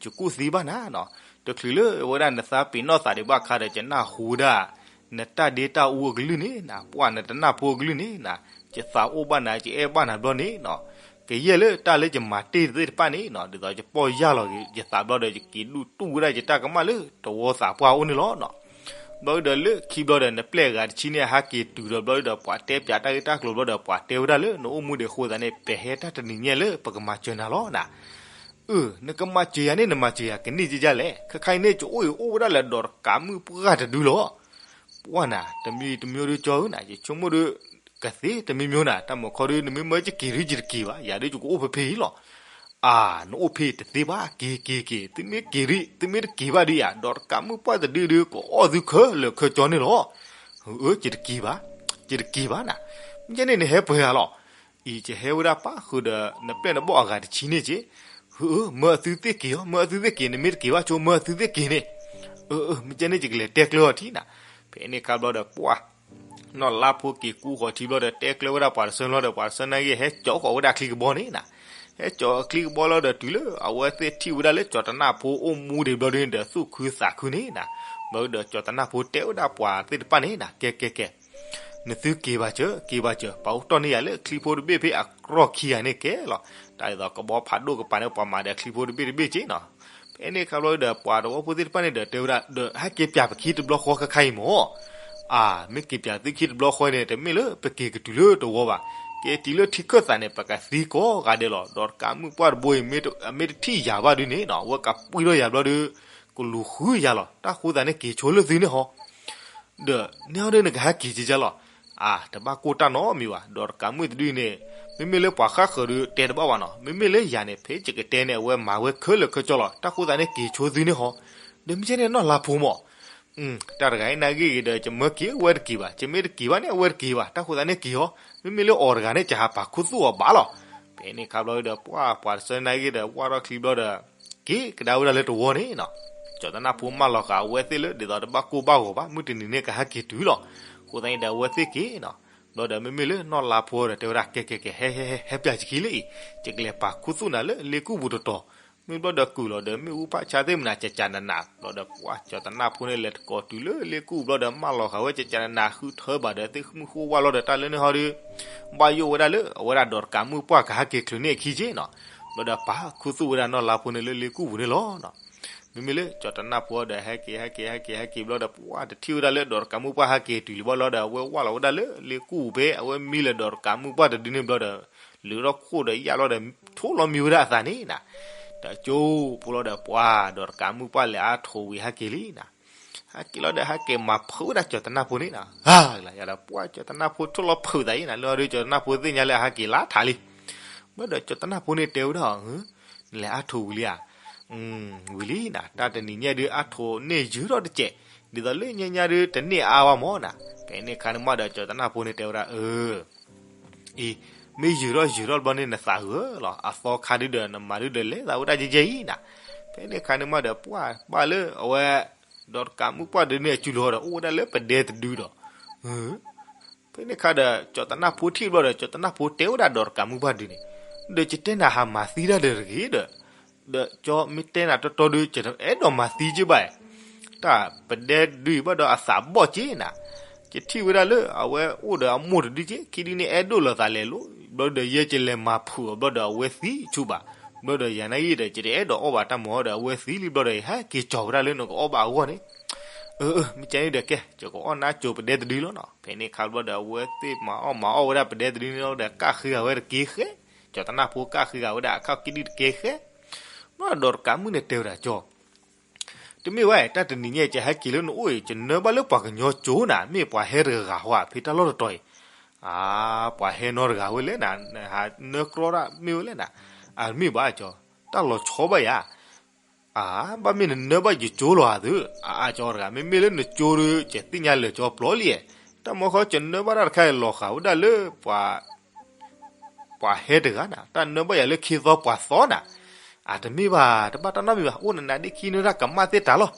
ယကူၣ်သံဘၣ်နၤနီၤ, တချုးလၢအဝဲဒၣ်နသးပ့ၤနီၣ်သးဒံးဘၣ်အခါဒီး ယနၢ်ဟူဝဲဒၣ် နတၢ်ဒ့တၢ်အူအကလုၢ်န့ၣ်နၤ, ပှၢ်နတနၢ်ဖိအကလုၢ်န့ၣ်နၤ, ယသးအိၣ်ဘၣ်နၤ ယအဲၣ်ဘၣ်နၤဘျီန့ၣ်နီၤ, ကယဲၢ်လၢတၢ်လၢယမၤတ့ၢ်သ့ၣ်တဖၣ်န့ၣ်နီၤ, ဒ်သိးယပီၢ်ယၢ်လီၤက့ၤ ယသးဘျီဒီး ယက့ၤဒုးတူၢ်ဝဲဒၣ်ယတၢ်ကမၣ်လၢတဝီသးပှၢ်အအိၣ်န့ၣ်လီၤနီၤ. ဘျီဒီးလၢခံဘျီဒီး နပျဲၢ်အဂၤတဆံန့ၣ် ဟဲက့ၤတုၤဒီးဘျီဒီး ပှၤတဲပၠးတၢ်ဂ့ၢ်တၢ်ကျိၤဘျီဒီး ပှၤတဲဝဲဒၣ်လၢ နအိၣ်မူဒံးအဃိသတးန့ၣ် ပဟဲတၢ်တနံၤညါလၢပကမၤစၢၤနၤလီၤနၤ. အၢ နကမၤစၢၤယၤန့ၣ် နမၤစၢၤယၤကန့ၢ်ကကလဲၣ်, ခဲခါအံၤန့ၣ် ယအိၣ်အံၤအိၣ်ဝဲဒၣ်လၢဒီးတကးမုၣ်ပှၢ်တဒုလီၤ. ပှၢ်နၤ တမံၤတမံၤဒုကၠီဧၢနၤ, ယဆိကမိၣ်ဒု ကသ့တမံၤမံၤနၤ, တၢ်မုၢ်ခီဒု နမ့ၢ်မၢယက့ၤဒု ယတက့ၤဘၣ်, ယၤဒု ယကအိၣ်ဖဲဖဲအံၤလီၤ. အၢ နအိၣ်ဖဲတသ့ဘၣ်, က့ၤ က့ၤ က့ၤ, သုမ့ၢ်က့ၤဒု သုမ့ၢ်တက့ၤဘၣ်ဒုယၤ ဒီးတကးမုၣ်ပှၢ်တဒုဒု ကအီၣ်သုခဲလၢာ်ခဲကၠီန့ၣ်လီၤ. အၢ ယတက့ၤဘၣ်, ယတက့ၤဘၣ်နၤ, မ့ၢ်ကဲန့ၣ်နဟဲပှဲၤဂၤလီၤ. အံၤ ယဟဲဝဲဒၣ်ပၢ်ဃုာ်ဒီး နပျဲၢ်နဘီၣ်အဂၤတဆံန့ၣ်က့, အၢ မၢအသုသ့ၣ်က့ၤအီၤ, မၢအသုသ့ၣ်က့ၤ, နမ့ၢ်တက့ၤဘၣ်ဆိ မၢအသုသ့ၣ်က့ၤန့ၣ်, အၢ မ့ၢ်ကဲန့ၣ် ယကလဲၤတဲကျၢၤအီၤထံနၤ. ဖဲန့ၣ်အခါဘျီဒီးပှၢ် နီၢ်လါဖိက့ၤကူဃီၤထံဘျီဒီး တဲကျၢၤဝဲဒၣ်ပှၤတဆၢလီၤဒီး ပှၤတဆၢနာ်က့ ဟဲကၠီဃီၤဝဲဒၣ်ချံကဘီန့ၣ်နၤ, ဟဲကၠီအချံကဘီလီၤဒီး တုၤလၢအဝဲသ့ၣ်ထံၣ်ဝဲဒၣ်လၢ ကၠီတနၢ်ဖိအိၣ်မူဒံးဘျီဒုန့ၣ်ဒီး သူၣ်ခုသးခုန့ၣ်နၤ, ဘျီဒီးကၠီတနၢ်ဖိတဲဝဲဒၣ်ပှၤသ့ၣ်တဖၣ်န့ၣ်နၤ, ကဲ ကဲ ကဲ နသုက့ၤဘၣ်စၢၤ က့ၤဘၣ်စၢၤ, ပှၤအိၣ်တီၢ်န့ၢ်ယၤလၢချံဖိတဘ့ၣ်ဖဲအကြီခံဂၤန့ၣ်ကဲလီၤ. တၢ်ဒ်သိးကဘီဖးဒိၣ်ကပၤန့ၣ် ပှၤမၤဒီးချံဖိတဘ့ၣ်တဘ့ၣ်က့နီၤ. ဖဲန့ၣ်အခါဘျီဒီး ပှၤသဝီဖိသ့ၣ်တဖၣ်န့ၣ်ဒီး တဲဝဲဒၣ်ဒီး ဟဲက့ၤပၠးပခံတဘျီဃီခဲခါအံၤမ့ၢ်, အၢ မ့ၢ်က့ၤပၠးသုခံတဘျီဃီန့ၣ် တမ့ၢ်လၢပက့ၤကတုၤလၢတဝီဘၣ်, က့ၤတုၤလၢထံခၢၣ်သးန့ၣ် ပကသံကိးဂၤဒဲးလီၤ. ဒီးတကးမုၣ်ပှၢ်တဘိအံၤ မ့ၢ်တထံၣ်ယၤဘၣ်ဒုန့ၣ်နီၤ အဝဲကပှံၢ်ထီၣ်ယၤဘျီဒီး ကလူၤဃုယၤလီၤ. တၢ်ဃိသးန့ၣ် က့ၤဆိလၢသုန့ၣ်ဟီ ဒီးန့ၣ်ဟီဒု နကဟဲက့ၤကကလီၤ. အၢ တဘၣ်ကိၢ်တၢ်နီတမံၤဘၣ်, ဒီးတကးမုၣ်တဒုန့ၣ် မ့မ့ၢ်လၢပှၤဃၣ်ဃၢၤဒု တဲတဘၣ်ဘၣ်နီၤ, မ့မ့ၢ်လၢယၤန့ၣ် ဖဲယကတဲန့ၣ် အဝဲမၤဝဲခဲလၢာ်ခဲဆ့လီၤ. တၢ်ဃိသးန့ၣ် က့ၤဆိသုန့ၣ်ဟီ, ဒီးမ့ၢ်ကဲန့ၣ်နီၢ်လါဖိမ့ၢ်, တၢ်တဂၤအံၤနာ်ဂ့ၤဂ့ၤဒီး ယမၢက့ၤအဝဲတက့ၤဘၣ်, ယမ့ၢ်တက့ၤဘၣ်န့ၣ် အဝဲတက့ၤဘၣ်, တၢ်ဃိသးန့ၣ်က့ၤဟီ, မ့မ့ၢ်လၢအီၤတဂၤန့ၣ် ယဟးပာ်ခူသူၣ်အီၤဘၣ်လီၤ. ဖဲန့ၣ်အခါဘျီဒီး ပှၢ်ပှၤတဆၢနာ်ဂ့ၤဒီး ဝၢ်ထီၣ်ချံဘျီဒီး က့ၤကဒါဝဲဒၣ်လၢတဝီန့ၣ်နီၤ, ကၠီတနၢ်ဖိမၢလီၤဃာ်အဝဲသ့ၣ်လၢ ဒ်သိးတဘၣ်ကိၢ်ဘၣ်ဂီၤဘၣ်, မုၢ်တနံၤန့ၣ်ကဟဲက့ၤတုၤလီၤ. အဃိသတးန့ၣ်ဒီး အဝဲသ့ၣ်က့ၤနီၤ, ဘျီဒီးမ့မ့ၢ်လၢနီၢ်လါဖိဒီး တဲဝဲဒၣ် ကဲ ကဲ ကဲ ဟဲ ဟဲ ဟဲ ဟဲပၠးယခံလၢအံၤ, ယကလဲၤပာ်ခူသူၣ်နၤလၢလ့ကူၣ်ပူၤတတီၤ, မ့ၢ်ဘျီဒီးကုၢ်လီၤဒီး မ့ၣ်အူဖးဆါသ့ၣ်မနၤ ကကနနၤ, ဘျီဒီးပှၢ်ကၠီတနၢ်ဖိန့ၣ် လဲၤတကိးတုၤလၢလ့ကူၣ်ဘျီဒီး မၢလီၤဃာ်ဝဲကကနနၤ ဃုထၢဘၣ်ဒီး သ့ၣ်ဃမုၢ်ဃိဝၣ်လီၤဒီး တၢ်လၢန့ၣ်ဟီဒီး ဘၣ်ယိၣ်ဝဲဒၣ်လၢ အဝဲဒၣ်ဒီးတကးမုၣ်ပှၢ်ကဟဲက့ၤချုးန့ၢ်အခံက့နီၤ, ဘျီဒီးပာ်ခူသူၣ်ဝဲဒၣ်နီၢ်လါဖိန့ၣ်လၢလ့ကူၣ်ပူၤန့ၣ်လီၤ. မ့မ့ၢ်လၢကၠီတနၢ်ဖိဒီး ဟဲက့ၤ ဟဲက့ၤ ဟဲက့ၤ ဟဲက့ၤဘျီဒီး ပှၢ်တထံၣ်ဝဲဒၣ်လၢဒီးတကးမုၣ်ပှၢ်ဟဲက့ၤတုၤလံဘၣ်လီၤဒီး အဝဲဝၢ်လီၤဝဲဒၣ်လၢလ့ကူၣ်ပူၤဖဲ အဝဲမံလၢဒီးတကးမုၣ်ပှၢ်တဒုန့ၣ်ဘျီဒီး လုာ်ထီၣ်ခိၣ်ဒီးယၢ်လီၤဒီး ထိၣ်လီၤမံဝဲဒၣ်အသးန့ၣ်နၤ, ဒီးကၠိဖိလီၤဒီး ပှၢ်ဒီးတကးမုၣ်ပှၢ်လဲၤအါထိးဝံၤဟဲက့ၤလံနၤ, ဟဲက့ၤလီၤဒီး ဟဲက့ၤမၤဖုးဝဲဒၣ်ကၠီတနၢ်ဖိန့ၣ်နၤ, ဟါ ယၤဒီး ပှၢ်ကၠီတနၢ်ဖိထိၣ်လီၤဖုးသးအံၤနၤ, လၢအီၤဒီး ကၠီတနၢ်ဖိသ့ၣ်ညါလၢအဟဲက့ၤလါထးလံ. ဘျီဒီးကၠီတနၢ်ဖိန့ၣ်တဲဝဲဒၣ်အီၤ, နလဲၤအါထိးဝံၤလံဧါ, ဝံၤလံနၤ, တၢ်တနံၤညါဒုးအါထိးန့ၢ်ယုာ်ထီၣ်တစဲး, ဒ်သိးလၢညါညါဒုးတန့ၢ်အါဘၣ်မ့ၢ်နၤ. ဖဲန့ၣ်အခါန့ၣ်မးဒီး ကၠီတနၢ်ဖိန့ၣ်တဲဝဲဒၣ် အၢ အံၤ မ့ၢ်ယုာ်ထီၣ်ယုာ်ထီၣ်ဘျီန့ၣ် နသးဂၢၢ်လီၤ, အသီခါဒုဒီး နမၤဒုဒီးလဲၤသးဝဲဒၣ်ယဲယဲအံၤနၤ. ဖဲန့ၣ်အခါန့ၣ်မးဒီး ပှၢ်ဘၣ်လၢအဝဲ ဒီးတကးမုၣ်ပှၢ်တဒုန့ၣ် အစုလီၤဒီး အိၣ်ဝဲဒၣ်လၢပဒဲတဒုဒီး ဖဲန့ၣ်အခါဒီး ကၠီတနၢ်ဖိထံၣ်ဘျီဒီး ကၠီတနၢ်ဖိတဲဝဲဒၣ်ဒီးတကးမုၣ်ပှၢ်တဒုန့ၣ်, ဒီးယတဲနၤဟးမၤသံတၢ်ဒီးတဂ့ၤဒီး, ဒီးကၠီမ့ၢ်တဲနၤတီတီဒု ယအဲၣ်ဒိးမၤသံက့ဘၣ်, တၢ်ပဒဲတဒုအံၤဘၣ်ဒီးအသးဘီၣ်က့နၤ, ယထံၣ်ဝဲဒၣ်လၢအဝဲအိၣ်ဒီးအမိၢ်တဒုက့ ခံဒုန့ၣ်အဲၣ်ဒိၣ်လိာ်သးလဲၤလိၤ, ဘျီဒီးယဲယလဲၤမၤဖုးအီၤဘျီဒီးအဝဲသံဆူၣ်ဘၣ်, ဘျီဒီးယၤနာ်ဂ့ၤဒီး ယတအဲၣ်ဒိးအီၣ်ဘၣ်တၢ်မၤအီၤဒီး အဝဲသံလံဘျီဒီး ယဟဲက့ၤကၠီၤဝဲဒၣ်လၢနကအီၣ်ဘၣ်အဂီၢ်န့ၣ် အၢ မ့ၢ်ကဲန့ၣ်ဒီးကဲ ယကအီၣ်နါကိၤပဒဲတဒုလီၤနီၤ. ဖဲန့ၣ်အခါဘျီဒီး အဝဲသ့ၣ်မၤအီၣ်မၤအီၣ်ဝဲဒၣ်ပဒဲတဒုန့ၣ်လီၤဒီး ကၣ်ဃ့ဂၤဝဲတက့ၢ်ဃဲ, ကၠီၤတနၢ်ဖိကၣ်ဃ့ဂၤဝဲဒၣ်အခီၣ်ကံၣ်ဒုတက့ၢ်ဃဲ, ဘျီဒီးတကးမုၣ်န့ၣ်တဲဝဲဒၣ်ကၠီၤ တမ့ၢ်ဝဲ တၢ်တနံၤညါအံၤ ယဟဲက့ၤလၢနအိၣ်အံၤ ယနၢဘၣ်လၢပှၤကညီကၠိနၤ မ့ၢ်ပှၤဟဲတဂၤဂၤဟီဧါ ဖဲတၢ်လီၢ်တတီၤအံၤ, အါ, ပှၤဟဲနီတဂၤဝဲလဲၣ်နၤ, နဟးနၢကြီတၢ်မ့ၢ်ဝဲလဲၣ်နၤ, အမ့ၢ်ဘၣ်ကၠီ, တၢ်လီၤဆီဘၣ်ယၤ, အါ, ဘၣ်မ့ၢ်နနၢဘၣ်ယကၠိလီၤဧါသု, အါ, ကၠီတဂၤ မ့မ့ၢ်လၢနကၠိဒီး ယသ့ၣ်ညါလၢာ်ကၠီပျီလံ, တၢ်မီခီကနၢဘၣ်တၢ်တခါအံၤလီၤဃာ်ဝဲဒၣ်လၢပှၤ ပှၤဟဲတဂၤနၤ, တၢ်နၢဘၣ်ယၤလၢခံသီပှၤသီနၤ, အတမ့ၢ်ဘၣ်, တဘၣ်တၢ်နီတမံၤဘၣ်, အိၣ်နနါဒ့ခံနၢတၢ်ကမၣ်သ့ၣ်တၢ်လီၤ.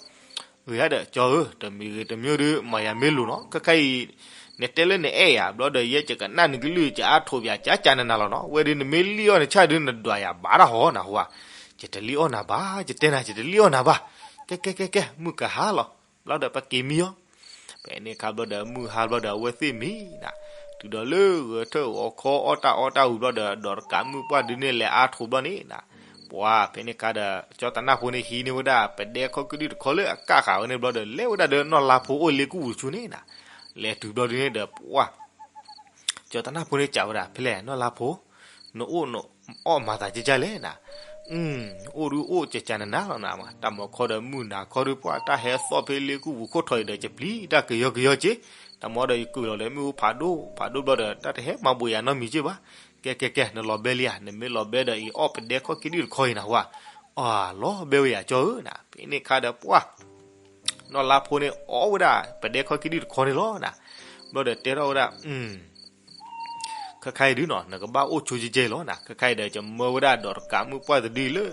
ဂ့ၤဒီးကၠီဧၢ, တမံၤဂ့ၤတမံၤဒီး မၤယၤမ့ၢ်လိၤနီၤ, ခဲခါအံၤ နတဲလၢနအဲၣ်ယၤ ဘျီဒီး ယဲယကနၣ်နကလုၢ် ယအါထိးပၠးကၠၢ်ကၠၢ်နနၤလီၤနီၤ, ဝဲဒီးနမ့ၢ်လံၣ်အီၣ်နဆၣ်ဒီး နဒွးယၤဘၣ်တၢ်ဟီနၤဟူဧါ, ယတလံၣ်အီၣ်နၤဘၣ်, ယတဲနၤ ယတလံၣ်အီၣ်နၤဘၣ်, ကဲကဲကဲကဲ မုၢ်ကဟါလီၤ, ဘျီဒီးပက့ၤမံအီၤ ဖဲန့ၣ်ခါဘျီဒီး မုၢ်ဟါဘျီဒီး အဝဲသ့ၣ်မံနၤ, တုၤဒီးလၢဂဲၤထၢၣ်ဂီၤခီအီၣ်တၢ်အီတၢ်ဝံၤဘျီဒီး ဒီးတကးမုၢ်ပှၢ်ဒုးန့ၣ်လဲၤအါထိးဘျီန့ၣ်နၤ, ပှၤဖဲန့ၣ်ခါဒီး ကၠီတနၢ်ဖိန့ၣ်ဟံးန့ၢ်ဝဲဒၣ် ပဒဲခီကဒုၣ်တခီလၢအကၣ်ဃာ်ဝဲန့ၣ်ဘျီဒီး လဲၤဝဲဒၣ်ဒီးနီၢ်လါဖိအိၣ်လ့ကူၣ်ပူၤဆူန့ၣ်နၤ, လဲၤတုၤဘျီဒုးန့ၣ်ဒီး ပှၤ ကၠီတနၢ်ဖိန့ၣ်စံးဝဲဒၣ် ဖဲလဲၣ်နီၢ်လါဖိ, နအိၣ်နအီၣ်မၤသးကဲကဲလဲၣ်နၤ, အိၣ်ဒုးအိၣ်ကဲကဲနနၤလီၤနၤ, တၢ်မၤခီဒီးမုၢ်နၤခီဒုး ပှၤတၢ်ဟဲသီၣ်ဖဲလ့ကူၣ်ပူၤခိၣ်ထီၣ်အံၤဒီး ယပျံၤတၢ်ကယီကယီက့, တၢ်မၤဒီးယကုၢ်လီၤဒီး မ့ၣ်အူဖးဒိၣ်ဖးဒိၣ်ဘျီဒီး တၢ်တဟဲမၤဘှံးယၤနီတမံၤက့ဘၣ်, ကဲကဲကဲ နလီၤဘဲလံဧါ, နမ့ၢ်လီၤဘဲဒီး အံၤအီၣ်ပဒဲခီကဒုၣ်တခီအံၤနၤဟူဧါ, အလီၤဘဲဝဲယၤကၠီဧၢနၤ, ဖဲန့ၣ်ခါဒီးပှၤ နီၢ်လါဖိန့ၣ်အီၣ်ဝဲဒၣ် ပဒဲခီကဒုၣ်တခီန့ၣ်လီၤနၤ, ဘျီဒီးတဲထီၣ်ဝဲဒၣ် ခဲခါအံၤဒုးနီၤ နကဘၣ်အိၣ်ဆိကဲကဲလီၤနၤ, ခဲခါအံၤဒီး ယမၢဝဲဒၣ်ဒီးတကးမုၢ်ပှၢ်တဒုလၢ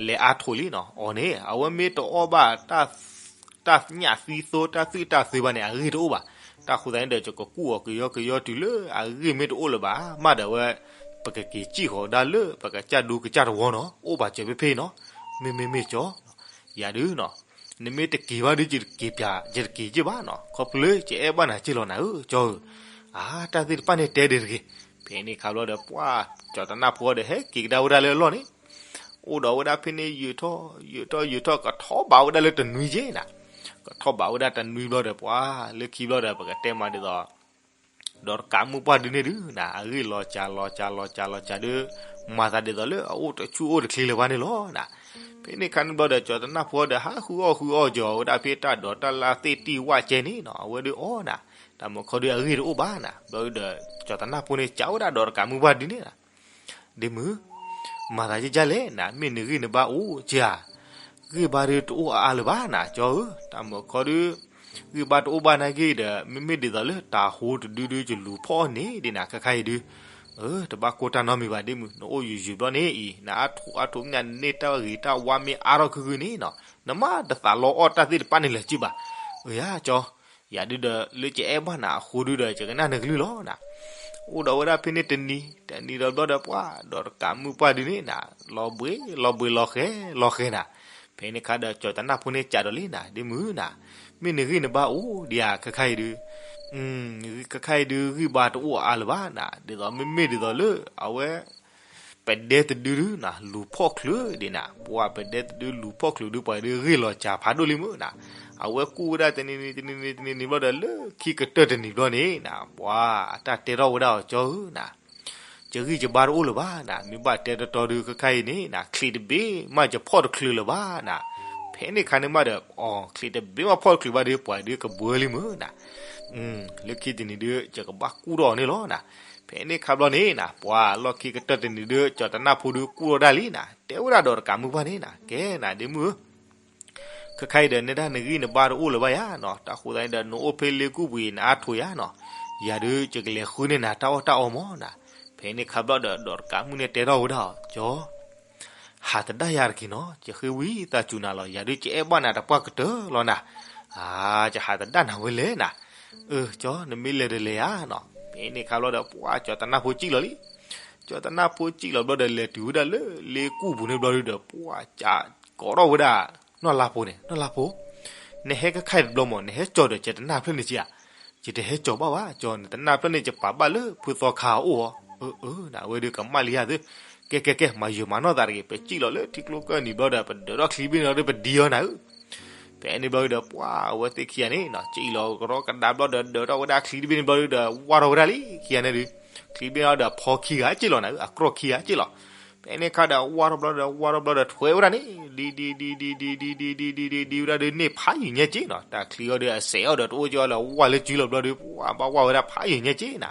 လဲၤအါထိးလံနီၤ, အီၤန့ၣ် အဝဲမ့ၢ်တအီၣ်ဘၣ် တၢ်ညၣ်သံသိ တၢ်သွံၣ်တၢ်သွဲဘၣ်န့ၣ် အဂ့ၢ်တအိၣ်ဘၣ်, တၢ်ဃိသတးန့ၣ်ဒီး ယကကူၣ်အီၤကယီကယီတုၤလၢအဂ့ၢ်မ့ၢ်တအိၣ်လၢၤဘၣ်, မ့ၢ်ဒီးဝဲ ပကက့ၤစံၣ်ဃီၤဒၣ်လၢ ပကစၢ်ဒူကစၢ်တဝီနီၤ, အိၣ်ဘၣ်စၢၤဖဲဖဲနီၤ, မ့မ့မ့ၢ်ကၠီ ယၤဒုးနီၤ, နမ့ၢ်တက့ၤဘၣ်ဒုး ယတက့ၤပၠး ယတက့ၤက့ဘၣ်နီၤ, ခီဖျိယအဲၣ်ဘၣ်နၤက့လီၤနၤဧၢ ကၠီဧၢ, အါ တၢ်သ့ၣ်တဖၣ်န့ၣ်တဲဒံးတဂ့ၤ, ဖဲန့ၣ်ခါဘျီဒီး ပှၤ ကၠီတနၢ်ဖိဒီး ဟဲက့ၤကဒါဝဲဒၣ်လၢအလီၢ်န့ၣ်, အိၣ်ဒီးဝဲဒၣ်ဖဲန့ၣ် ယုာ်ထီၣ် ယုာ်ထီၣ် ယုာ်ထီၣ် ကထီၣ်ဘးဝဲဒၣ်လၢတနွံက့နၤ, ကထီၣ်ဘးဝဲဒၣ်တနွံဘျီဒီး ပှၤ လၢခံဘျီဒီး ပကတဲမးဒ်သိး ဒီးတကးမုၢ်ပှၢ်ဒုးန့ၣ်ဒုးနၤ အဂ့ၢ်လီၤစှၤလီၤစှၤလီၤစှၤလီၤစှၤဒီး မၤသးဒ်သိးလၢအအိၣ်တဆူၣ်အိၣ်တချ့လၢၤဘၣ်န့ၣ်လီၤနၤ, ဖဲန့ၣ်ခါန့ၣ်ဘျီဒီး ကၠီတနၢ်ဖိဒီး ဟးဃုအီၣ်ဃုအီၣ်ကၠီဝဲဒၣ်ဖဲတၢ်ဒိးတၢ်လၢသ့ၣ်တံၢ်ဝၣ်ကဲန့ၣ်နီၤ, အဝဲဒုးအီၣ်နၤ, တၢ်မၤခီဒုးအဂ့ၢ်တအိၣ်ဘၣ်နၤ, ဘျီဒီး ကၠီတနၢ်ဖိန့ၣ် စံးဝဲဒၣ်ဒီးတကးမုၢ်ပှၢ်ဒုးန့ၣ်နၤ ဒ့မုၣ်, မၤသးဒ်လဲၣ်နၤ, မ့ၢ်နဂံၢ်နဘါအိၣ်က့ဧါ, ဂံၢ်ဘါဒုးတအိၣ်အါအါလၢၤဘၣ်နၤ ကၠီဧၢ, တၢ်မၤခီဒုး ဂံၢ်ဘါတအိၣ်ဘၣ်နာ်က့ဒီး မ့မ့ၢ်ဒ်သိးလၢတၤဟိတဒုဒုး ယလူၤဖီၣ်အီၤန့ၣ်ဒ်နၤ ခဲခါအံၤဒုး, အၢ တဘၣ်ကိၢ်တၢ်နီတမံၤဘၣ်ဒ့မုၣ်, နအိၣ်ယုာ်ယုာ်ဘျီန့ၣ်အံၤ နအါထီၣ်အါထီၣ်မ့ၢ်ညါ နန့ၢ်တၢ်ဂ့ၤတၢ်ဝါမ့ၢ်အါထီၣ်ခုခုန့ၣ်နီၤ, နမ့ၢ်တသးလီအီၣ်တၢ်သ့ၣ်တဖၣ်န့ၣ်လၢၤက့ဘၣ်, အၢ ယၤကၠီ ယၤဒုးဒီး လၢယအဲၣ်ဘၣ်နၤအဃိဒုးဒီး ယကနၣ်နကလုၢ်လီၤနၤ, အိၣ်ဒီးဝဲဒၣ်ဖဲန့ၣ်တနံၤ တနံၤဒီးဘျီဒီးပှၤ ဒီးတကးမုၢ်ပှၢ်ဒုးန့ၣ်နၤ လီၤဘှံးလီၤဘှံးလီၤဃဲၤလီၤဃဲၤနၤ, ဖဲန့ၣ်ခါဒီး ကၠီတနၢ်ဖိန့ၣ်စံးဒီးလံနၤ ဒ့မုၣ်နၤ, မ့ၢ်နဂံၢ်နဘါအိၣ်ဒံးဧါ ခဲခါအံၤဒုး, ခဲခါအံၤဒုး ဂံၢ်ဘါတအိၣ်အါလၢၤဘၣ်နၤ, ဒ်သိးမ့မ့ၢ်ဒ်သိးလၢ အဝဲ ပဒဲတဒုဒုနၤ လူၤဖီၣ်ချုးဒံးနၤ, ပှၤပဒဲတဒုလူၤဖီၣ်ချုးဒုး ပှၤဒုးဂ့ၢ်လီၤစှၤဖးဒိၣ်လံမုၢ်နၤ, အဝဲကူၣ်ဝဲဒၣ်တနံၤနံၤတနံၤနံၤတနံၤနံၤဘျီဒီး လၢခံကတၢၢ်တနံၤဘျီန့ၣ်နၤ ပှၤအတၢ်တဲထီၣ်ဝဲဒၣ်အီၤ ကၠီဧၢနၤ, ယဂံၢ်ယဘါတအိၣ်လၢၤဘၣ်နၤ, မ့ၢ်ဘၣ်တဲတီတီဒုး ခဲခါအံၤန့ၣ်နၤ ချံးတဘ့ၣ်မးယဖီၣ်တချုးလၢၤဘၣ်နၤ, ဖဲန့ၣ်ခါန့ၣ်မးဒီး အီၤ ချံးတဘ့ၣ်မးဖီၣ်တချုးဘၣ်ဒုး ပှၤဒုးကဘှၢလံမုၢ်နၤ လၢခံတနံၤဒုး ယကဘၣ်ကူၣ်ထီၣ်အီၤန့ၣ်လီၤနၤ, ဖဲန့ၣ်ခါဘျီန့ၣ်နၤ ပှၤလီၢ်ခံကတၢၢ်တနံၤဒုး ကၠီတနၢ်ဖိဒုးကူၣ်ထီၣ်ဒၣ်လံနၤ တဲဝဲဒၣ်ဒီးတကးမုၢ်ပှၢ်န့ၣ်နၤ ကဲနၤဒ့မုၣ်ဧၢ ခဲခါအံၤဒီး နဲဒၣ်နဂံၢ်နဘါတအိၣ်လၢၤဘၣ်ယၤနီၤ, တၢ်ဃိသတးန့ၣ်ဒီး နအိၣ်ဖဲလ့ကူၣ်ပူၤအံၤ နအါထိးယၤနီၤ, ယၤဒုး ယကလဲၤဃုန့ၢ်နၤတၢ်အီၣ်တၢ်အီမၢ်နၤ, ဖဲန့ၣ်ခါဘျီဒီး ဒီးတကးမုၢ်န့ၣ်တဲထီၣ်ဝဲဒၣ်အီၤ ကၠီ ဟးသဒၣ်ယၤတက့ၢ်နီၤ, ယဃ့ဝံသးစူၤနၤလီၤ, ယၤဒုး ယအဲၣ်ဘၣ်နၤတပှၢ်ကတၢၢ်လီၤနၤ, အါ ယဟးသဒၣ်နၤဝဲလဲၣ်နၤ, အၢ ကၠီ နမ့ၢ်လဲၤဒီးလဲၤယၤနီၤ, ဖဲန့ၣ်ခါဘျီဒီး ပှၤ ကၠီတနၢ်ဖိစံၣ်လီၤလံ, ကၠီတနၢ်ဖိစံၣ်လီၤဘျီဒီး လဲၤတုၤဝဲဒၣ်လၢလ့ကူၣ်ပူၤန့ၣ်ဘျီဒုးဒီး ပှၤ ကးကိးထီၣ်ဝဲဒၣ် နီၢ်လါဖိန့ၣ်, နီၢ်လါဖိ, နဟဲခဲခါအံၤတဘျီမၢ် နဟဲကၠီၤဒီး ယတနၢ်ဖျၢၣ်န့ၢ်က့ဧါ, ယတဟဲကၠီၤဘၣ်ဘၣ်, ကၠီ နတနၢ်ဖျၢၣ်န့ၢ် ယပာ်ဘၣ်လၢဖုသီခါအအိၣ်အီၤ, အၢ အၢ နဝဲဒုးကမၣ်လံဧါသု, ကဲ ကဲ ကဲ မၤယုာ်မၤနီၢ်သးတဂ့ၤ, ပစံၣ်လီၤလၢထံကျိကၢၢ်နံၤဘျီဒီး ပဒၢးထီၣ်ချံတဘ့ၣ်န့ၣ်ဒီး ပဒံအီၤနၤဧၢ ဖဲန့ၣ်ဘျီဒီး ပှၤအဝဲသ့ၣ်ခံဂၤန့ၣ်နီၤ စံၣ်လီၤကရီကဒါဘျီဒီး ဒၢးထီၣ်ဝဲဒၣ်ချံတဘ့ၣ်န့ၣ်ဘျီဒီး ဝၢ်ထီၣ်ဝဲဒၣ်လံ ခံဂၤန့ၣ်ဒုး, ချံတဘ့ၣ်န့ၣ်ဒီး ဖီခံဂၤစ့ၢ်လီၤနၤဧၢ, အကြီၢ်ခံဂၤစ့ၢ်လီၤ, ဖဲန့ၣ်ခါဒီး ဝၢ်ထီၣ်ဘျီဒီး ဝၢ်ထီၣ်ဘျီဒီး ထွဲဝဲဒၣ်န့ၣ် ဒံ ဒံ ဒံ ဒံ ဒံ ဒံ ဒံ ဒံ ဒံ ဒံ ဒံဝဲဒၣ်ဒီး န့ၢ်ဖးယံာ်ညါက့နီၤ, တၢ်ချံအီၤဒီး အစဲးအီၤဒီး တအိၣ်က့ၤအီၤလၢ ဝၢ်လၢစုလီၤဘျီဒီး ပှၤဘၣ်ဝၢ်ဝဲဒၣ်ဖးယံာ်ညါက့နၤ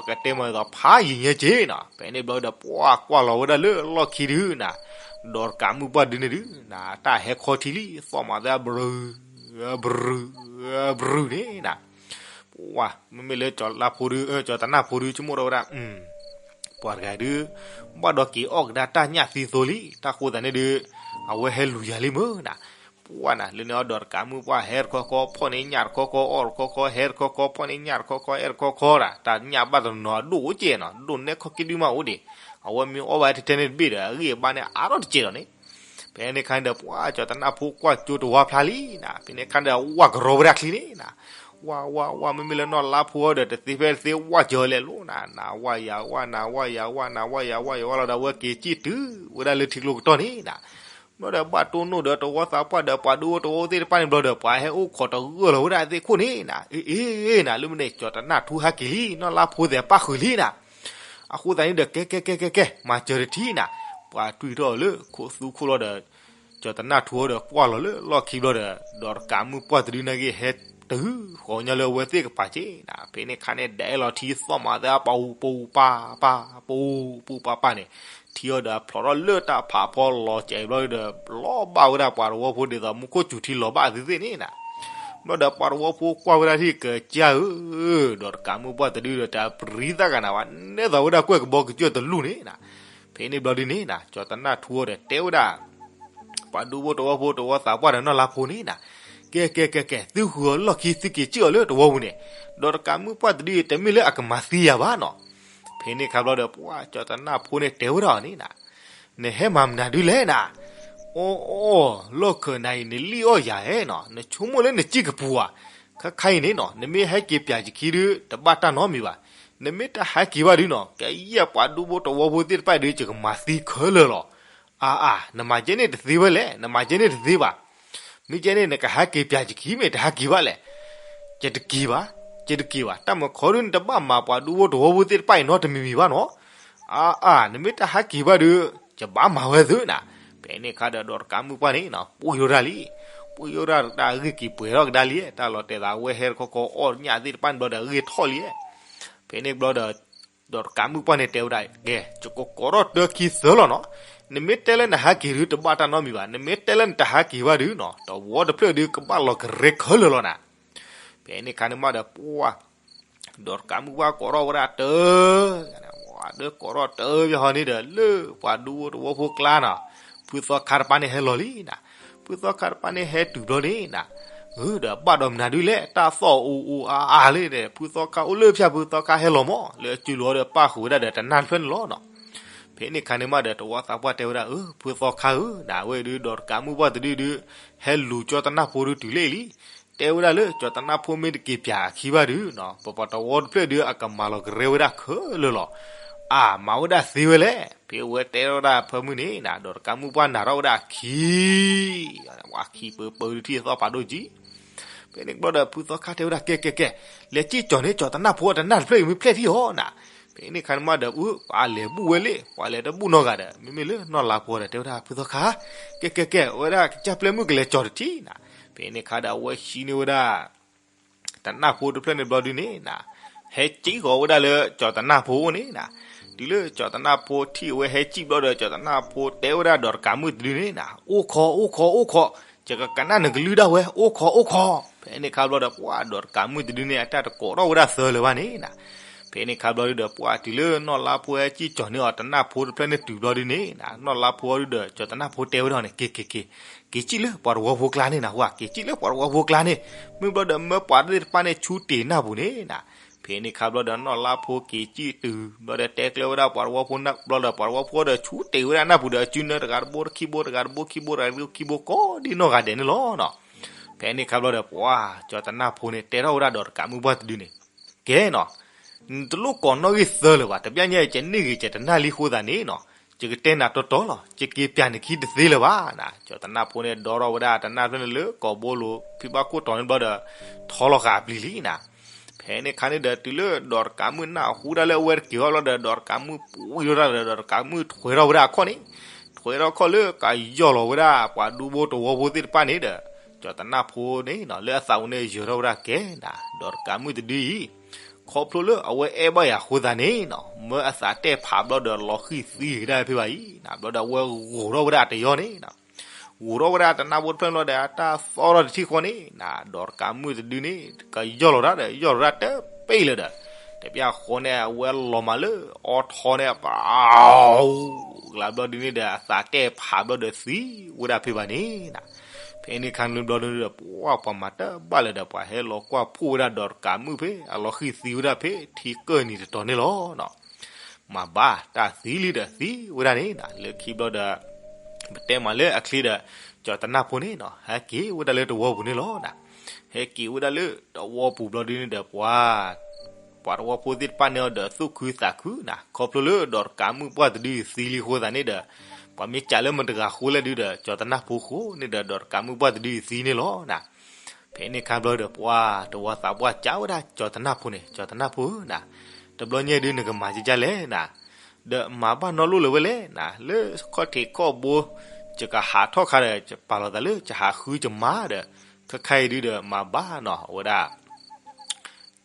ပကတဲမၤဒ်သိးဖးယံၤညါက့ၤနီၤ. ဖဲန့ၣ်ဘျီဒီး ပှၤကွၢ်လီၤဝဲဒၣ်လၢလီၢ်ခံဒုးနၤ, ဒီးတကးမုၣ်ပှၢ်တဒုန့ၣ်ဒုးနၤ တၢ်ဟဲခီထံလံ သီၣ်မၤသးဘြူၤ ဘြူၤ ဘြူၤန့ၣ်နၤ. ပှၤ မ့မ့ၢ်လၢကၠီၤလါဖိဒုး ကၠီၤတနၢ်ဖိဒုး ဆိကမိၣ်ထီၣ်ဝဲဒၣ် ပှၤတဂၤဒုး ဘၣ်ဒီးက့ၤအီၣ်ကဒါတၢ်ညၣ်သံသိလံ တၢ်ဃိသးန့ၣ်ဒုး အဝဲဟဲလူၤယၤလံမ့ၢ်နၤ. ပှၤနၤ လၢန့ၣ်အီၤဒီးတကးမုၣ်ပှၢ်ဟဲတခီခီ ဖီၣ်န့ၢ်ညၣ်တခီခီ အီၣ်တခီခီ ဟဲတခီခီ ဖီၣ်န့ၢ်ညၣ်တခီခီ အဲၣ်တခီခီဒၣ် တၢ်ညၣ်ဘၣ်တနီၤဒိၣ်အိၣ်ကဲနီၤ ဒိၣ်နဲခီက့ၤဒုးမးအိၣ်ဒံး. အဝဲမ့ၢ်အီၣ်ဘၣ်ထဲထဲန့ၣ်တဘ့ၣ်ဒီး အဂံၢ်အဘါန့ၣ်အါထီၣ်တစဲးဒီးန့ၣ် ဖဲန့ၣ်ခါန့ၣ်ဒီး ပှၤကၠီၤတနၢ်ဖိကွၢ်ကၠိတဝါဖျါလံနၤ. ဖဲန့ၣ်ခါဒီး ဝၣ်ကရီဝဲဒၣ်ချံန့ၣ်နၤ. ဝၣ် ဝၣ် ဝၣ် မ့မ့ၢ်လၢနီၢ်လါဖိအီၤဒီး တသ့ဖဲတသ့ ဝၣ်ကၠီၤလဲၤလိၤနၤ နၤ ဝၣ်ယၤ ဝၣ် နၤ ဝၣ်ယၤ ဝၣ် နၤ ဝၣ်ယၤ ဝၣ်ယၤ ဝၣ်လီၤဒီး အဝဲက့ၤစံၣ်တုၤဝဲဒၣ်လၢထံကျိကတီၢ်န့ၣ်နၤ. ဘျီဒီး ဘၣ်တိၢ်နီၣ်ဒီးတဝီသးပှၢ်ဒီး ပှၤဒူဖိတဝီဖိသ့ၣ်တဖၣ်န့ၣ်ဘျီဒီး ပှၤဟဲအိၣ်ခိးတဂၢၢ်လီၤဝဲဒၣ်သ့ၣ်ခိၣ်န့ၣ်နၤ. အ့ အ့ အ့ နၤ လၢမ့ၢ်န့ၣ် ကၠီၤတနၢ်ထူဟဲက့ၤလံ နီၢ်လါဖိသ့ၣ်ပၣ်ဃုာ်လံနၤ. အဃိသတးန့ၣ်ဒီး ကဲ ကဲ ကဲ ကဲ ကဲ မၤစၢၤတထံၣ်နၤ. ပှၤတွံၢ်ထီၣ်လၢခိၣ်သူခိၣ်လီၤဒီး ကၠီၤတနၢ်ထူအီၤဒီးကွၢ်လီၤလၢလီၢ်ခံဘျီဒီး ဒီးတကးမုၣ်ပှၢ်တဒုန့ၣ်က့ၤဟဲတုၤဃီၤညီလၢအဝဲသ့ၣ်ကပၤက့ၤနၤ. ဖဲန့ၣ်ခါန့ၣ် ဒဲးလီၤထံသီၣ်မၤသးပူၤပူၤပၢ်ပၢ် ပူၤပူၤပၢ်ပၢ်န့ၣ် ထံအီၤဒီးဖျိးထီၣ်လၢတၢ်ဖးဖီလီၤစဲးဘျီဒီး လီၤဘၣ်ဝဲဒၣ်ပှၤတဝီဖိဒ်သိးမူခိၣ်စူၤထံလီၤဘၣ်အသုသ့ၣ်န့ၣ်နၤ. ဘျီဒီးပှၤတဝီဖိကွၢ်ဝဲဒၣ်ထံၣ်ကစၢ်ဧၢ, ဒီးတကးမုၣ်ပှၢ်တဒုဒီးတၢ်ပရံသၣ်ဂၤနၤဝဲ နဲသိးဝဲဒၣ်ကွဲၢ်ကဘီကစၢၢ်တလူၢ်န့ၣ်နၤ. ဖဲန့ၣ်ဘျီဒ်န့ၣ်နၤ ကၠီၤတနၢ်ထူအီၤဒီးတဲဝဲဒၣ် ပှၤဒူဖိတဝီဖိတဝီသးပှၢ်ဒီးနီၢ်လါဖိန့ၣ်နၤ, ကဲ ကဲ ကဲ ကဲ သုဃုာ်အီၤလီၢ်ခံ သုက့ၤစံၣ်အီၤလၢတဝီပူၤန့ၣ်, ဒီးတကးမုၣ်ပှၢ်တဒုအံၤ တမ့ၢ်လၢအကမၤသံယၤဘၣ်နီၤ. ဖဲန့ၣ်ခါဘျီဒီး ပှၤကၠီၤတနၢ်ဖိန့ၣ်တဲဝဲဒၣ်အီၤန့ၣ်နၤ, နဟဲမၤမနုၤဒုလဲၣ်နၤ, အီၣ်အီၣ် လီၢ်ခၢၣ်နၤအံၤ နလံၣ်အီၣ်ယၤဧါနီၤ, နဆိကမိၣ်လၢနစံၣ်ကပူၤဧါ, ခါခါအံၤန့ၣ်နီၤ နမ့ၢ်ဟဲက့ၤပၠးယခံဒု တဘၣ်တၢ်နီတမံၤဘၣ်, နမ့ၢ်တဟဲက့ၤဘၣ်ဒုနီၤ ကယဲၢ်ပှၤဒူဖိတဝီဖိသ့ၣ်တဖၣ်ဒု ယကမၤသံခဲလၢာ်လီၤ. အါအါ နမၤကဲန့ၣ်တသ့ဝဲလဲၣ်, နမၤကဲန့ၣ်တသ့ဘၣ်. မ့ၢ်ကဲန့ၣ် နကဟဲက့ၤပၠးယခံမ့ၢ်တဟဲက့ၤဘၣ်လဲၣ်. ယတက့ၤဘၣ်, ယတက့ၤဘၣ်, တၢ်မုၢ်ခီဒု နတဘၣ်မၤပှၤဒူဖိတဝီဖိသ့ၣ်တဖၣ်အံၤနီတမံၤမံၤဘၣ်နီၤ. အါအါ နမ့ၢ်တဟဲက့ၤဘၣ်ဒု ယဘၣ်မၤဝဲသုနၤ. ဖဲန့ၣ်ခါဒီး ဒီးတကးမုၣ်ပှၢ်န့ၣ်နီၤ ပှ့ၤထီၣ်ဒၣ်လံ, ပှ့ၤထီၣ်ဒၣ်တၢ်အဂ့ၢ်က့ၤပှဲၤထီၣ်ကဒါလံ, တၢ်လီၤတဲာ်သးဝဲဟဲတခီခီအီၣ်ညၣ်သ့ၣ်တဖၣ်န့ၣ်ဘျီဒီး အဂ့ၢ်ထီၣ်လံ. ဖဲန့ၣ်ဘျီဒီး ဒီးတကးမုၣ်ပှၢ်န့ၣ်တဲဝဲဒၣ်, ကဲ, ယကကိးထီၣ်တၢခံသၢလီၤနီၤ. နမ့ၢ်တဲလၢနဟးက့ၤဒုးတဘၣ်တၢ်နီတမံၤဘၣ်, နမ့ၢ်တဲလၢနတဟးက့ၤဘၣ်ဒုးနီၤ တဝီတဖျၢၣ်ဒုးကဘၣ်လီၤကရဲခဲလၢာ်လီၤနၤ. ဖဲန့ၣ်အခါန့ၣ်မးဒီးပှၢ် ဒီးတကးမုၣ်ပှၢ်ကိးထီၣ်ဝဲဒၣ်တၢ, ဝဲဒၣ်ကိးထီၣ်တၢယဟီန့ၣ်ဒီး လၢပှၤဒူဖိတဝီဖိကျါနီၤ, ဖုသီခါတပၤန့ၣ်ဟဲလီၤလံနၤ. ဖုသီခါတပၤန့ၣ်ဟဲတုၤဘျီန့ၣ်နၤ, ဒီးဘၣ်ဒီးမနုၤဒုးလဲၣ်, တၢ်သီၣ်အိၣ်အိၣ်အါအါလံန့ၣ် ဖုသီခါအိၣ်လၢဖၠၣ်ဖုသီခါဟဲလီၤမး လၢအစုလိၤဒီးပၣ်ဃုာ်ဝဲဒၣ်ဒီးတနၢ်တဖျၢၣ်န့ၣ်လီၤနီၤ. ဖဲန့ၣ်အခါန့ၣ်မးဒီးတဝီသးပှၢ်တဲဝဲဒၣ်, အၢ ဖုသီခါဧၢ, နဝဲဒုးဒီးတကးမုၣ်ပှၢ်တဒုဒုး ဟဲလူၤကၠီတနၢ်ဖိဒုးတုၤလၢလံ တဲဝဲဒၣ်လၢ ကၠီတနၢ်ဖိမ့ၢ်တက့ၤပၠးအခံဘၣ်ဒုးနီၤ ပပှၤတဝီတဖျၢၣ်ဒုးအကမၤလီၤကရဲဝဲဒၣ်ခဲလၢာ်လီၤ. အါ မၤဝဲဒၣ်သ့ဝဲလဲၣ်. ဖဲအဝဲတဲထီၣ်ဝဲဒၣ်ဖၢမုၢ်န့ၣ်နၤ ဒီးတကးမုၣ်ပှၢ်နၤထီၣ်ဝဲဒၣ်အခံ ဝဲခံပၢပၢဒုးထံၣ်အသီၣ်ဖးဒိၣ်ကံ ဖဲန့ၣ်ဘျီဒီးဖုသီခါတဲဝဲဒၣ် ကဲ ကဲ ကဲ, လဲၤစံၣ်ကၠီၣ်န့ၣ် ကၠီၣ်တနၢ်ဖိအတနၢ်တဖျၢၣ်အံၤမ့ၢ်ဖျဲၣ်ထံၣ်အီၤနၤ. ဖဲန့ၣ်အခါန့ၣ်မးဒီး ပှၤလဲၤဘူၣ်ဝဲလံ ပှၤလဲၤတဘူၣ်နီတဂၤဒီး မ့မ့ၢ်လၢနီၢ်လါဖိဒီးတဲဝဲဒၣ်ဖုသီခါ, ကဲ ကဲ ကဲ ဝဲဒၣ်ကစၢ်ပျဲမုၣ်ကလဲၤကၠီၣ်တထံၣ်နၤ. ဖဲန့ၣ်အခါဒီးအဝဲဟံးန့ၢ်ဝဲဒၣ် တနၢ်ဖိတဖျၢၣ်န့ၣ်ဘျီဒုးန့ၣ်နၤ, ဟဲစံၣ်ဃီၤဝဲဒၣ်လၢကၠီၣ်တနၢ်ဖိအအိၣ်န့ၣ်နၤ. တုၤလၢကၠီၣ်တနၢ်ဖိထံၣ်အဝဲဟဲစံၣ်ဘျီဒီး ကၠီၣ်တနၢ်ဖိတဲဝဲဒၣ်ဒီးတကးမုၣ်တဒုန့ၣ်နၤ, အိၣ်ခိး အိၣ်ခိး အိၣ်ခိး, ယကကနၣ်နကလုၢ်ဒၣ်ဝဲ အိၣ်ခိး အိၣ်ခိး. ဖဲန့ၣ်အခါဘျီဒီး ပှၤဒီးတကးမုၣ်တဒုန့ၣ် အတၢ်တကိးထီၣ်ဝဲဒၣ်သၢလၢၤဘၣ်န့ၣ်နၤ. ဖဲန့ၣ်အခါဘျီဒုဒီး ပှၤတုၤလၢနီၢ်လါဖိဟဲစံၣ်ကၠီၣ်န့ၢ်အီၤတနၢ်ဖိတဖျၢၣ်န့ၣ်တုၤဘျီဒုန့ၣ်နၤ, နီၢ်လါဖိအီၤဒုဒီး ကၠီၣ်တနၢ်ဖိတဲဝဲဒၣ်န့ၣ် က့ၤ က့ၤ က့ၤ, က့ၤစံၣ်လၢပှၤတဝီဖိကျါန့ၣ်နၤ, က့ၤစံၣ်လၢပှၤတဝီဖိကျါန့ၣ်, မ့ၢ်ဘျီဒီးမၢပှၤသ့ၣ်တဖၣ်န့ၣ်ဆူတ့ၢ်နၢ်ပူၤန့ၣ်နၤ. ဖဲန့ၣ်အခါဘျီဒီး နီၢ်လါဖိက့ၤစံၣ်တုၤဘျီဒီး တဲကျၢၤဝဲဒၣ်ပှၤတဝီဖိဘျီဒီး ပှၤတဝီဖိဒီးဆူတ့ၢ်ဝဲဒၣ်နၢ်ပူၤဒီး စုနၢတဂၤတဘိတခံဘိ တဂၤတဘိခံဘိ တဂၤတဘိခံဘိ ကိးဒ်နီၢ်ဂၤဒဲးန့ၣ်လီၤနီၤ. ဖဲန့ၣ်အခါဘျီဒီး ပှၤကၠီၣ်တနၢ်ဖိန့ၣ် တဲထီၣ်ဝဲဒၣ်ဒီးတကးမုၣ်ပှၢ်တဒုန့ၣ်, ကဲနီၤ, နတလိၣ်ကိးနီၣ်ဂံၢ်သၢလၢၤဘၣ်, တဘျီညါအံၤ ယန့ၢ်ဂ့ၤ ယတနၢ်လံအဃိသတးန့ၣ်နီၤ, ယကတဲနၤတီတီလီၤ, ယက့ၤပၠးနခံတသ့လၢၤဘၣ်နၤ. ကၠီၣ်တနၢ်ဖိန့ၣ် ဒိးထီၣ်ဝဲဒၣ်တနၢ်တဖျၢၣ်န့ၣ်လၢကိာ်ဘိလိၤ ဖံဘၣ်ခိၣ်တီၤန့ၣ်ဘျီဒီး ထီလီၤဃာ်အပျံၤလံနၤ. ဖဲန့ၣ်အခါန့ၣ်ဒီး တုၤလၢဒီးတကးမုၣ်နၢ်ဟူဒၣ်လၢအဝဲတက့ၤအီၤဘျီဒီး ဒီးတကးမုၣ်ပှံၤထီၣ်တၢ်ဒီး ဒီးတကးမုၣ်ထွဲထီၣ်ဝဲဒၣ်အခီၣ်န့ၣ်, ထွဲထီၣ်ခီၣ်လၢကယီၢ်လီၤဝဲဒၣ် ပှၤဒူဖိတဝီဖိသ့ၣ်တဖၣ်န့ၣ်ဒီး ကၠီၣ်တနၢ်ဖိန့ၣ်နီၤ လၢအသးပူၤန့ၣ် ယၢၤထီၣ်ဝဲဒၣ်ကဲနၤ, ဒီးတကးမုၣ်တဒုအံၤ ခီဖျိလၢအဝဲအဲၣ်ဘၣ်ယၤအဃိသတးန့ၣ်နီၤ, မၢအသးတဲာ်ဖးဘျီဒီး လီၤဃံၢ်သံဂ့ၤဒၣ်ဖဲဘၣ်အံၤနၤ. ဘျီဒီးအဝဲဂိာ်ထီၣ်ဝဲဒၣ်အတယီန့ၣ်နီၤ, ဂိာ်ထီၣ်ဝဲဒၣ်တနၢ်ဖိတဖျၢၣ်ဘျီဒီး အတၢ်သီထီၣ်တထံၣ်ဃီန့ၣ်နၤ, ဒီးတကးမုၣ်တဒုန့ၣ် ကယီၢ်လီၤတၢ်ဒီး ယီၢ်လီၤတၢ်တပ့ၢ်လၢၤဒီး တပျၢ်ဃီန့ၣ် အဝဲလီၤမးလၢအီထီန့ၣ် ပ ကလးဘျီဒုန့ၣ်ဒီး အသးတဲာ်ဖးဘျီဒီးသံဝဲဒၣ်ဖဲဘၣ်န့ၣ်နၤ. ဖဲန့ၣ်ခါန့ၣ်ဘျီဒုဒီး ပှၤပှၤမၤတဘၣ်လၢၤဒီး ပှၤဟဲလီၤကွၢ်ဖှိၣ်ဝဲဒၣ်ဒီးတကးမုၣ်ဖဲ အလီၤဃံၢ်သံဝဲဒၣ်ဖဲ ထံကၢၢ်နံၤတတီၤန့ၣ်လီၤနီၤ. မၤဘၣ်တၢ်သံလံဒီးသံဝဲဒၣ်န့ၣ်နၤ, လၢခံဘျီဒီး ပတဲမးလၢအချ့ဒီး ကၠီၣ်တနၢ်ဖိန့ၣ်နီၤ ဟဲက့ၤဝဲဒၣ်လၢတဝီပူၤန့ၣ်လီၤနၤ. ဟဲက့ၤဝဲဒၣ်လၢတဝီပူၤဘျီဒုန့ၣ်ဒီး ပှၤ ပှၤတဝီဖိသ့ၣ်တဖၣ်န့ၣ်ဒီး သူၣ်ခုသးခုနၤ, ခီဖျိလၢဒီးတကးမုၣ်ပှၢ်တဒုသံလံအဃိသတးန့ၣ်ဒီး ပှၤမ့ၢ်ကးလၢမတဂၤဃိလဲၣ်ဒုဒီး ကၠီၣ်တနၢ်ဖိဃိန့ၣ်ဒီး ဒီးတကးမုၣ်ပှၢ်တဒုသံန့ၣ်လီၤနၤ. ဖဲန့ၣ်ခါဘျီဒီး ပှၤတဝီသးပှၢ်ကးဝဲဒၣ်ကၠီၣ်တနၢ်ဖိန့ၣ်, ကၠီၣ်တနၢ်ဖိဧၢနၤ, တဘျီညါဒုနကမၤကကလဲၣ်နၤ, ဒီးမၤဘၣ်နီတလိၣ်လၢၤဝဲလဲၣ်နၤ, လၢခီၣ်ထံးခီၣ်ဘိ ယကဟးထီၣ်ခါဒီး ယပာ်လီၤသးလၢယဟးဃုယမါဒီး ခဲခါအံၤဒုဒီး မၤဘၣ်နီၤ အဝဲဒၣ်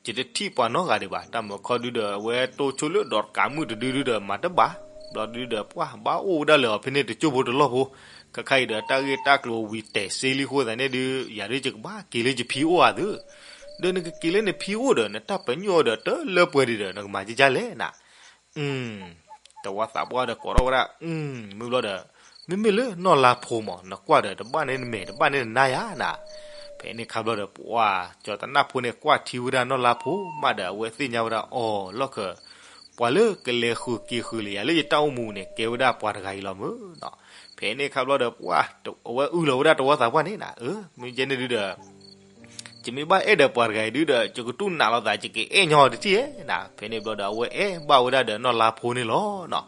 ယတထံၣ်ပှၤနီတဂၤဒံးဘၣ်. တၢ်မုာ်ခီဒုဒီး အဝဲတိၢ်ဆိလၢဒီးတကးမုၣ်တဒုဒုဒီး မၤတဘၣ်. ဘျီဒုဒီး ပှၤဘၣ်အိၣ်ဝဲဒၣ်လၢအီၤဖဲန့ၣ် တစိၢ်ဖိတလီၢ်ဖိ, ခဲခါအံၤဒီး တၢ်ဂ့ၢ်တၢ်ကျိၤဝံၤတဲာ်စ့လံအဃိသတးန့ၣ်ဒု ယၤဒုယကဘၣ်က့ၤလၢယဖံအိၣ်ဧါသု, ဒီးနကက့ၤလၢနဖံအိၣ်ဒီး နတၢ်ပညိၣ်ဒီးတလၢပှဲၤဒံးဒီး နကမၤကကလဲၣ်နၤ. တဝီသးပှၢ်ဒီးကိးထီၣ်ဝဲဒၣ်, မ့ၢ်ဘျီဒီး မ့မ့ၢ်လၢနီၢ်လါဖိမး နကွၢ်ဒီး တဘၣ်န့ၣ်နမဲာ် တဘၣ်န့ၣ်နနါယၤနၤ. ဖဲန့ၣ်ခါဘျီဒီး ပှၤကၠီၣ်တနၢ်ဖိန့ၣ် ကွၢ်ထံဝဲဒၣ်နီၢ်လါဖိမးဒီး အဝဲသ့ၣ်ညါဝဲဒၣ်အီၤလီၢ်ခၢၣ်, ပှၤလၢကလဲၤဃုာ်က့ၤဃုာ်လၢယၤလၢယတၢ်အိၣ်မူန့ၣ် ကဲဝဲဒၣ်ပှၤတဂၤအံၤလီၤမုၢ်နီၤ. ဖဲန့ၣ်ခါဘျီဒီး ပှၤ အဝဲအုၣ်လီၤဝဲဒၣ်တဝီသးပှၢ်န့ၣ်နၤ, အၢ မ့ၢ်ကဲန့ၣ်ဒုဒီး ယမ့ၢ်ဘၣ်အဲၣ်ဒီးပှၤတဂၤအံၤဒုဒီး ယကတူၢ်နးလိာ်သး ယကအဲၣ်ညီတထံၣ်ဧဲနၤ. ဖဲန့ၣ်ဘျီဒီး အဝဲအဲၣ်ဘၣ်ဝဲဒၣ်ဒီးနီၢ်လါဖိန့ၣ်လီၤနီၤ.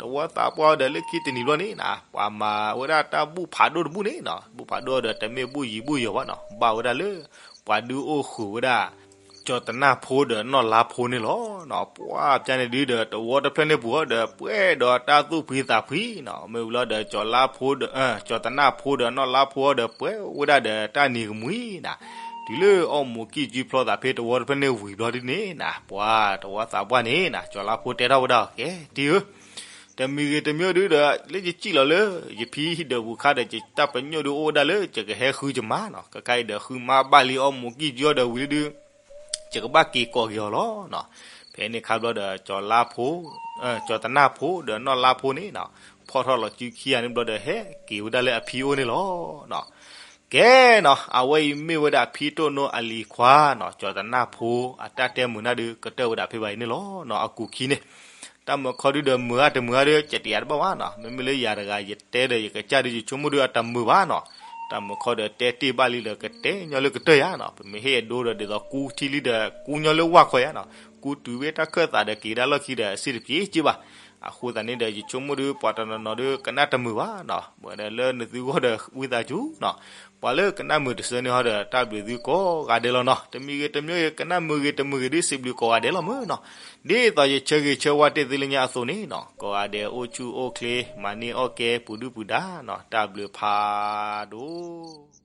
တဝီသးပှၢ်ဒီး လၢခံတနံၤဘျီန့ၣ်နၤ ပှၤမၤဝဲဒၣ်တၢ်ဘူၣ်ဖးဒိၣ်တဘူၣ်န့ၣ်နီၤ, ဘူၣ်ဖးဒိၣ်ဒီး တမ့ၢ်ဘူၣ်ယံၤဘူၣ်ယီၤဘၣ်နီၤ, ဘၣ်ဝဲဒၣ်လၢ ပှၤဒုးအိၣ်ဃုာ်ဝဲဒၣ် ကၠီၣ်တနၢ်ဖိဒီးနီၢ်လါဖိန့ၣ်လီၤနီၤ. ပှၤပျၢ်န့ၣ်ဒုဒီး တဝီတဖျၢၣ်န့ၣ်ပူၤအီၤဒီး ပှဲၤဒီးတၢ်သူၣ်ဖှံသးဖှံနီၤ. မ့ၢ်ဝံၤလီၤဒီး ကၠီၣ်လါဖိဒီး ကၠီၣ်တနၢ်ဖိဒီးနီၢ်လါဖိအီၤဒီး ပှဲၤဝဲဒၣ်ဒီးတၢ်နံၤကမှံနၤ. တုၤလၢအီၣ်မူးကံၢ်ကၠုဖျီသးဖဲတဝီတဖျၢၣ်န့ၣ်ဝံၤဘျီဒ်န့ၣ်နီၤ ပှၤတဝီသးပှၢ်န့ၣ်နီၤ ကၠီၤလါဖိတဲထီၣ်ဝဲဒၣ်အီၤ ကဲ တံၤဧၢ, တမံၤဂ့ၤတမံၤဒုဒီး လၢယစံၣ်လီၤလၢ ယဖံဒီးပူၤခါဒီး ယတၢ်ပညိၣ်ဒုအိၣ်ဝဲဒၣ်လၢ ယကဟဲဃုယမါနီၤ ခဲခါအံၤဒီးဃုမါဘၣ်လံအီၣ်မူးကံၢ်ကၠုဒီးဝံၤလံဒု ယကဘၣ်က့ၤကိးက့ၤအီၤလီၤနီၤ. ဖဲန့ၣ်ခါဘျီဒီး ကၠီၤလါဖိ ကၠီၤတနၢ်ဖိဒီးနီၢ်လါဖိန့ၣ်နီၤ ဖီၣ်ထီၣ်လီၤစုခံဂၤန့ၣ်ဘျီဒီး ဟဲက့ၤဝဲဒၣ်လၢအဖံအိၣ်န့ၣ်လီၤနီၤ. ကဲနီၤ အဝဲအံၤမ့ၢ်ဝဲဒၣ်ဖံတိၣ်နိအလံၤခွါနီၤ ကၠီၤတနၢ်ဖိ အတၢ်တဲမုာ်နၢ်ဒုးကတၢၢ်ဝဲဒၣ်ဖဲဘၣ်အံၤန့ၣ်လီၤနီၤ. အကူာ်ခံန့ၣ် တၢ်မုာ်ခီဒုဒီးမုာ်ဂ့ၤတမုာ်ဂ့ၤဒီး ကတဲယၤတဘၣ်ဘၣ်နီၤ. မ့မ့ၢ်လၢယၤတဂၤယတဲဒီးယကစၢ်ဒုး ယဆိကမိၣ်ဒုးအတမုာ်ဘၣ်နီၤ. တၢ်မုာ်ခီဒီးတဲတ့ၢ်ဘၣ်လံဒီး ကတဲညီလၢကတၢၢ်ယၤနီၤ. ပမ့ၢ်ဟ့ၣ်အဒိဒီး ဒ်သိးကူထံလံဒီး ကူညီလၢဝၢ်ခီယၤနီၤ. ကူတုၤဝဲတၢ်ခၢၣ်သးဒီးက့ၤဒၣ်လီၢ်ခံဒီး အစ့ၣ်တပျ့ၤက့ဘၣ်. အဃိသတးန့ၣ်ဒီး ယဆိကမိၣ်ဒုး ပှၤတနီၤနီၤဒုး ကနၣ်တမုာ်ဘၣ်နီၤ. ဒီးလၢနသုဂီၢ်ဒီးဝံသးစူၤနီၤ. ပှၤလၢကနၣ်မုာ်တစၢန့ၣ်ဟီဒီး တၢ်ဘျုးသုကိးဂၤဒဲးလီၤနီၤ. တမံၤဂ့ၤတမံၤဂ့ၤ ကနၣ်မုာ်ဂ့ၤတမုာ်ဂ့ၤဒုး စံးဘျုးကိးဂၤဒဲးလီၤမုၢ်နီၤ. ဒ်သိးယဆၢဂ့ၤဆၢဝါတ့ၢ်သုလၢညါအသိးန့ၣ်နီၤ ကိးဂၤဒဲးအိၣ်ဆူၣ်အိၣ်ချ့ မၤန့ၢ်အီၣ်ကဲပူၤဒုၣ်ပူၤဒါနီၤ. တၢ်ဘျုးဖးဒိၣ်.